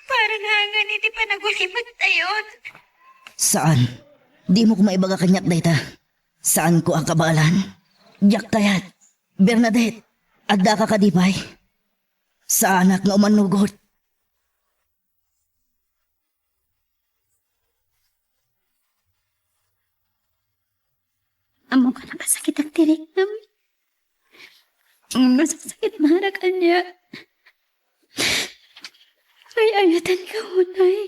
Para naangan iti panagulimattayon. Saan. Dimo koma ibaga kaniak dayta. Saanko a kabaelan. Diak kayat. Bernadette, addaka kadi pay? Saanak nga umannugot. Ammok a nakasakitak ti riknam. Ngem nasakit man a kaniak. Ay-ayatenka unay.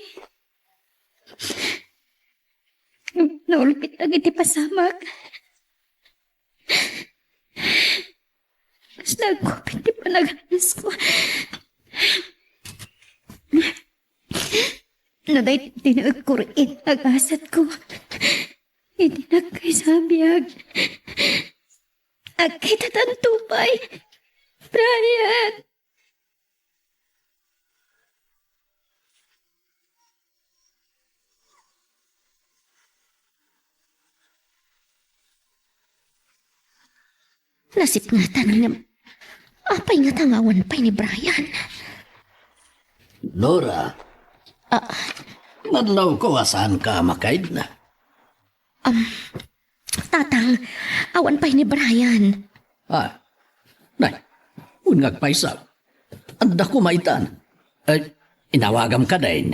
Ngem naulpit dagiti pasamak. Kasla agkupit ti panaganasko. No daytoy ti naagkur-it agasatko iti nagkaysa a biag, agkitatanto pay, Brian. Nasipngetan ngem apay ngata nga awan pay ni Brian? Nora. Ah. Madlawko a saanka a makaidna. Um, Tatang, awan pay ni Brian. Ah, nay, wen nga agpayso. Adda koma itan. Eh, inawagam kadin.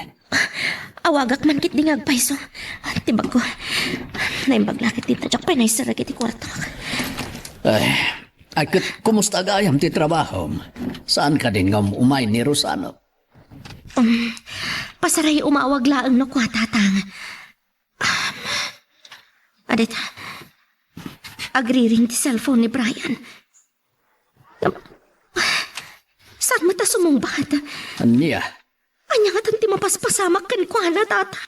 Awagak man ketdi nga agpayso. Ti bagko. Naimbag la ketdi ta diak pay naisarek iti kuartok. Ay, ay, ket kumusta gayam ti trabahom? Saan kadin nga um-umay ni Rosano? Um, pasaray umawag laeng no kua, Tatang. Um, adita, agriring ti cellphone ni Brian. Saan met a sumungbat? Ania? Ania ngatan ti mapaspasamak kenkuana, Tata?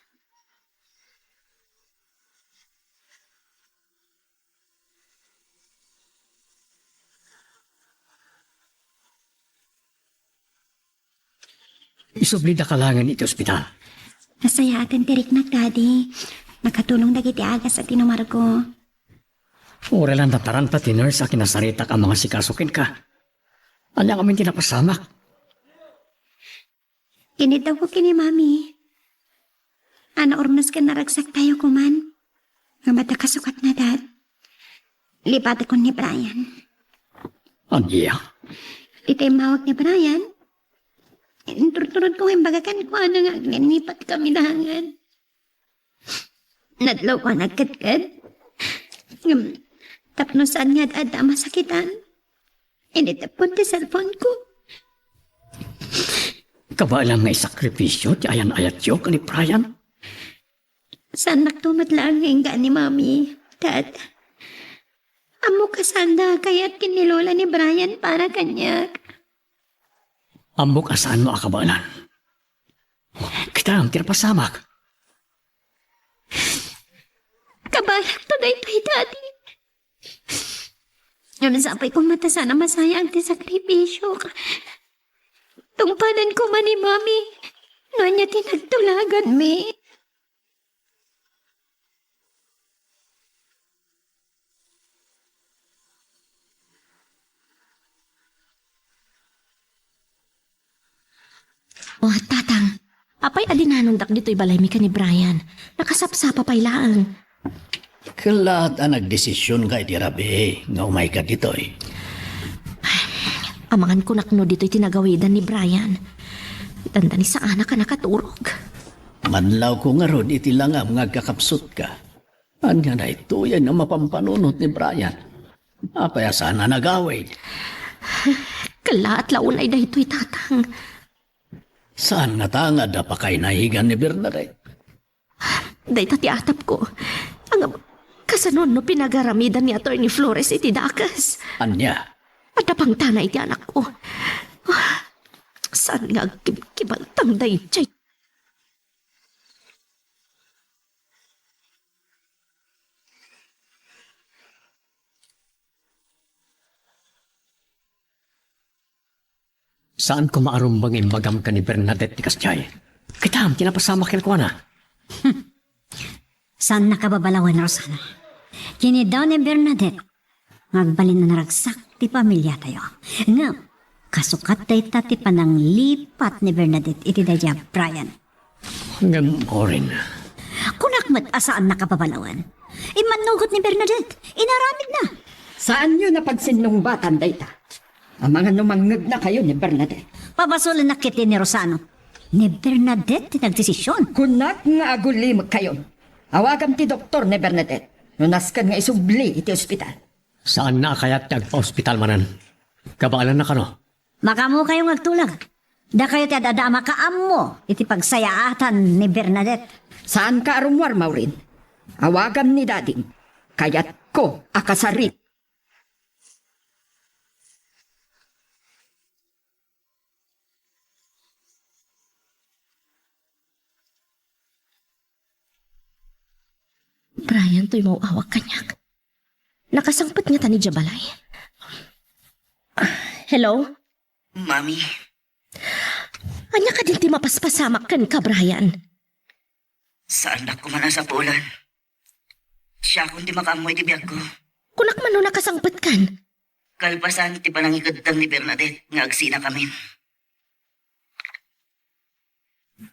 Isublidaka laengen iti ospital. Nasayaaten ti riknak, Daddy. Nakatulong dagiti agas a tinumarko. Uray la nataranta ti nurse a kinasaritak a mangasikaso kenka. Ania ngamin ti napasamak? Kinitawko ken ni Mami. A naurnos ken naragsaktayo koman. Ngem adda kasukatna, Dad. Lipatekon ni Brian. Ania? Iti immawag ni Brian, inturturodko nga imbaga kenkuana nga aglinipatkami dangan. Nadlawko a nagkedked. Ngem, tapno saan nga ad-adda a masakitan, initeppon ti cellphone-ko. Kabaelam nga isakripisio ti ayan-ayatyo ken ni Brian? Saannakto met laeng nga inggaan ni Mami, Dad. Ammok a saanda a kayat ken ni Lola ni Brian para kaniak. Ammok a saanmo a kabaelan. Kitaem ti napasamak. Kabaelakto daytoy, Daddy. Ngem sapay koma ta saan a masayaat ti sakripisiok. Tungpanen koma ni Mami no ania ti nagtulaganmi. Oh, Tatang, apay a dinanondak ditoy balaymi ken ni Brian? Nakasapsapa pay laeng. Kellaat a nagdesisionka iti rabii nga umayka ditoy. Amangan ko nakno ditoy ti nagawidan ni Brian. Dandani saanak a nakaturog. Madlawko ngarud iti langam nga agkakapsutka. Ania daytoy a mapampanunot ni Brian? Apay a saan a nagawid? Kellaat la unay daytoy, Tatang. Saan ngata nga adda pakainahigan ni Bernadette? Dayta ti atapko. Ngem, kasano no pinagaramidan ni Attorney Flores iti dakes? Ania? Adda pangtana iti anakko. Saan nga agkibkibaltang daydiay? Saan koma a rumbeng imbagam ken ni Bernadette ti kasdiay. Kitam ti napasamak kenkuana. Saannaka babalawen, Rosana. Kiniddaw ni Bernadette nga agbalin a naragsak ti pamiliatayo. Ngem, kasukat dayta ti pananglipat ni Bernadette iti daydi a Brian. Ngem, Maureen. Kunak met a saannaka babalawen. Immannugot ni Bernadette. Inaramidna. Saanyo a pagsinnungbatan dayta. Amangan no mangngegnakayo ni Bernadette. Pabasolennak ketdi ni Rosana. Ni Bernadette ti nagdesisyon. Kunak nga agulimekkayo. Awagam ti doktor ni Bernadette no nasken nga isubli iti ospital. Saanna a kayat ti agpa-ospital manen. Kabaelanna kano? Makaammokayo nga agtulag. Dakayo ti ad-adda a makaammo iti pagsayaatan ni Bernadette. Saanka a rummuar, Maureen. Awagam ni Dadim. Kayatko a kasari. Brian toy maawak kaniak. Nakasangpet ngata idiay balay. Ah, hello? Mami. Ania kadin ti mapaspasamak kenka, Brian? Saannak koma a sapulan. Siakon ti makaammo iti biagko. Kunak man no nakasangpetkan. Kalpasan ti panangikeddang ni Bernadette nga agsinakamin.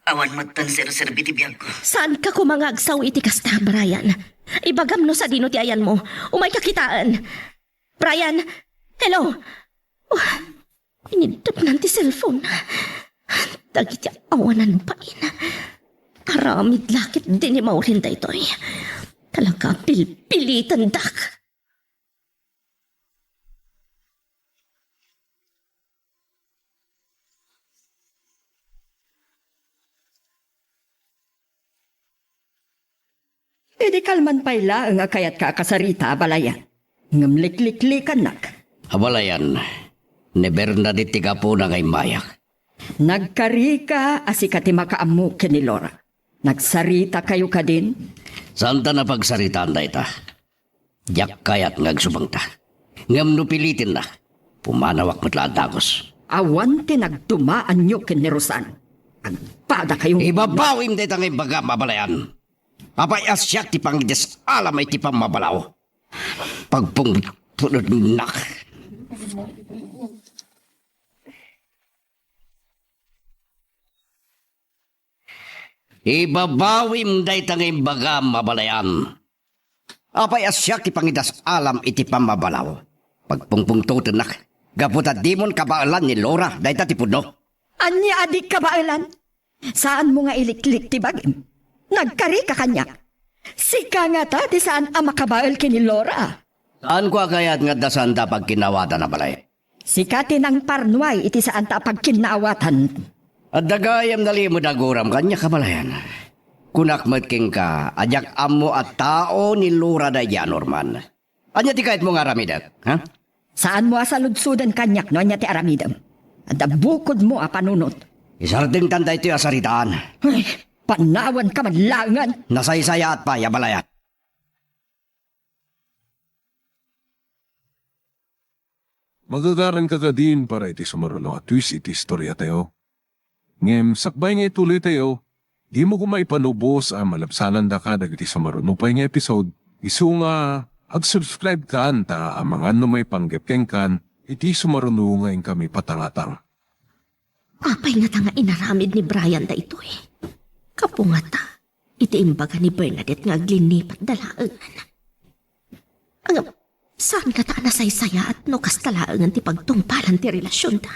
Awan met ti serserbi ti biagko. Saanka koma nga agsao iti kasta, Brian. Ibagam no sadino ti ayanmo. Umayka kitaen. Brian, hello? Oh, iniddutnan ti cellphone. Dagiti awanan bain. Aramid la ketdi ni Maureen daytoy. Talaga, pilpilitendak. Idi kalman pay laeng a kayatka a kasarita, abalayan. Ngem likliklikannak. Abalayan, ni Bernadette ti gapuna nga immayak. Nagkarika a sika ti makaammo ken ni Laura. Nagsaritakayo kadin? Saanta a pagsaritaan dayta. Diak kayat nga agsubengta. Ngem no pilitenna, pumanawak met la a dagus. Awan ti nagdumaanyo ken ni Rosana. Agpadakayo. Ibabawim dayta nga imbagam, abalayan. Apay a siak ti pangidas-alam iti pammabalaw. Pagpungpungtotennak. Ibabawim dayta nga imbagam, abalayan. Apay a siak ti pangidas-alam iti pammabalaw. Pagpungpungtotennak. Gapu ta dimon kabaelan ni Laura dayta ti pudno. Ania a di kabaelan? Saanmo nga iliklik ti bagim. Nagkarika kaniak. Sika ngata ti saan a makabael ken ni Laura. Saanko a kayat nga adda saanta a pagkinnaawatan, abalayan. Sika ti nangparnuay iti saanta a pagkinnaawatan. Adda gayam nalimed a aguram kaniak, abalayan. Kunak met kenka a diak ammo a tao ni Laura daydi a Norman. Ania ti kayatmo nga aramidek, ha? Saanmo a saludsoden kaniak no ania ti aramidem. Adda bukodmo a panunot. Isardengtan daytoy a saritaan. Ay, panawanka man laengen. Nasaysayaat pay, abalayan. Magagaranka kadin para iti sumaruno a twist iti istoriatayo. Ngem sakbay nga ituloytayo, dimo koma ipanubos a malabsanandaka dagiti sumaruno pay nga episode, isu nga ag-subscribe kan ta amangan no maipanggep kenkan iti sumaruno nga inkami patangatang. Apay ngata nga inaramid ni Brian daytoy? Gapu ngata iti imbaga ni Bernadette nga aglinnipatda laengen. Ngem, saan ngata a nasaysayaat no kasta laengen ti pagtungpalan ti relasionda?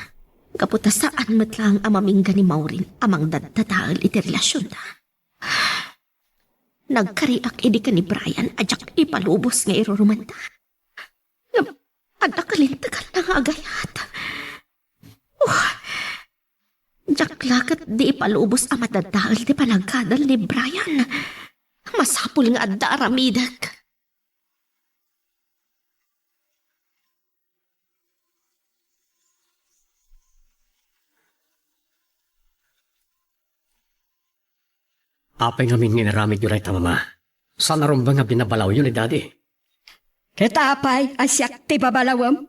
Gapu ta saan met laeng a mamingga ni Maureen a mangdaddadael iti relasionda. Nagkariak idi ken ni Brian a diak ipalubos nga irurumanda. Ngem, Adda kalinteganna nga agayat. Oh, diak la ket di ipalubos a madadael ti panagkadal ni Brian. Masapul nga adda aramidek. Apay ngamin nga inaramidyo dayta, Mama? Saan a rumbeng a binabalawyo ni Daddy? Ket apay a siak ti babalawem?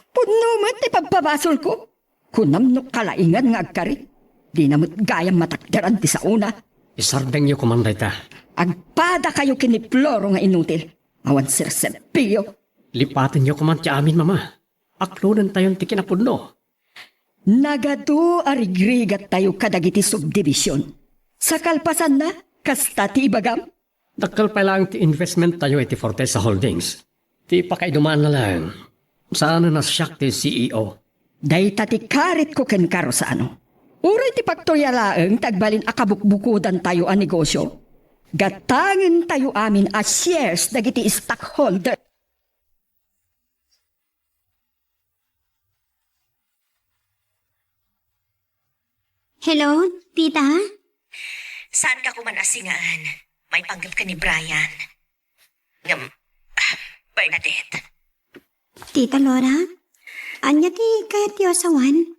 Pudno met ti pagpabasolko. Kunam no kalaingan nga agkari. Dina met gayam matakderan ti saona. Isardengyo koman dayta. Agpadakayo ken ni Floro nga inutil. Awan serserbiyo. Lipatenyo koman ti amin, Mama. Aklodentayon ti kinapudno. Nagadu a rigrigattayo kadagiti subdivision. Sa kalpasanna, kasta ti ibagam? Dakkel pay laeng ti investment tayo iti Fortesa Holdings. Ti pakaidumanna laeng, saan a siak ti C E O. Dayta ti karitko kenka, Rosano. Uray ti faktoria laeng ti agbalin a kabukbukodantayo a negosio, gatangentayo amin a shares dagiti stockholder. Hello, tita? Saanka koman a singaan? Maipanggep ken ni Brian. Ngem, ah, Bernadette. Tita Laura, ania ti kayatyo a sawen?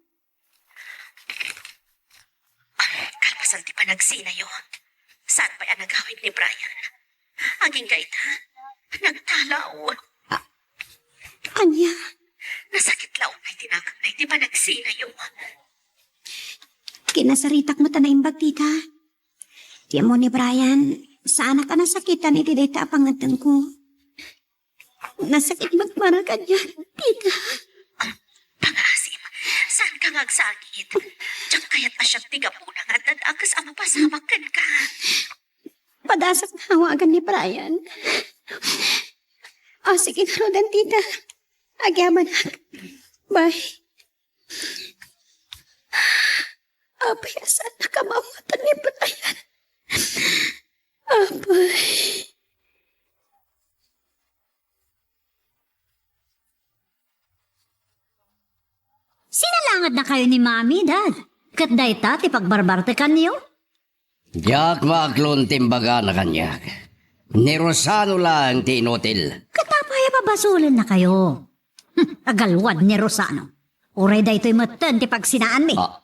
Kalpasan ti panagsinayo, saan pay a nagawid ni Brian. Agingga ita, nagtalaw. Ah, ania? Nasakit la unay ti nakemna iti panagsinayo. Kinasaritak met a naimbag, tita. Ti ammo ni Brian, saanak a nasakitan iti dayta a pangngeddengko. Nasakit met para kaniak, tita. Pangaasim, saanka nga agsakit? Diak kayat a siak ti gapuna nga adda dakes a mapasamak kenka. Padasak nga awagan ni Brian. O, sige, ngaruden, tita. Agyamanak. Bye. Apay, a saannak a maawatan ni Brian? Apay. Sinalangednakayo ni Mami, Dad. Ket dayta ti pagbarbartekanyo? Diak maaklon ti imbagana kaniak. Ni Rosano laeng ti inutil. Ket apay a babasolennakayo? Hm, agalwad ni Rosano. Uray daytoy metten ti pagsinaanmi. Ah,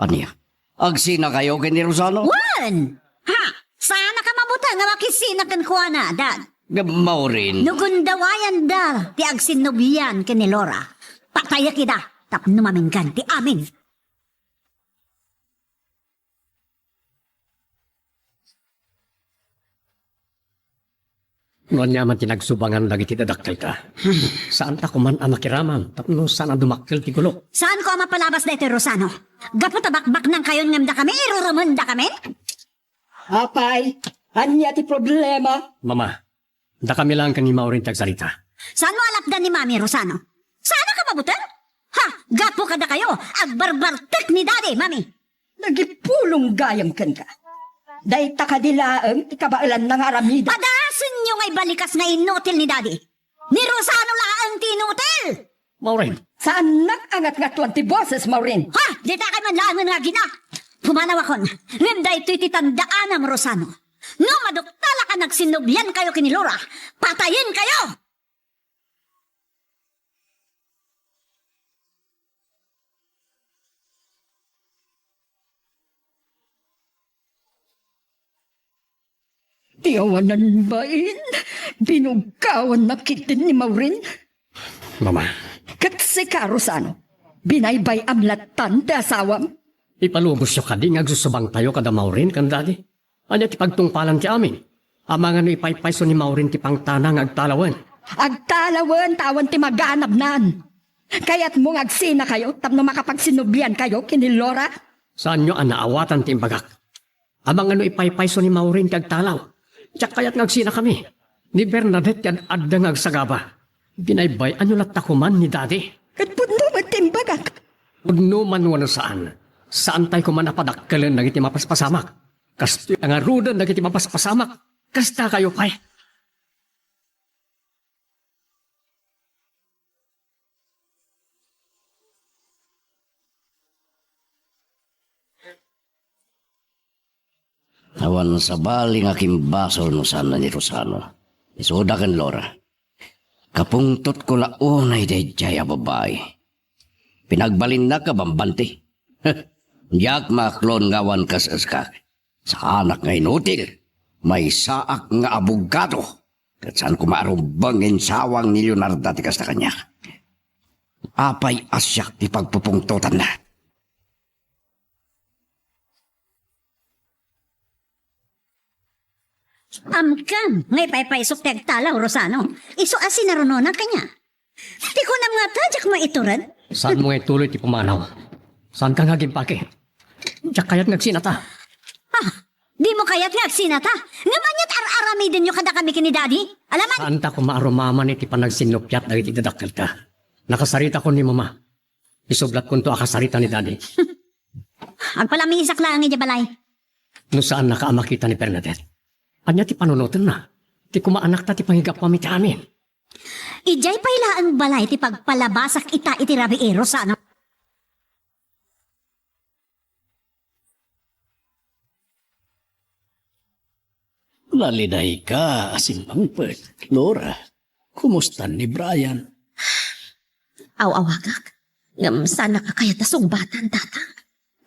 ania? Agsinakayo ken ni Rosano? Wen! Ha? Saannak a mabuteng nga makisina kenkuana, Dad. Ngem, Maureen. No gundawayanda ti agsinnublian ken ni Laura, patayek ida tapno maminggan ti amin. No ania man ti nagsubangan dagiti dadakkelta, saanta koman a makiraman tapno saan a dumakkel ti gulok. Saanko a mapalabas daytoy, Rosano. Gapu ta bakbaknangkayon ngem dakami, irurumendakamin? Apay, ania ti problema? Mama, dakami laeng ken ni Maureen ti agsarita. Saanmo a lapdan ni Mami, Rosano? Saannak a mabuteng? Ha, gapu kadakayo, agbarbartek ni Daddy, Mami. Nagipulong gayam kenka. Dayta kadi laeng ti kabaelanna nga aramidek. Padasenyo nga ibalikas nga inutil ni Daddy. Ni Rosano laeng ti inutil! Maureen. Saannak a ngatngatuan ti boses, Maureen. Ha? Ditakay man laengen nga agina. Pumanawakon. Ngem daytoy ti tandaanam, Rosano. No maduktalak a nagsinnubliankayo ken ni Laura, patayenkayo! Ti awanan bain, binuggawanna ketdin ni Maureen. Mama. Ket sika, Rosano, binaybay-am lattan ti asawam? Ipalubosyo kadi nga agsusubangtayo kada Maureen ken Daddy? Ania ti pagtungpalan ti amin? Amangan no ipaypayso ni Maureen ti pangtana nga agtalawen. Agtalawen ta awan ti maganabnan. Kayatmo nga agsinakayo tapno makapagsinnubliankayo ken ni Laura? Saanyo a naawatan ti imbagak? Amangan no ipaypayso ni Maureen ti agtalaw. Diak kayat nga agsinakami. Ni Bernadette ti ad-adda nga agsagaba. Binaybay-anyo latta koman ni Daddy. Ket pudno met ti imbagak. Pudno man wenno saan, saantay koman a padakkelen dagiti mapaspasamak. Kastoy a ngaruden dagiti mapaspasamak. Kasta kayo pay. Awan sabali nga kimbasol no saan ni Rosano. Isuda ken Laura. Kapungtotko la unay daydiay a babai. Pinagbalinnak a bambanti. Diak maaklon nga awan kas-, kaskasakit. Saanak nga inutil. Maysaak nga abogado. Ket saan ko maarumbeng insawang ni Leonarda ti kasta kaniak. Apay a siak ti pagpupungtotanna? Amkam nga ipaypaysok ti agtalaw, Rosano. Isu a sinarunona kaniak. Ti kunam ngata, diak maitured. Saanmo nga ituloy ti pumanaw? Saanka nga agimpake? Diak kayat nga agsinata. Ah, dimo kayat nga agsinata? Ngem ania't ar-aramidenyo kadakami ken ni Daddy? Alaman. Saanta koma a rumaman iti panagsinnupiat dagiti dadakkelta. Nakasaritakon ni Mama. Isublatkonto a kasarita ni Daddy. Agpalamisak laeng idiay balay. No saannaka a makita ni Bernadette, ania ti panunotenna? Ti kumaanakta ti pangigapuam iti amin. Idiay pay laeng balay ti pagpalabasak ita iti rabii, Rosano. Nalidayka a simmangpet, Laura. Kumustan ni Brian? Aw-awagak. Ngem saanak a kayat a sungbatan, Tatang.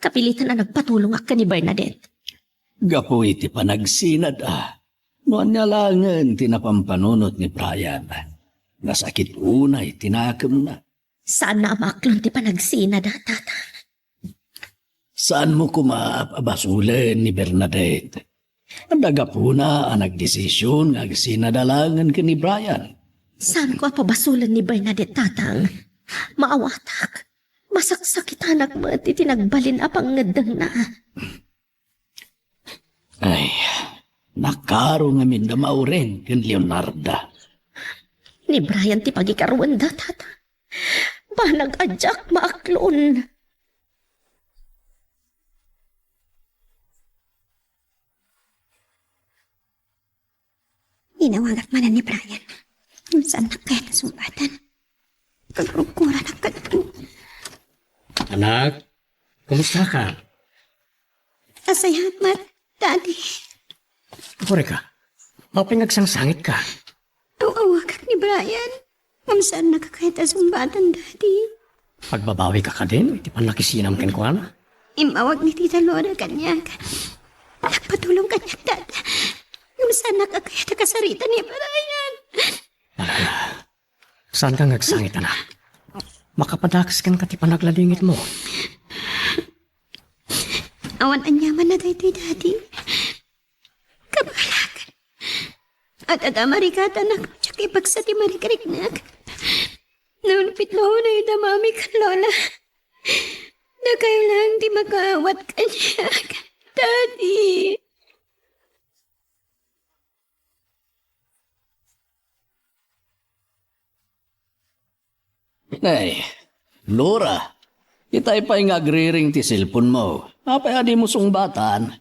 Kapilitan a nagpatulongak ken ni Bernadette. Gapu iti panagsinad a. No ania laengen ti napampanunot ni Brian, nasakit unay ti nakemna. Saanna a maaklon ti panagsinad a, Tatang. Saanmo koma a basolen ni Bernadette? Adda gapuna a nagdesision nga agsinada laengen ken ni Brian. Saanko a pabasolen ni Bernadette, Tatang. Maawatak. Masaksakitanak met iti nagbalin a pangngeddengna. Ay, nakaro ngamin da Maureen ken Leonarda. Ni Brian ti pagikaruenda, Tatang. Banag a diak maaklon. Inawagak manen ni Brian. Ngem saannak kayat a sungbatan. Kagruggoranak kenkuana. Anak, kumusta ka? Asayat met, Daddy. Apay ka? Apay nga agsangsangit ka? Aw-awagak ni Brian. Ngem saannak a kayat a sungbatan, Daddy. Agbabawi ka kadin iti pannakisinam kenkuana? Immawag ni Tita Laura kaniak. Nagpatulong kaniak, Dad. Ngem saannak a kayat a kasarita ni Brian. Ala, saanka nga agsangit, anak. Makapadakes kenka ti panagladingitmo. Awan aniamanna daytoy, Daddy. Kabalak. Ad-adda a marikatanak, diak ipagsa ti marikriknak. Naunpit la unay da Mami ken Lola. Dakayo laeng ti makaawat kaniak, Daddy. Nay, Laura, itay pay nga agriring ti cellphone-mo. Apay a dimo sungbatan?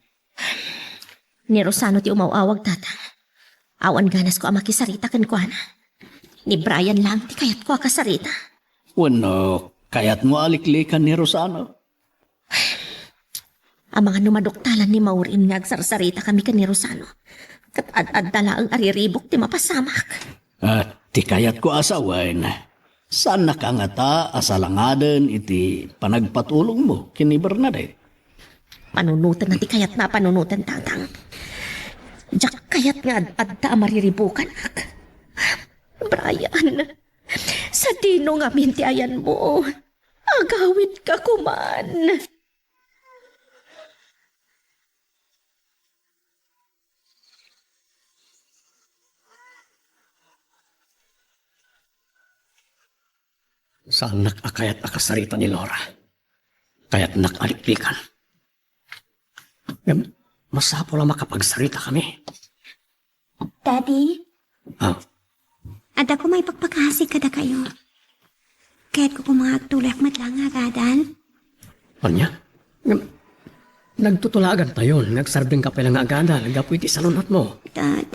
Ni Rosano ti umaw-awag, Tatang. Awan ganasko a makisarita kenkuana. Ni Brian laeng ti kayatko a kasarita. Wenno, kayatmo a liklikan ni Rosano? Amangan no maduktalan ni Maureen nga agsarsaritami ken ni Rosano, ket ad-adda laeng a riribuk ti mapasamak. Ket ti kayatko a sawen, saannaka ngata a salangaden iti panagpatulongmo ken ni Bernadette? Panunotenna ti kayatna a panunoten, Tatang. Diak kayat nga ad-adda a mariribukanak. Brian, sadino ngamin ti ayanmo. Agawidka koman. Saannak a kayat a kasarita ni Laura. Kayatnak a liklikan. Ngem, masapul a makapagsaritami. Daddy? Ah? Adda koma ipakpakasi kadakayo. Kayatko koma nga agtuloyak met laeng nga agadal. Ania? Ngem, nagtutulagantayon nga agsardengka pay laeng nga agadal gapu iti salun-atmo. Dad,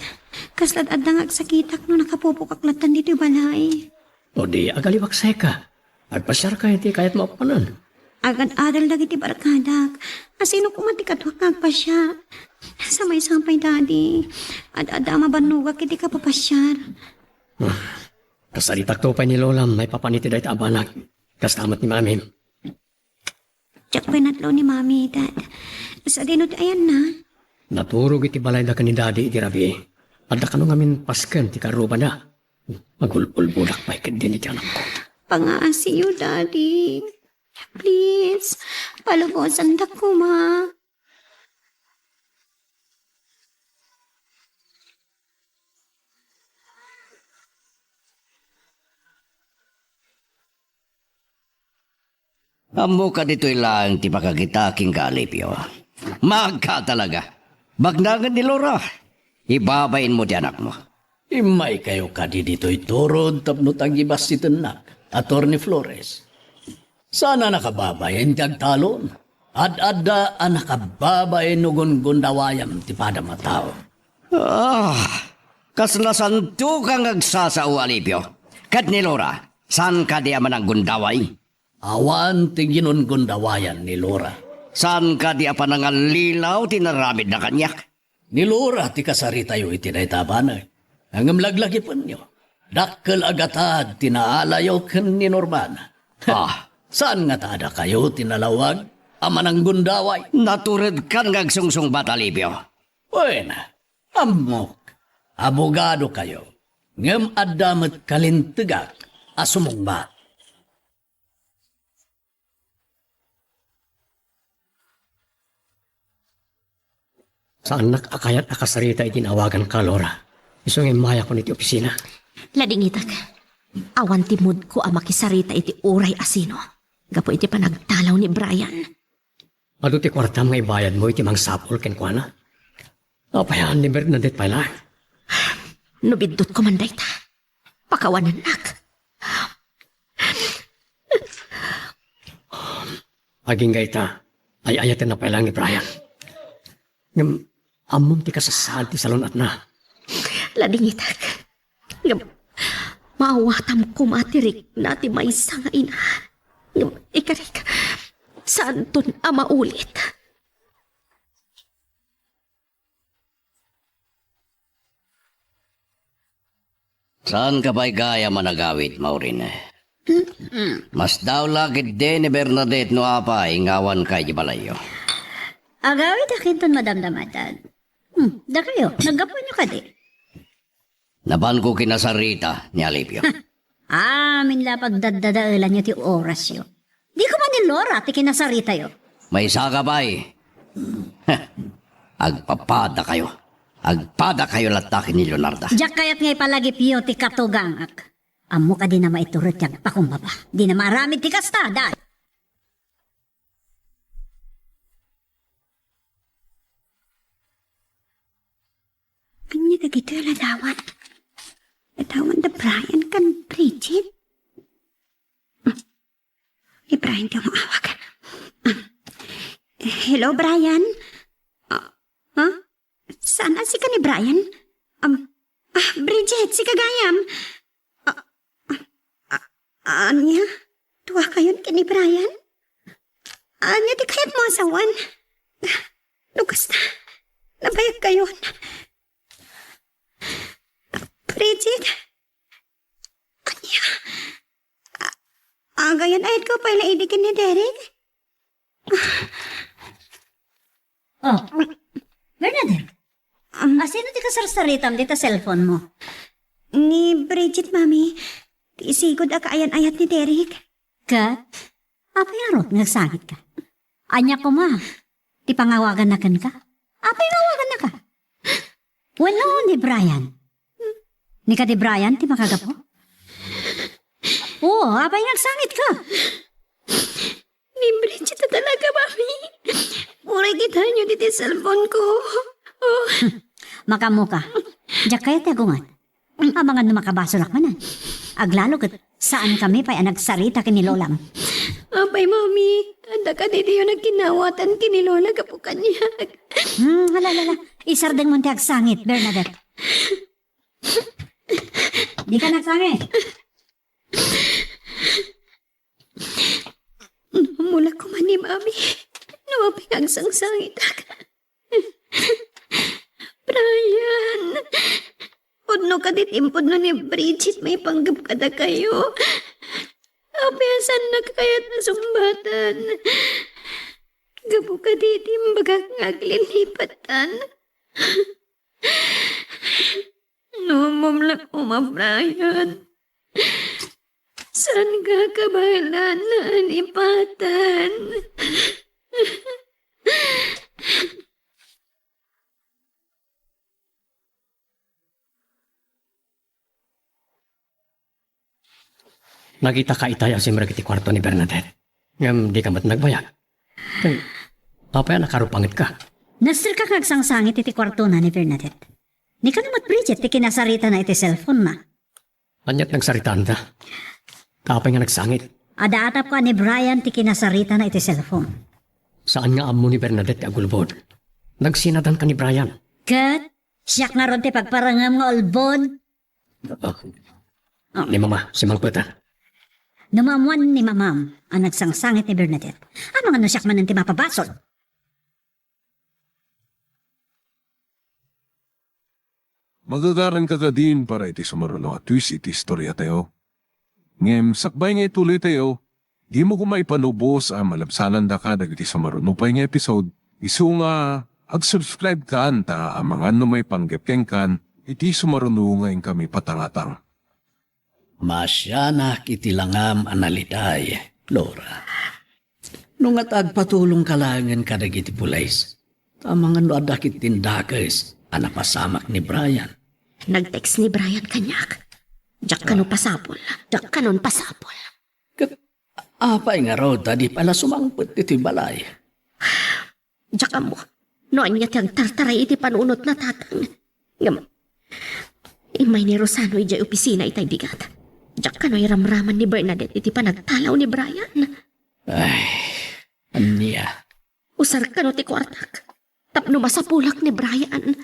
kasla't adda nga agsakitak no nakapupokak lattan ditoy balay. O di, agaliwak seka. Agpasiarka iti kayatmo a panen. Agad-adal dagiti barkadak. Asino koma ti kaduak nga agpasiar? Sa maysa pay, Daddy. Ad-adda a mabannogak iti kapapasiar. Kasaritakto pay ni Lolam maipapan iti dayta a banag. Kasta met ni Mamim. Diak pay natlo ni Mami, Dad. Sadino ti ayanna? Naturog iti balayda ken ni Daddy iti rabii. Adda kano ngamin pasken ti karrubada. Agul-ulbolak pay ketdin iti anakko. Pangaasiyo, Daddy. Please, palubosandak koma. Ammok a ditoy laeng ti pakakita ken ni Alipio. Maagka talaga. Bagnangen ni Laura. Ibabainmo ti anakmo. Immaykayo kadi ditoy turod tapno tagibasitennak, Attorney Flores. Saan a nakababain ti agtalon. Ad-adda a nakababain no gundawayam ti padam a tao. Ah, kasla santo ka nga agsasao, Alipio. Ket ni Laura, saan kadi a mananggundaway? Awan ti ginunggundawayan ni Laura. Saan kadi a panangallilaw ti inaramidna kaniak? Ni Laura ti kasaritayo iti dayta a banag. Ngem laglagipenyo, dakkel a gatad ti naalayo ken ni Norman. Ah. Saan ngata a dakayo ti nalawag a mananggundaway? Naturedkan nga agsungsungbat, Alipio. Wen, ammok, abogadokayo, ngem adda met kalintegak a sumungbat. Saannak a kayat a kasarita iti naawaganka, Laura. Isu nga immayakon iti opisina. Ladingitak. Awan ti moodko a makisarita iti uray a sino. Gapu iti panagdalaw ni Brian. Adu ti kuartam nga ibayadmo iti mangsapul kenkuana? Apay a ni Bernadette pay laeng? No biddutko man dayta, pakawanennak. Agingga ita, ay-ayatenna pay laeng ni Brian. Ngem ammom ti kasasaad ti salun-atna. Ladingitak. Ngem maawatam koma ti rikna ti maysa nga ina. Ngem ikarik, saanton a maulit. Saanka pay gayam a nagawid, Maureen. Masdaw la ketdi ni Bernadette no apay nga awanka iti balayyo. Agawid a kinton madamdama, Dad. Hmm, dakayo, naggapuanyo kadi? Napanko kinasarita ni Alipio. Amin la pagdaddadaelanyo ti orasyo. Di koma ni Laura ti kinasaritayo. Maysaka pay. Agpapadakayo. Agpadakayo latta ken ni Leonarda. Diak kayat nga ipalagipyo ti katugangak. Ammok a dina maiturod ti agpakumbaba. Dina maaramid ti kasta, Dad. Ania dagitoy a ladawan? Ladawan da Brian ken Bridget? Ni Brian ti umaawag. Um, hello, Brian? Ah, ha? Saan a sika ni Brian? Um, ah, Bridget, sika gayam? Ah, ah, ah, ania? Duakayon ken ni Brian? Ania ti kayatmo a sawen? No kasta, nabayagkayon. Bridget? Ania? A-, agayan-ayatko pay la idi ken ni Derek? Oh, Bernadette, Um, asino ti kasarsaritam dita cellphone mo? Ni Bridget, Mami. Ti isigud a kaayan-ayat ni Derek. Ket? Apay ngarud nga agsangitka? Ania koma ti pangawaganna kenka? Apay nga awagannaka? Wenno ni Brian? Ni kadi Brian ti makagapu? Oo, apay nga agsangitka? Ni Bridget a talaga, Mami. Uray kitaenyo ditoy cellphone ko. Oh. Makaammoka. Diak kayat ti agunget. Amangan no makabasolak manen. Aglalo ket saankami pay a nagsarita ken ni Lolam. Apay, Mami, adda kadi diyo nagkinawatan ken ni Lola gapu kaniak? Hmm, hala, hala, hala. Isardengmon ti agsangit, Bernadette. Dika nagsangit. Namula koma Mami, no apay nga agsangsangitak? Brian, pudno kadi ti impudno ni Bridget maipanggep kadakayo? Apay a saannak kayat a sungbatan? Gapu kadi ti imbagak nga aglinnipattan? No ammom la koma, Brian, saanka kabaelan a lipatan. Nakitaka itay a simrek iti kuarto ni Bernadette. Ngem dika met nagbayag. Ken, apay a nakarupangetka? Nasterka nga agsangsangit iti kuartona ni Bernadette. Ni kano met Bridget ti kinasaritana iti cellphone-na. Ania't nagsaritaanda? Apay nga nagsangit? Adda atapko a ni Brian ti kinasaritana iti cellphone. Saan nga ammo ni Bernadette ti agulbod? Nagsinadanka ni Brian. Ket siak ngarud ti pagparangem nga ulbod. Oh. Oh. Ni Mama, simangpetan. No maammoan ni Mamam a nagsangsangit ni Bernadette, amangan no siak manen ti mapabasol. Magagaranka kadin para iti sumaruno a twist iti istoriatayo. Ngem sakbay nga ituloytayo, dimo koma ipanubos a malabsanandaka dagiti sumaruno pay nga episode, isu nga ag-subscribe kan ta amangan no maipanggep kenkan iti sumaruno nga inkami patangatang. Maasianak iti langam a naliday, Laura. No nga ta agpatulongka laengen kadagiti pulis, ta amangan no adda ketdin dakes a napasamak ni Brian. Nag-text ni Brian kaniak. Diak kano Ah. pasapul. Diak kanon pasapul. Ket apay ngarud ta di pay la sumangpet iti balay? Diak ammo no ania ti agtartaray iti panunotna, Tatang. Ngem, immay ni Rosano idiay opisina itay bigat. Diak kano iramraman ni Bernadette iti panagtalaw ni Brian. Ay, ania? Usar kano ti kuartak tapno masapulak ni Brian.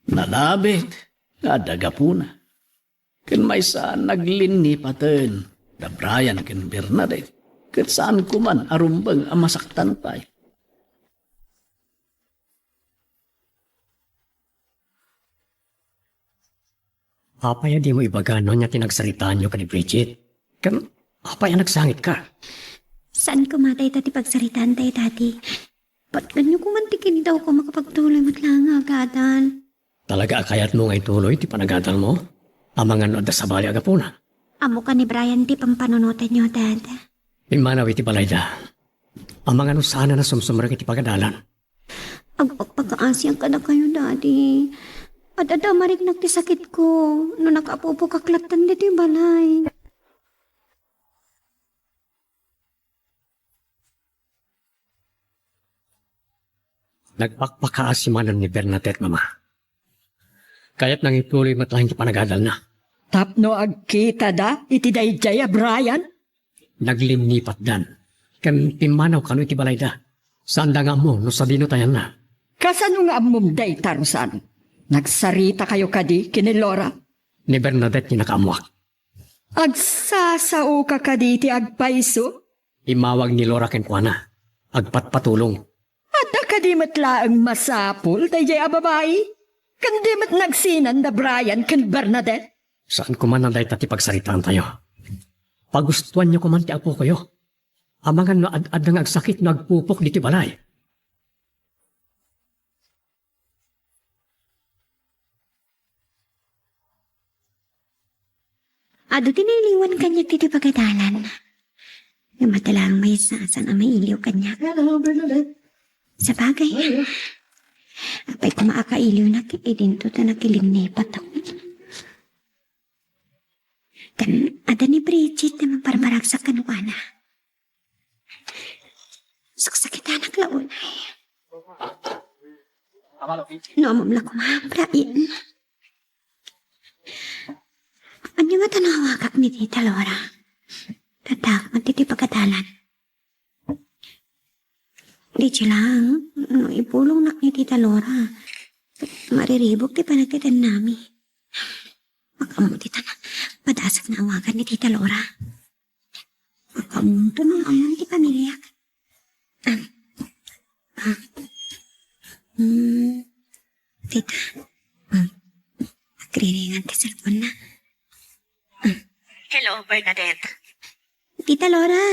Nalabit nga adda gapuna. Ken maysa, naglinnipaten da Brian ken Bernadette, ket saanko man a rumbeng a masaktan pay. Apay a dimo ibaga no ania ti nagsaritaanyo ken ni Bridget? Ken apay a nagsangitka? Saan koma dayta ti pagsaritaantayo, Daddy. Patnganyo koman ti kiddawko a makapagtuloy met laeng nga agadal. Talaga a kayatmo nga ituloy ti panagadalmo? Amangan no adda sabali a gapuna. Ammoka ni Brian ti pampanunotanyo, Dad. Pimmanaw iti balayda. Amangan no saanen a sumsumrek iti pagadalan. Agpakpakaasiak kadakayo, Daddy. Ad-adda a mariknak ti sakitko no nakaapupokak latta ditoy balay. Nagpakpakaasi manen ni Bernadette, Mama. Kayatna nga ituloy met laeng ti panagadalna. Tapno agkitada iti daydiay a Brian? Naglinnipatdan. Ken pimmanaw kano iti balayda. Saanda nga ammo no sadino ti ayanna. Kasano nga ammom dayta, Rosan? Nagsaritakayo kadi ken ni Laura? Ni Bernadette ti nakaammoak. Agsasaoka kadi iti agpayso? Immawag ni Laura kenkuana. Agpatpatulong. Adda kadi met laeng masapul daydiay a babai? Ken di met nagsinan da Brian ken Bernadette? Saan koma dayta ti pagsaritaantayo. Pagustoanyo koman ti apokoyo. Amangan no ad-adda nga agsakit no agpupok ditoy balay. Adu ti nailiwan kaniak ditoy pagadalan. Ngem adda laeng maysa a saan a mailiw kaniak. Hello, Bernadette. Sabagay. Hello. Apay koma a kailiwnak, idinto ta nakilinnipat ako. Ken adda ni Bridget a mangbarbaragsak kenkuana. Saksakitanak la unay. No ammom la koma, Brian. Ania ngata no awagak ni Tita Laura? Addaak met ditoy pagadalan. Di laeng, no ipulongnak ni Tita Laura, mariribuk ti panagkitannami. Makaammo dita a padasagna awagan ni Tita Laura. Makaammoto no ammom ti pamiliak. Bernadette. Tita Laura,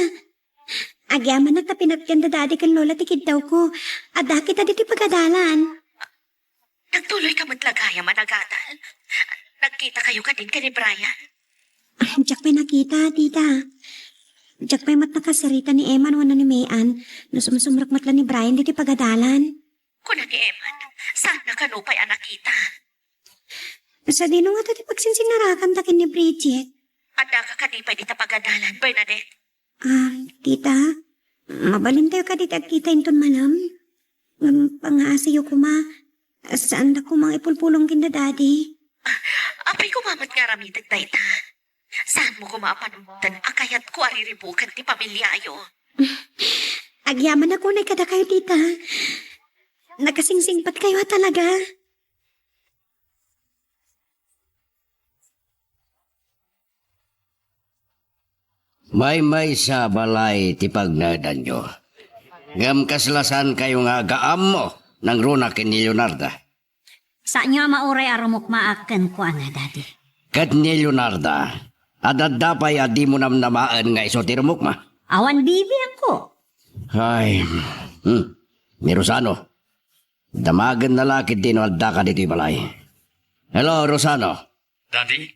agyamanak ta pinatgan da Daddy ken Lola ti kiddawko. Adda kita ditoy pagadalan. Nagtuloyka met la gayam a nagadal? Nagkitakayo kadin ken ni Brian? Diak pay nakita, tita. Diak pay met nakasarita ni Eman wenno ni May-an no sumsumrek met la ni Brian ditoy pagadalan. Kuna ni Eman, saanna kano pay a nakita? Sadino ngata ti pagsinsinnarakanta ken ni Bridget? Addaka kadi pay dita pagadalan, Bernadette? Ah, tita, mabalintayo kadi ti agkita inton malem? Ngem pangngaasiyo koma, saanda koma nga ipulpulong ken da Daddy. Apay koma met nga aramidek dayta. Saanmo koma a panunoten a kayatko a riribuken ti pamiliayo. Agyamanak unay kadakayo, tita. Nakasingsingpetkayo a talaga. Maymaysa a balay ti pagnaedanyo. Ngem kasla saankayo nga agaammo nangruna ken ni Leonarda? Saanyo a mauray a rumukmaak kenkuana, Daddy. Ket ni Leonarda, ad-adda pay a dimo namnamaen nga isu ti rumukma? Awan bibiangko. Ay, hmm. Ni Rosano, damagenna la ketdi no addaka ditoy balay. Hello, Rosano. Daddy,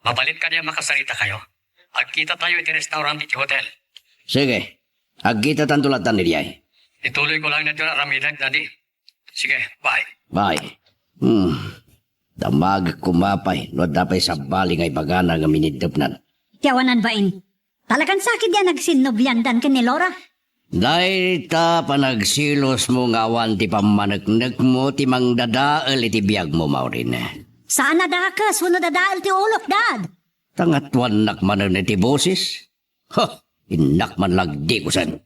mabalin kadi a makasaritakayo? Agkitatayo iti restaurant iti hotel. Sige. Agkitatanto latta idiay. Ituloyko laeng daytoy nga aramidek, Daddy. Sige, bye. Bye. Hmm. Damagek koma pay no adda pay sabali nga ibagana nga miniddepnan. Ti awanan bain. Talagan sakit a nagsinnubliandan ken ni Laura. Dayta panagselosmo nga awan ti pammaneknekmo ti mangdadael iti biagmo, Maureen. Saan a dakes wenno dadael ti ulok, Dad. Tangatuannak manen iti boses. Ha! Innak man lagdi kusen.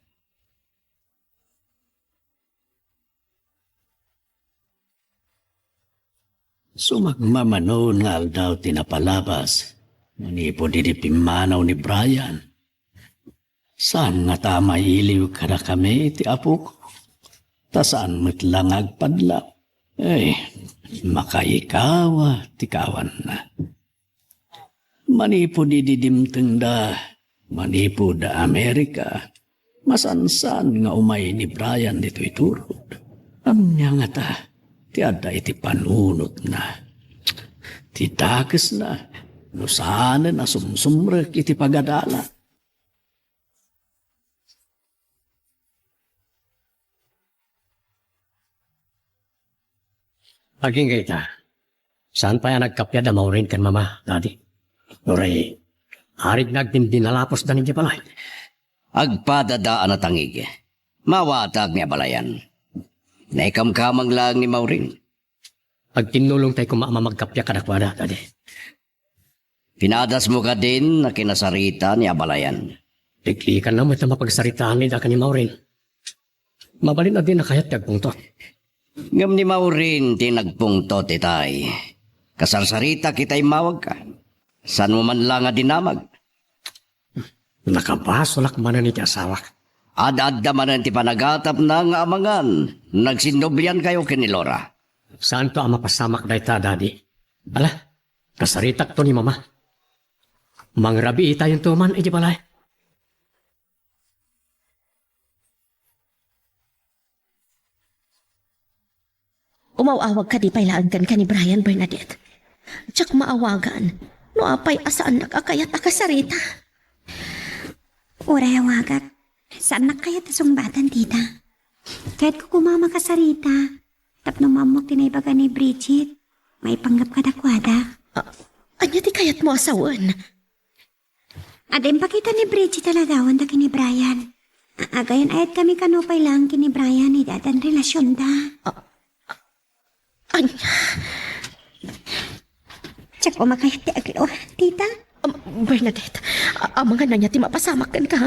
Sumagmamano nga aldaw ti napalabas, manipud idi pimmanaw ni Brian. Saan ngata a mailiw kadakami ti apok? Ta saan met la nga agpadlak. Ay, makaikawa ti kawanna. Manipud idi dimtengda manipud Amerika, masansan nga umay ni Brian ditoy turod. Ania ngata ti adda iti panunotna? Ti dakesna no saanen a sumsumrek iti pagadalan. Agingga ita, saan pay a nagkappia da Maureen ken Mama, Daddy? Uray, arik nga agdindinalapos da idiay balay. Agpadada a natangig. Mawatak ni abalayan. Naikamkamang laeng ni Maureen. Agtinnulongtay koma a mamagkappia kadakuada, Daddy. Pinadasmo kadin a kinasarita ni abalayan. Liklikanna met a mapagsaritaan ida ken ni Maureen. Mabalin a dina kayat ti agpungtot. Ngem ni Maureen ti nagpungtot itay. Kasarsaritak itay immawagka. Saanmo man la nga dinamag? Nakabasolak manen iti asawak. Ad-adda manen ti panagatapna nga amangan no nagsinnubliankayo ken ni Laura. Saanto a mapasamak dayta, Daddy. Ala, kasaritakto ni Mama. Mangrabiitayonto man iti balay. Umaw-awag kadi pay laeng kenka ni Brian, Bernadette? Diak maawagan no apay a saannak a kayat a kasarita. Uray awagak, saannak kayat a sungbatan, tita. Kayatko koma a makasarita tapno maammok ti naibaga ni Bridget maipanggep kadakuada. A-, ania ti kayatmo a sawen? Adda impakita ni Bridget a lagawenda ken ni Brian. A-, agayon-ayotkami kano pay laeng ken ni Brian idi addan relasionda. A-, a-, ania? Diak koma kayat ti agluar, tita. Am, Bernadette, a-, amangan ania ti mapasamak kenka?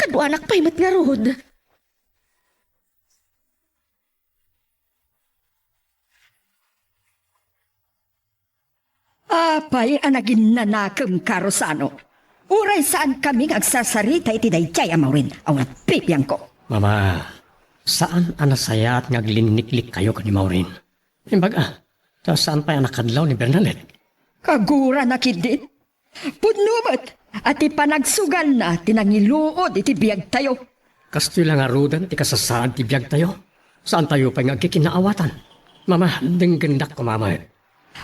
Kaduanak pay met ngarud. Apay a naginnanakemka, Rosano? Uray saankami nga agsarsarita iti daydiay a Maureen, awan a bibiangko. Mama, saan a nasayaat nga aglinniklikkayo ken ni Maureen. Imbag a, ta saan pay a nakadlaw ni Bernadette? Kagurana ketdin. Pudno met, a ti panagsugalna ti nangiluod iti biagtayo. Kastoy la ngaruden ti kasasaad ti biagtayo. Saantayo pay nga agkikinaawatan. Mama, denggendak koma met.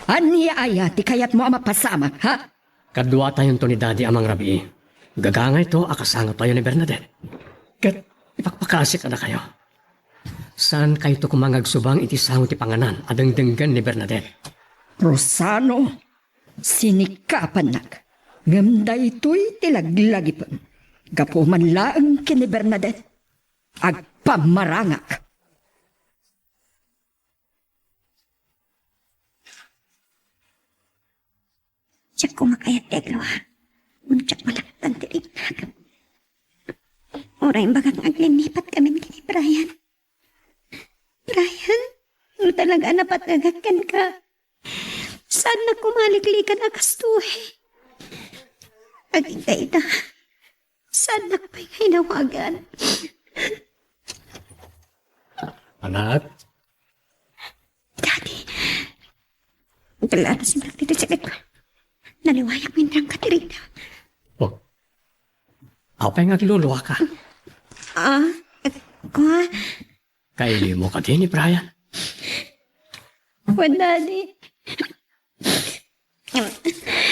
Ania aya ti kayatmo a mapasamak, ha? Kaduatayonto ni Daddy a mangrabii. Gagangayto a kasangotayo ni Bernadette. Ket ipakpakasik a dakayo. Saankayto koma nga agsubang iti sango ti panganan a dengdenggen ni Bernadette. Rosano, sinikapannak. Ngem daytoy ti laglagipem. Gapu man laeng ken ni Bernadette, agpamarangak. Diak koma kayat ti agluha. Ngem diak malaktan ti lintagem. Uray imbagak nga aglinipatkami ken ni Brian. Brian, no talaga a napatnagak kenka, saannak koma a liklikan a kastoy. Agingga ita, saannak pay nga inawagan. Anak? Daddy, dala na si Martita sa ito. Naliwayak mo yung drangka ti Rita. Oh. Apay nga agluluaka? Ah, kua? Kailimo kadi ni Brian? Wen, Daddy.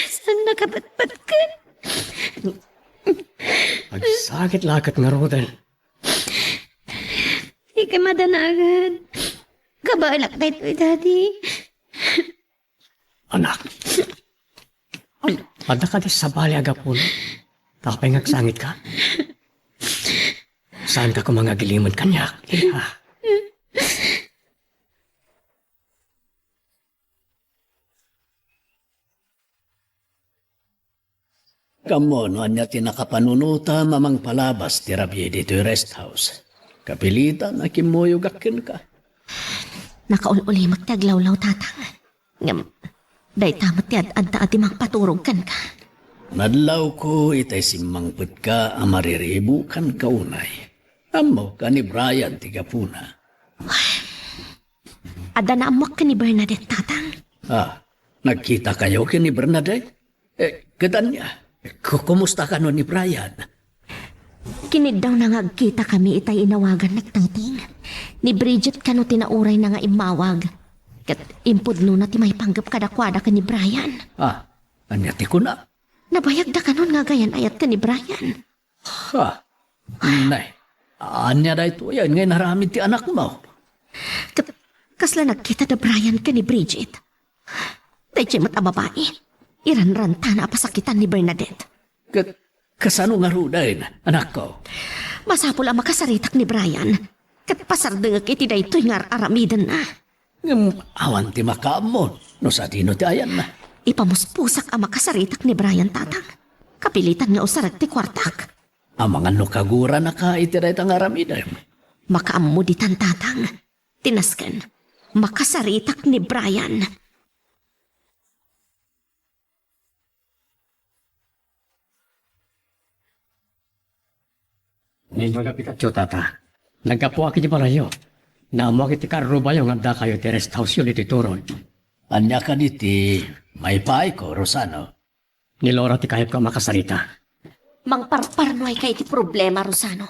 Saan nakapatpatkan? Agsakit la ket ngaruden. Di ka madanagan. Kabaelak daytoy, Daddy. Anak, adda kadi sabali a gapuna? Apay nga agsangitka? Saanka koma nga agilimed kaniak, iha? Ammo no ania ti nakapanunotam a mangpalabas ti rabii ditoy rest house. Kapilitan a kimmuyogak kenka. Nakaul-ulimek ti aglawlaw, Tatang. Ngem, dayta met ti ad-adda a di mangpaturog kenka. Nadlawko itay simmangpetka a mariribukanka unay. Ammok a ni Brian ti gapuna. Adda naammoak ken ni Bernadette, Tatang. Ah, nagkitakayo ken ni Bernadette? Eh, ket ania? Ku-, kumusta kano ni Brian? Kiniddawna nga agkitakami itay inawagannak, Tatang. Ni Bridget kano ti naurayna nga immawag. Ket impudnona ti maipanggep kadakuada ken ni Brian. Ah, ania ti kuna? Nabayagda kanon nga agayan-ayat ken ni Brian. Ha? Nay, ania daytoyen nga inaramid ti anakmo? Ket kasla nagkita da Brian ken ni Bridget. Daytoy met a babai, iranrantana a pasakitan ni Bernadette. Ket kasano ngaruden, anakko? Masapul a makasaritak ni Brian, ket pasardengek iti daytoy nga ar-aramidenna. Ngem awan ti makaammo no sadino ti ayanna. Ipamuspusak a makasaritak ni Brian, Tatang. Kapilitan nga usarek ti kuartak. Amangan no kaguranaka iti dayta nga aramidem. Makaammo ditan, Tatang. Ti nasken, makasaritak ni Brian. Ni magapikatyo, Tata. Naggapuak iti balayyo. Naammoak iti karrubayo nga addakayo iti rest house-yo ditoy Turon. Ania kadi ti maipaayko, Rosano? Ni Laura ti kayatko a makasarita. Mangparparnuayka iti problema, Rosano.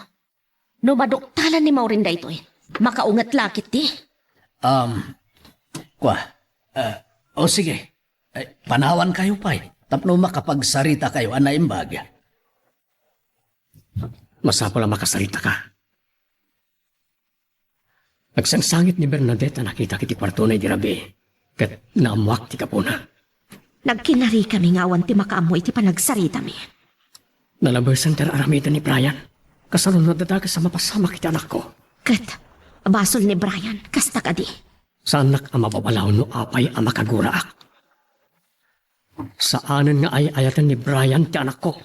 No maduktalan ni Maureen daytoy, makaunget la ketdi. Um, kua, ah, o sige, eh, panawankayo pay tapno makapagsaritakayo a naimbag. Masapul a makasaritaka. Nagsangsangit ni Bernadette a nakitak iti kuartona idi rabii, ket naammoak ti gapuna. Nagkinarikami nga awan ti makaammo iti panagsaritami. Nalabesen ti ar-aramiden ni Brian. Kasano no adda dakes a mapasamak iti anakko? Ket basol ni Brian, kasta kadi. Saannak a mababalaw no apay a makaguraak. Saanen nga ay-ayaten ni Brian ti anakko.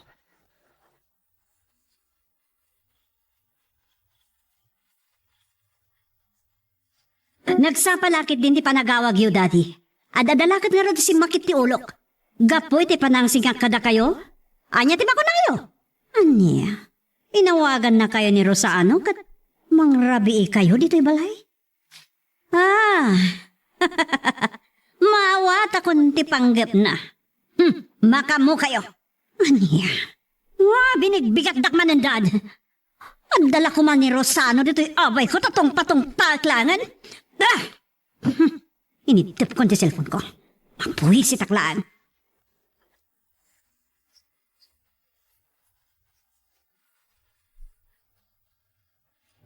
Nagsapa la ketdin ti panagawagyo, Daddy. Adda la ket ngarud ti simmakit ti ulok. Gapu iti panangsingak kadakayo? Ania ti makunayo? Ania? Inawagannakayo ni Rosano ket mangrabiikayo ditoy balay? Ah, maawatakon ti panggepna. Hmm, makaammokayo. Ania? Wa, binigbigatdak manen, Dad. Adda la koma ni Rosano ditoy abayko, tatungpatungpaak laengen. Ah! Inittepkon ti cellphone ko. Mabuisitak laeng.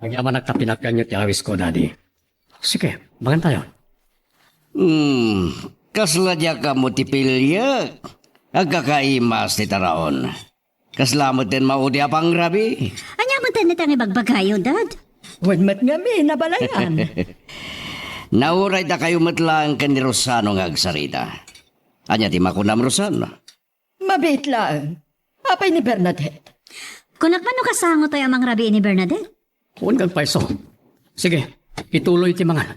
Agyamanak ta pinappianyo ti awisko, Daddy. Sige, mangan tayo. Hmm, kasla diak ammo ti piliek. Agkakaimas ti taraon. Kasla met ti maudi a pangrabii. Ania met ti ibagbagayo, Dad? Wen met ngamin, nabalayan. Nauray dakayo met laeng ken ni Rosano nga agsarita. Ania ti makunam, Rosano? Mabiit laeng. Apay ni Bernadette? Kunak man no kasango tayo a mangrabii ni Bernadette? Wen agpayso. Sige, ituloy ti mangan.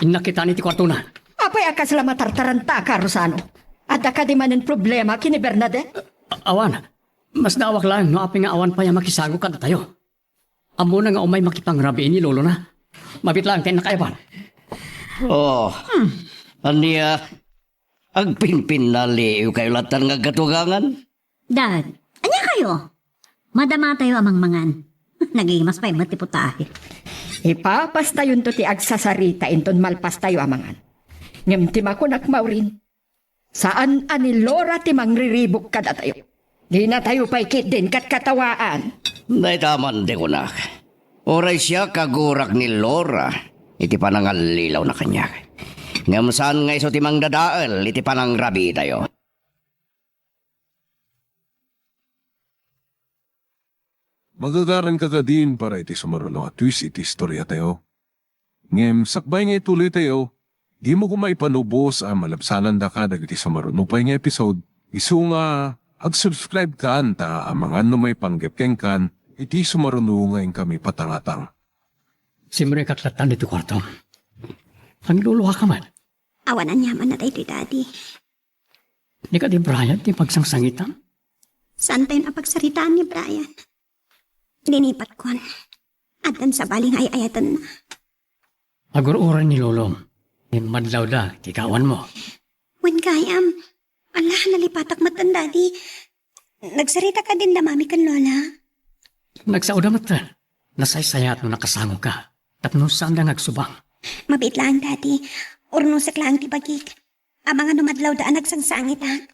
Innak ita iti kuartona. Apay a kasla matartarantaka, Rosano? Adda kadi manen problema ken ni Bernadette? A-, awan. Masdaawak laeng no apay nga awan pay a makisango kadatayo. Ammona nga umay makipangrabii ni lolona. Mabiit laeng ti innak a ayaban. Oh, ania? Agpinpinnaliwkayo latta nga agkatugangan? Dad, ania kayo? Madamatayo a mangmangan. Nagimas pay met ti putahe. Ipapastayonto ti agsasarita inton malpastayo a mangan. Ngem ti makunak, Maureen, saan a ni Laura ti mangriribuk kadatayo. Dinatayo pay ketdin katkatawaan. Dayta man ti kunak. Uray siak, agurak ni Laura iti panangallilawna kaniak. Ngem saan nga isu ti mangdadael iti panangrabiitayo. Magagaranka kadin para iti sumaruno a twist iti istoriatayo. Ngem sakbay nga ituloytayo, dimo koma ipanubos a malabsanandaka dagiti sumaruno pay nga episode, isu nga ag-subscribe kan ta amangan no maipanggep kenkan iti sumaruno nga inkami patangatang. Simrekak latta iti kuarto. Agluluaka man. Awan aniamanna daytoy, Daddy. Ni kadi Brian ti pagsangsangitam? Saantayon a pagsaritaan ni Brian. Linipatkon. Addan sabali nga ay-ayatenna. Agur-uray ni Lolom. Madlawda ti kawanmo. Wen gayam. Ala, nalipatak metten, Daddy. Nagsarita kadin da Mami ken Lola? Nagsaoda metten. Nasaysayat no nakasangoka. Tapno saanda nga agsubang. Mabiit laeng, Daddy. Urnosek laeng ti bagik. Amangan no madlawda a nagsangsangitak.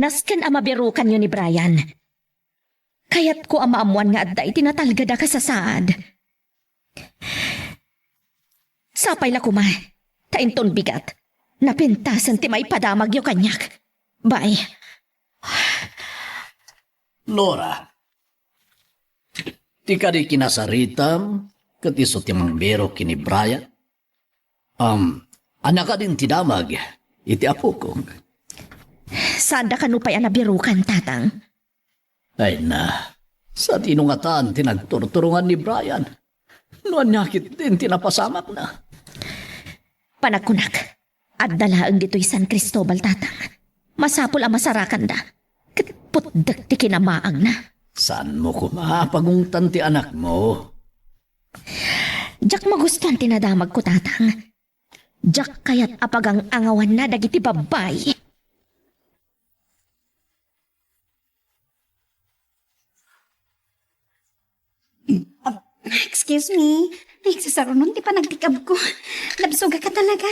Nasken a mabirukanyo ni Brian. Kayatko a maammoan nga adda iti natalged a kasasaad. Sapay la koma, ta inton bigat, napintasen ti maipadamagyo kaniak. Bye. Laura, ti kadi kinasaritam ket isu ti mangbirok ken ni Brian? Um, ania kadin ti damag iti apokok? Saanda kano pay a nabirukan, Tatang? Ay na, sadino ngatan ti nagturturongan ni Brian? No ania ketdin ti napasamakna? Panagkunak, adda laeng ditoy San Cristobal, Tatang. Masapul a masarakanda. Ket putdek ti kinamaangna. Saanmo koma a pagungtan ti anakmo? Diak magustuan ti nadamagko, Tatang. Diak kayat a pagang-angawanna dagiti babbai. Ah, excuse me. Nagsasarunon ti panagtikabko. Labsogaka talaga.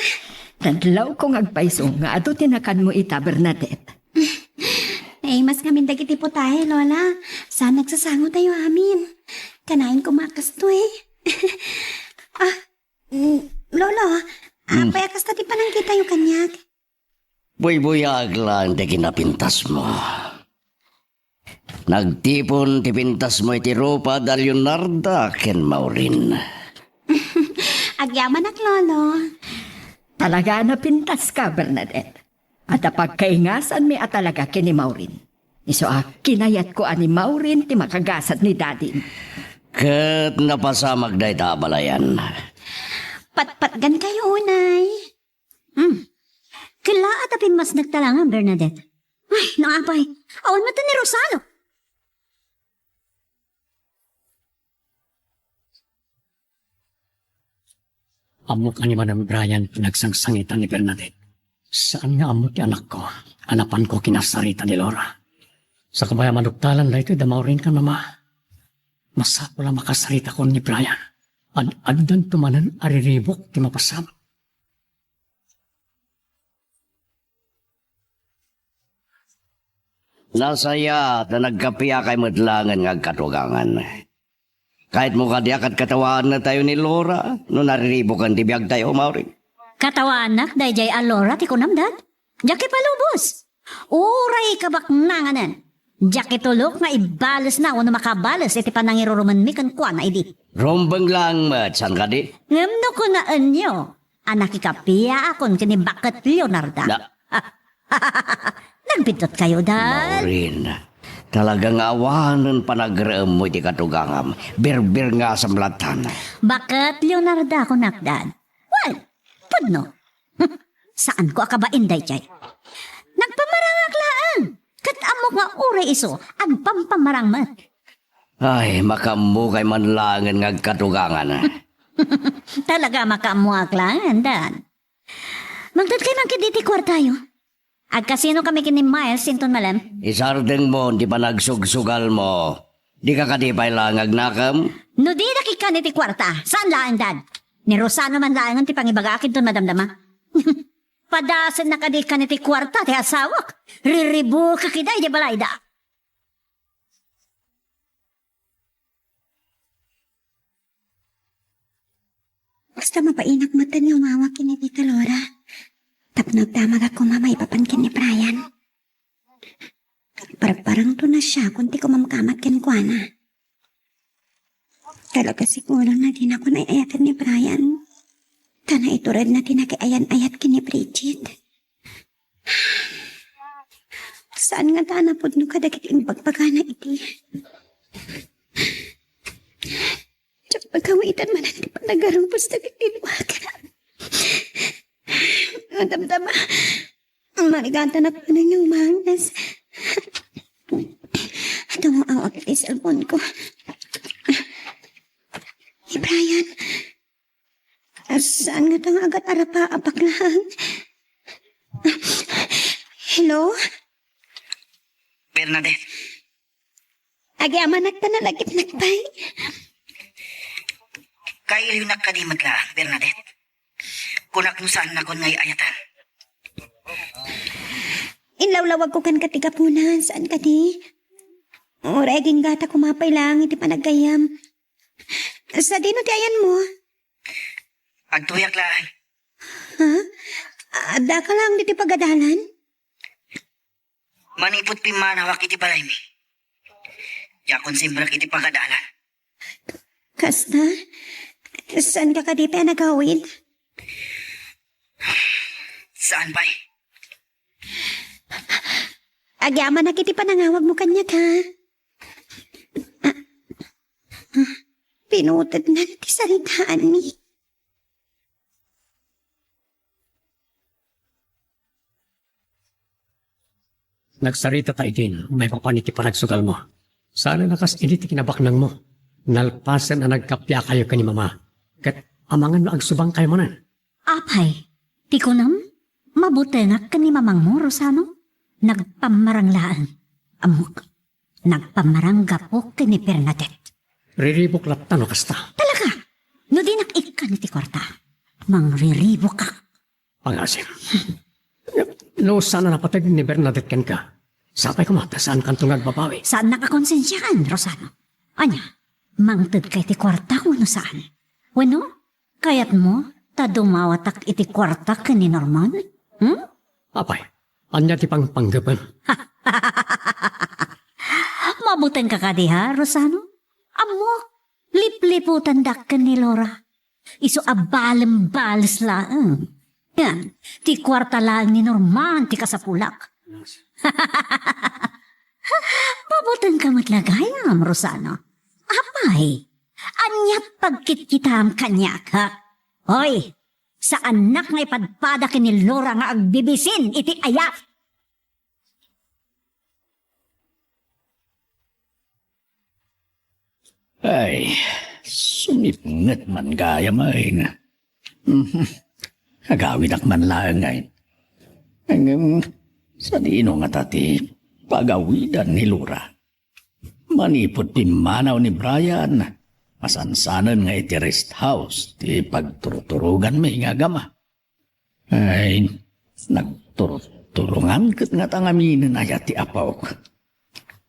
Nadlawko nga agpayso nga adu ti nakanmo ita, Bernadette. Naimas ngamin dagiti putahe, Lola. Saan nagsasango tayo amin. Kanayon koma a kastoy. Ah, mm, Lolo, mm, apay a kasta ti pananggitayo kaniak? Buybuyaag laeng ti kinapintasmo. Nagtipon ti pintasmo iti rupa da Leonarda ken Maureen. Agyamanak, Lolo. Talaga a napintaska, Bernadette. Adda pagkaingasanmi a talaga ken ni Maureen. Isu a kinayatko a ni Maureen ti makagasat ni Daddy. Ket napasamak dayta a balayan. Patpatgankayo unay. Hmm. Kellaat a pimmasnek talaga, Bernadette. Ay, no apay. Awan met ni Rosano. Ammok a ni Manang Brian ti nagsangsangitan ni Bernadette. Saan nga ammo ti anakko a napanko kinasarita ni Laura. Sakbay a maduktalan daytoy da Maureen ken Mama, masapul a makasaritakon ni Brian. Ad-addanto manen a riribuk ti mapasamak. Nasaya ta nagkapiakay met laengen nga agkatugangan. Kayatmo kadi a ket katawaannatayo ni Laura no nariribuken ti biagtayo, Maureen? Katawaannak daydiay a Laura ti kunam, Dad? Diak ipalubos. Uray kabaknanganen. Diak itulok nga ibalesna wenno makabales iti panangirurumenmi kenkuana idi. Rumbeng laeng met, saan kadi? Ngem no kunaenyo, a nakikapiaakon ken ni Baket Leonarda. Na- Nagbiddutkayo, Dad. Maureen, talaga nga awanen panagreemmo iti katugangam. Birbirngasam lattan. Baket Leonarda, kunak, Dad. Wen, pudno. Saanko a kabain daydiay. Nagpamarangak laeng. Ket ammok nga uray isu, agpampamarang met. Ay, makaammokay man laengen nga agkatugangan. Talaga makaammoak laengen, Dad. Mangtedkay man ketdi iti kuartayo. Agkasino kami ken ni Miles inton malem? Isardengmo ti panagsugsugalmo. Dika kadi pay laeng agnakem? No dinak ikkan iti kuarta, saan laeng, Dad? Ni Rosano man laengen ti pangibagaak inton madamdama. Padasenna kadi ikkan iti kuarta ti asawak. Riribukek ida idi balayda. Basta mabainak metten nga umawag ken ni Tita Laura tapno agdamagak koma maipapan ken ni Brian. Parparangto a siakon ti kumamkamad kenkuana. Talaga siguro nga dinakon ay-ayaten ni Brian. Ta naituredna ti nakiayan-ayat ken ni Bridget. Saan ngata a napudno kadagiti imbagbagana idi? Diak pagawitan manen ti panagarubos dagiti luak. Madamdama, marigatanak manen nga umanges. Adu nga awag iti cellphone ko. Ni Brian, saan ngata nga agat-arapa a baklaan? Hello? Bernadette. Agyamanak ta nalagipnak pay. Kailiwnak kadi met laeng, Bernadette. Kunak no saannakon nga ay-ayatan. Inlawlawagko kenka ti gapunan, saan kadi? Uray aginggatak koma pay laeng iti panaggayyem. Sadino ti ayanmo? Agtuyak laeng. Ha? Addaka laeng ditoy pagadalan? Manipud pimmanawak iti balaymi, diakon simrek iti pagadalan. Kasta? Saanka kadi pay a nagawid? Saan pay? Agyamanak iti panangawagmo kaniak, ha? Ah, ah, pinutednan ti saritaanmi. Nagsarita ta idin maipapan iti panagsugalmo. Saan a kas idi ti kinabaknangmo. Nalpasen a nagkapiakayo ken ni Mama, ket amangan no agsubangkayo manen. Apay, ti kunam, mabutengak ken ni mamangmo, Rosano? Nagpammarang laeng. Ammok, nagpammarang gapu ken ni Bernadette. Riribuk latta no kasta. Talaga? No dinak ikkan iti kuarta, mangriribukak. Pangasim. No saan a napateg ni Bernadette kenka, sapay koma ta saankanto nga agbabawi. Saannak a konsensiaan, Rosano. Ania, mangtedka iti kuarta wenno saan? Wenno, kayatmo ta dumawatak iti kuarta ken ni Norman? Hmm? Apay, ania ti pangpanggepem? Mabutengka kadi, ha, Rosano? Ammok, lipliputandak ken ni Laura. Isu a balem-bales laeng. Ngem, ti kuarta laeng ni Norman ti kasapulak. Mabutengka met la gayam, Rosano. Apay, aniat pagkitkitam kaniak, ha? Hoy, saannak nga ipadpada ken ni Laura nga agbibisin iti ayat. Ay, sumipnget man gayam, ay. Mhm. Agawidak man laeng, ay. Ngem, sadino ngata ti pagawidan ni Laura? Manipud pimmanaw ni Brian, masansanen nga iti rest house ti pagturturoganmi nga agama. Ay, nagturturongan ket ngata ngaminen aya ti apok.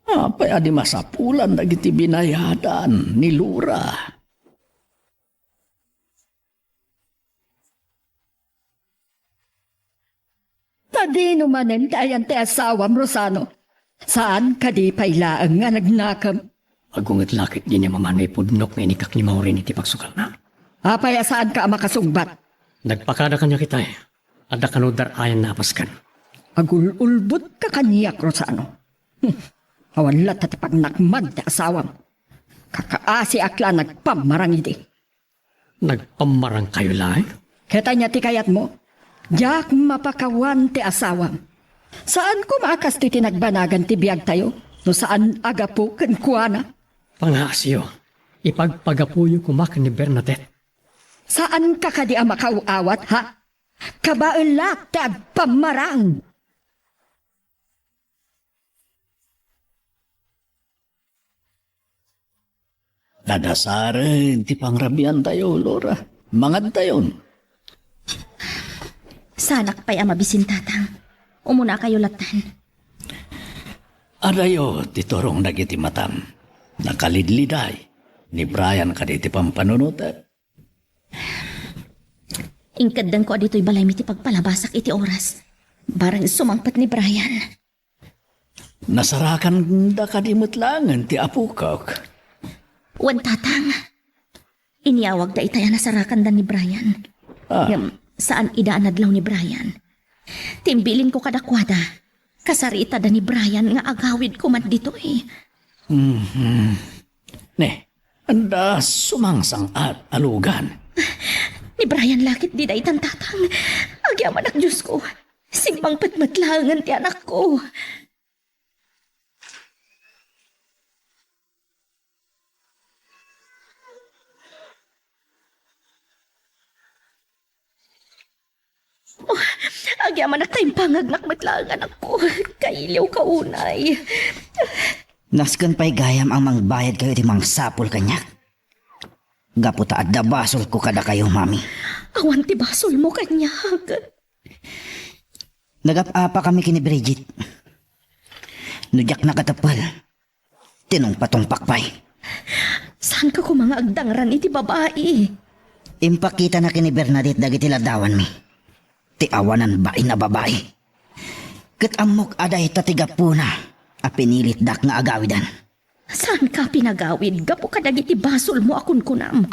Apay a di masapulan dagiti binayadan ni Laura? Sadino manen ti ayan ti asawam, Rosano? Saan kadi pay laeng nga nagnakem? Agunget la ketdi ni Mama no ipudnok nga inikak ni Maureen iti pagsukalna. Apay a saanka a makasungbat? Nagpakada kaniak itay. Adda kano dar-ayanna a pasken. Agul-ulbotka kaniak, Rosano. Hmm. Awan latta ti pagnakmad ti asawam. Kakaasiak la nagpammarang idi. Nagpammarangkayo laeng? Ket ania ti kayatmo? Diak mapakawan ti asawam. Saan koma a kastoy ti nagbanagan ti biagtayo no saan a gapu kenkuana. Pangaasiyo, ipagpagapuyo koma ken ni Bernadette. Saanka kadi a makaaw-awat, ha? Kabaelak ti agpammarang. Nadasaren ti pangrabiantayo, Laura. Mangadtayon. Saanak pay a mabisin, Tatang. Umunakayo lattan. Adayo ti turong dagiti matam. Nakalidliday ni Brian kadagiti pampanunotek. Inkeddengko a ditoy balaymi ti pagpalabasak iti oras. Bareng sumangpet ni Brian. Nasarakanda kadi met laengen ti apokak? Wen, Tatang. Inyawagda itay a nasarakanda ni Brian. Ah. Ngem saan ida a nadlaw ni Brian. Ti imbilinko kadakuada, kasaritada ni Brian nga agawidko man ditoy. Mhm. Ne, adda sumangsang-at a lugan. Ni Brian la ketdi daytan, Tatang. Agyamanak, Diosko. Simmangpet met laengen ti anakko. Oh, agyamanak ta impangagnak met laeng, anakko. Kailiwka unay. Nasken pay gayam a mangbayadkayo iti mangsapul kaniak. Gapu ta adda basolko kadakayo, Mami. Awan ti basolmo kaniak. Nagap-apakami ken ni Bridget. No diak nakateppel, tinungpatungpak pay. Saanka koma nga agdangran iti babai? Impakitana ken ni Bernadette dagiti ladawanmi. Ti awanan bain a babai. Ket ammok a dayta ti gapuna a pinilitdak nga agawidan. Saanka a pinagawid gapu kadagiti basolmo a kunkunam?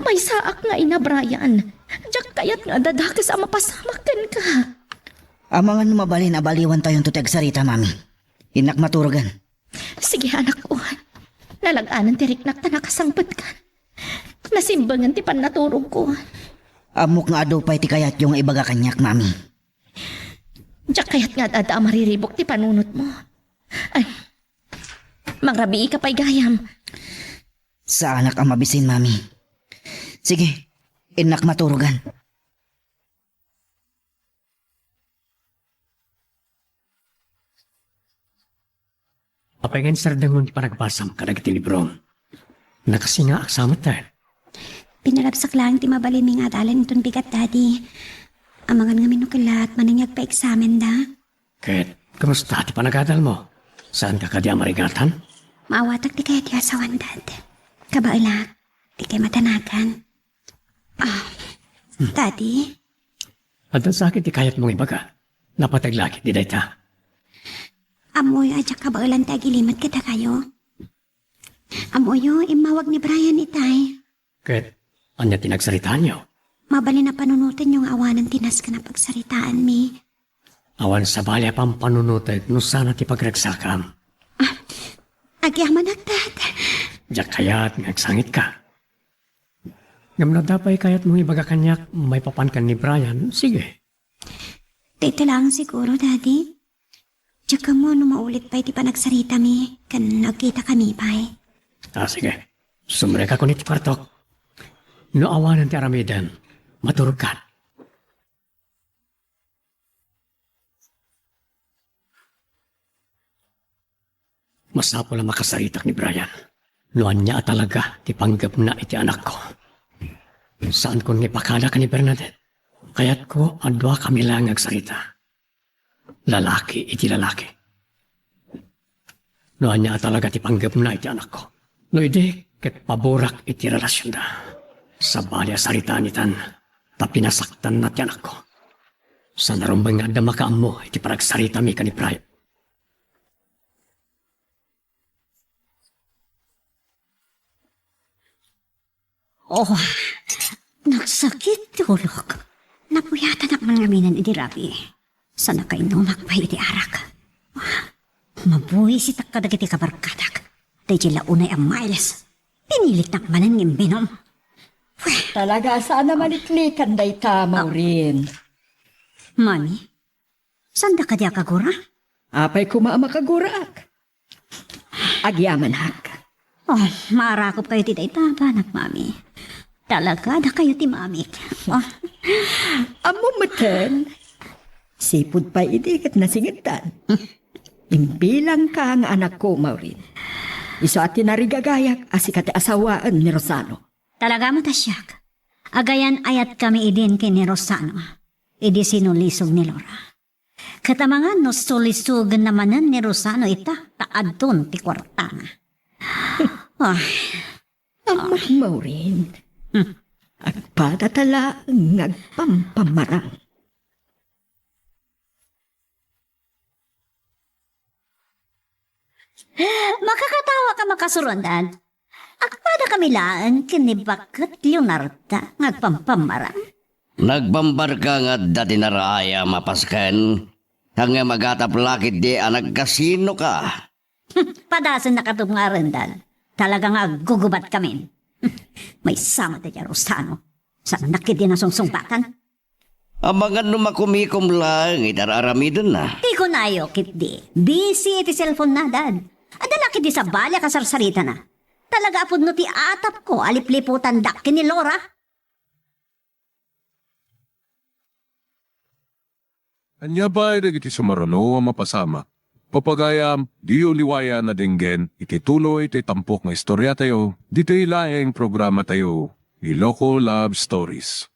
Maysaak nga ina, Brian. Diak kayat nga adda dakes a mapasamak kenka. Amangan no mabalin a baliwantayonto ti agsarita, Mami. Innak maturogen. Sige, anakko. Nalag-anan ti riknak ta nakasangpetkan. Nasimbengen ti pannaturogko. Ammok nga adu pay ti kayatyo nga ibaga kaniak, Mami. Diak kayat nga ad-adda a mariribuk ti panunotmo. Ay, mangrabiika pay gayam. Saanak a mabisin, Mami. Sige, innak maturogan. Apay nga insardengmo ti panagbasam kadagiti librom? Nakasingaak sa met, eh. Pinalabsak laeng ti mabalinmi nga ad-alan inton bigat, Daddy. Amangan ngamin no kellat, manengngeg pay eksamenda. Ket, kumusta ti panagadalmo? Saanka kadi a marigatan? Maawatak ti kayat ti asawan, Dad. Kabaelak, dikay matanagan. Ah, Daddy? Adda sakit ti kayatmo nga ibaga? Napateg la ketdi dayta? Ammoyo a diak kabaelan ti agilimed kadakayo. Ammoyo, immawag ni Brian itay. Ket ania ti nagsaritaanyo? Mabalin a panunotenyo nga awanen ti nasken a pagsaritaanmi. Awan sabali a pampanunotek no sana ti pagragsakam. Ah, agyamanak, Dad. Diak kayat nga agsangitka. Ngem no adda pay kayatmo nga ibaga kaniak maipapan ken ni Brian, sige. Dayta laeng siguro, Daddy. Diak ammo no maulit pay ti panagsaritami ken agkitakami pay. Ah, sige. Sumrekakon iti kuartok. No awanen ti aramidem, maturogkan. Masapul a makasaritak ni Brian. No ania a talaga ti panggepna iti anakko. Saankon nga ipakada ken ni Bernadette. Kayatko a duakami laeng nga agsarita. Lalaki iti lalaki. No ania a talaga ti panggepna iti anakko. No idi, ket paborak iti relasionda. Sabali a saritaen itan, ta pinasaktanna ti anakko. Saan a rumbeng nga adda makaammo iti panagsaritami ken ni Brian. Oh, nagsakit ti ulok. Napuyatanak man ngamin idi rabii. Saan a kainumak pay iti arak. Mabuisitak kadagiti kabarkadak. Daydiay la unay a Miles. Pinilitnak manen nga imminom. Talaga a saan a maliklikan dayta, Maureen. Mami, saanda kadi a kagura? Apay koma a makaguraak? Agyamanak. Oh, maarakop kayo ti dayta, banak, Mami. Talaga, dakayo ti mamik. Oh. Ammo metten, sipud pay idi ket nasingetan. Imbilangka nga anakko, Maureen. Isu a tinarigagayak a sika ti asawaen ni Rosano. Talaga met a siak. Agayan-ayatkami idin ken ni Rosano. Idi sinulisog ni Laura. Ket amangan no sulisogenna manen ni Rosano ita, ta adun ti kuartana. Ah. Ammo, Maureen. Hmm. Agpadata laeng nga agpampamarang. Makakatawa ka, makasuronan. Agpadakami laeng ken ni Baket Leonarda nga agpampamarang. Nagbambarka nga adda ti naraayam a pasken, ngem agatap la ketdi a nagkasinoka. Padasennaka met nga arendan. Talaga nga aggugubatkamin. Maysa met daydiay Rosano. Saannak ketdi nasungsungbatan. Amangan no makumikom laeng iti ar-aramidenna. Ti kunayo ketdi, busy iti cellphone-na, Dad. Adda la ketdi sabali a kasarsaritana. Talaga a pudno ti atapko a lipliputandak ken ni Laura. Ania pay dagiti sumaruno a mapasamak? Papagayam, diyo liwayan a denggen iti tuloy ti tampok nga istoriatayo, ditoy laeng programatayo, Iloko Love Stories.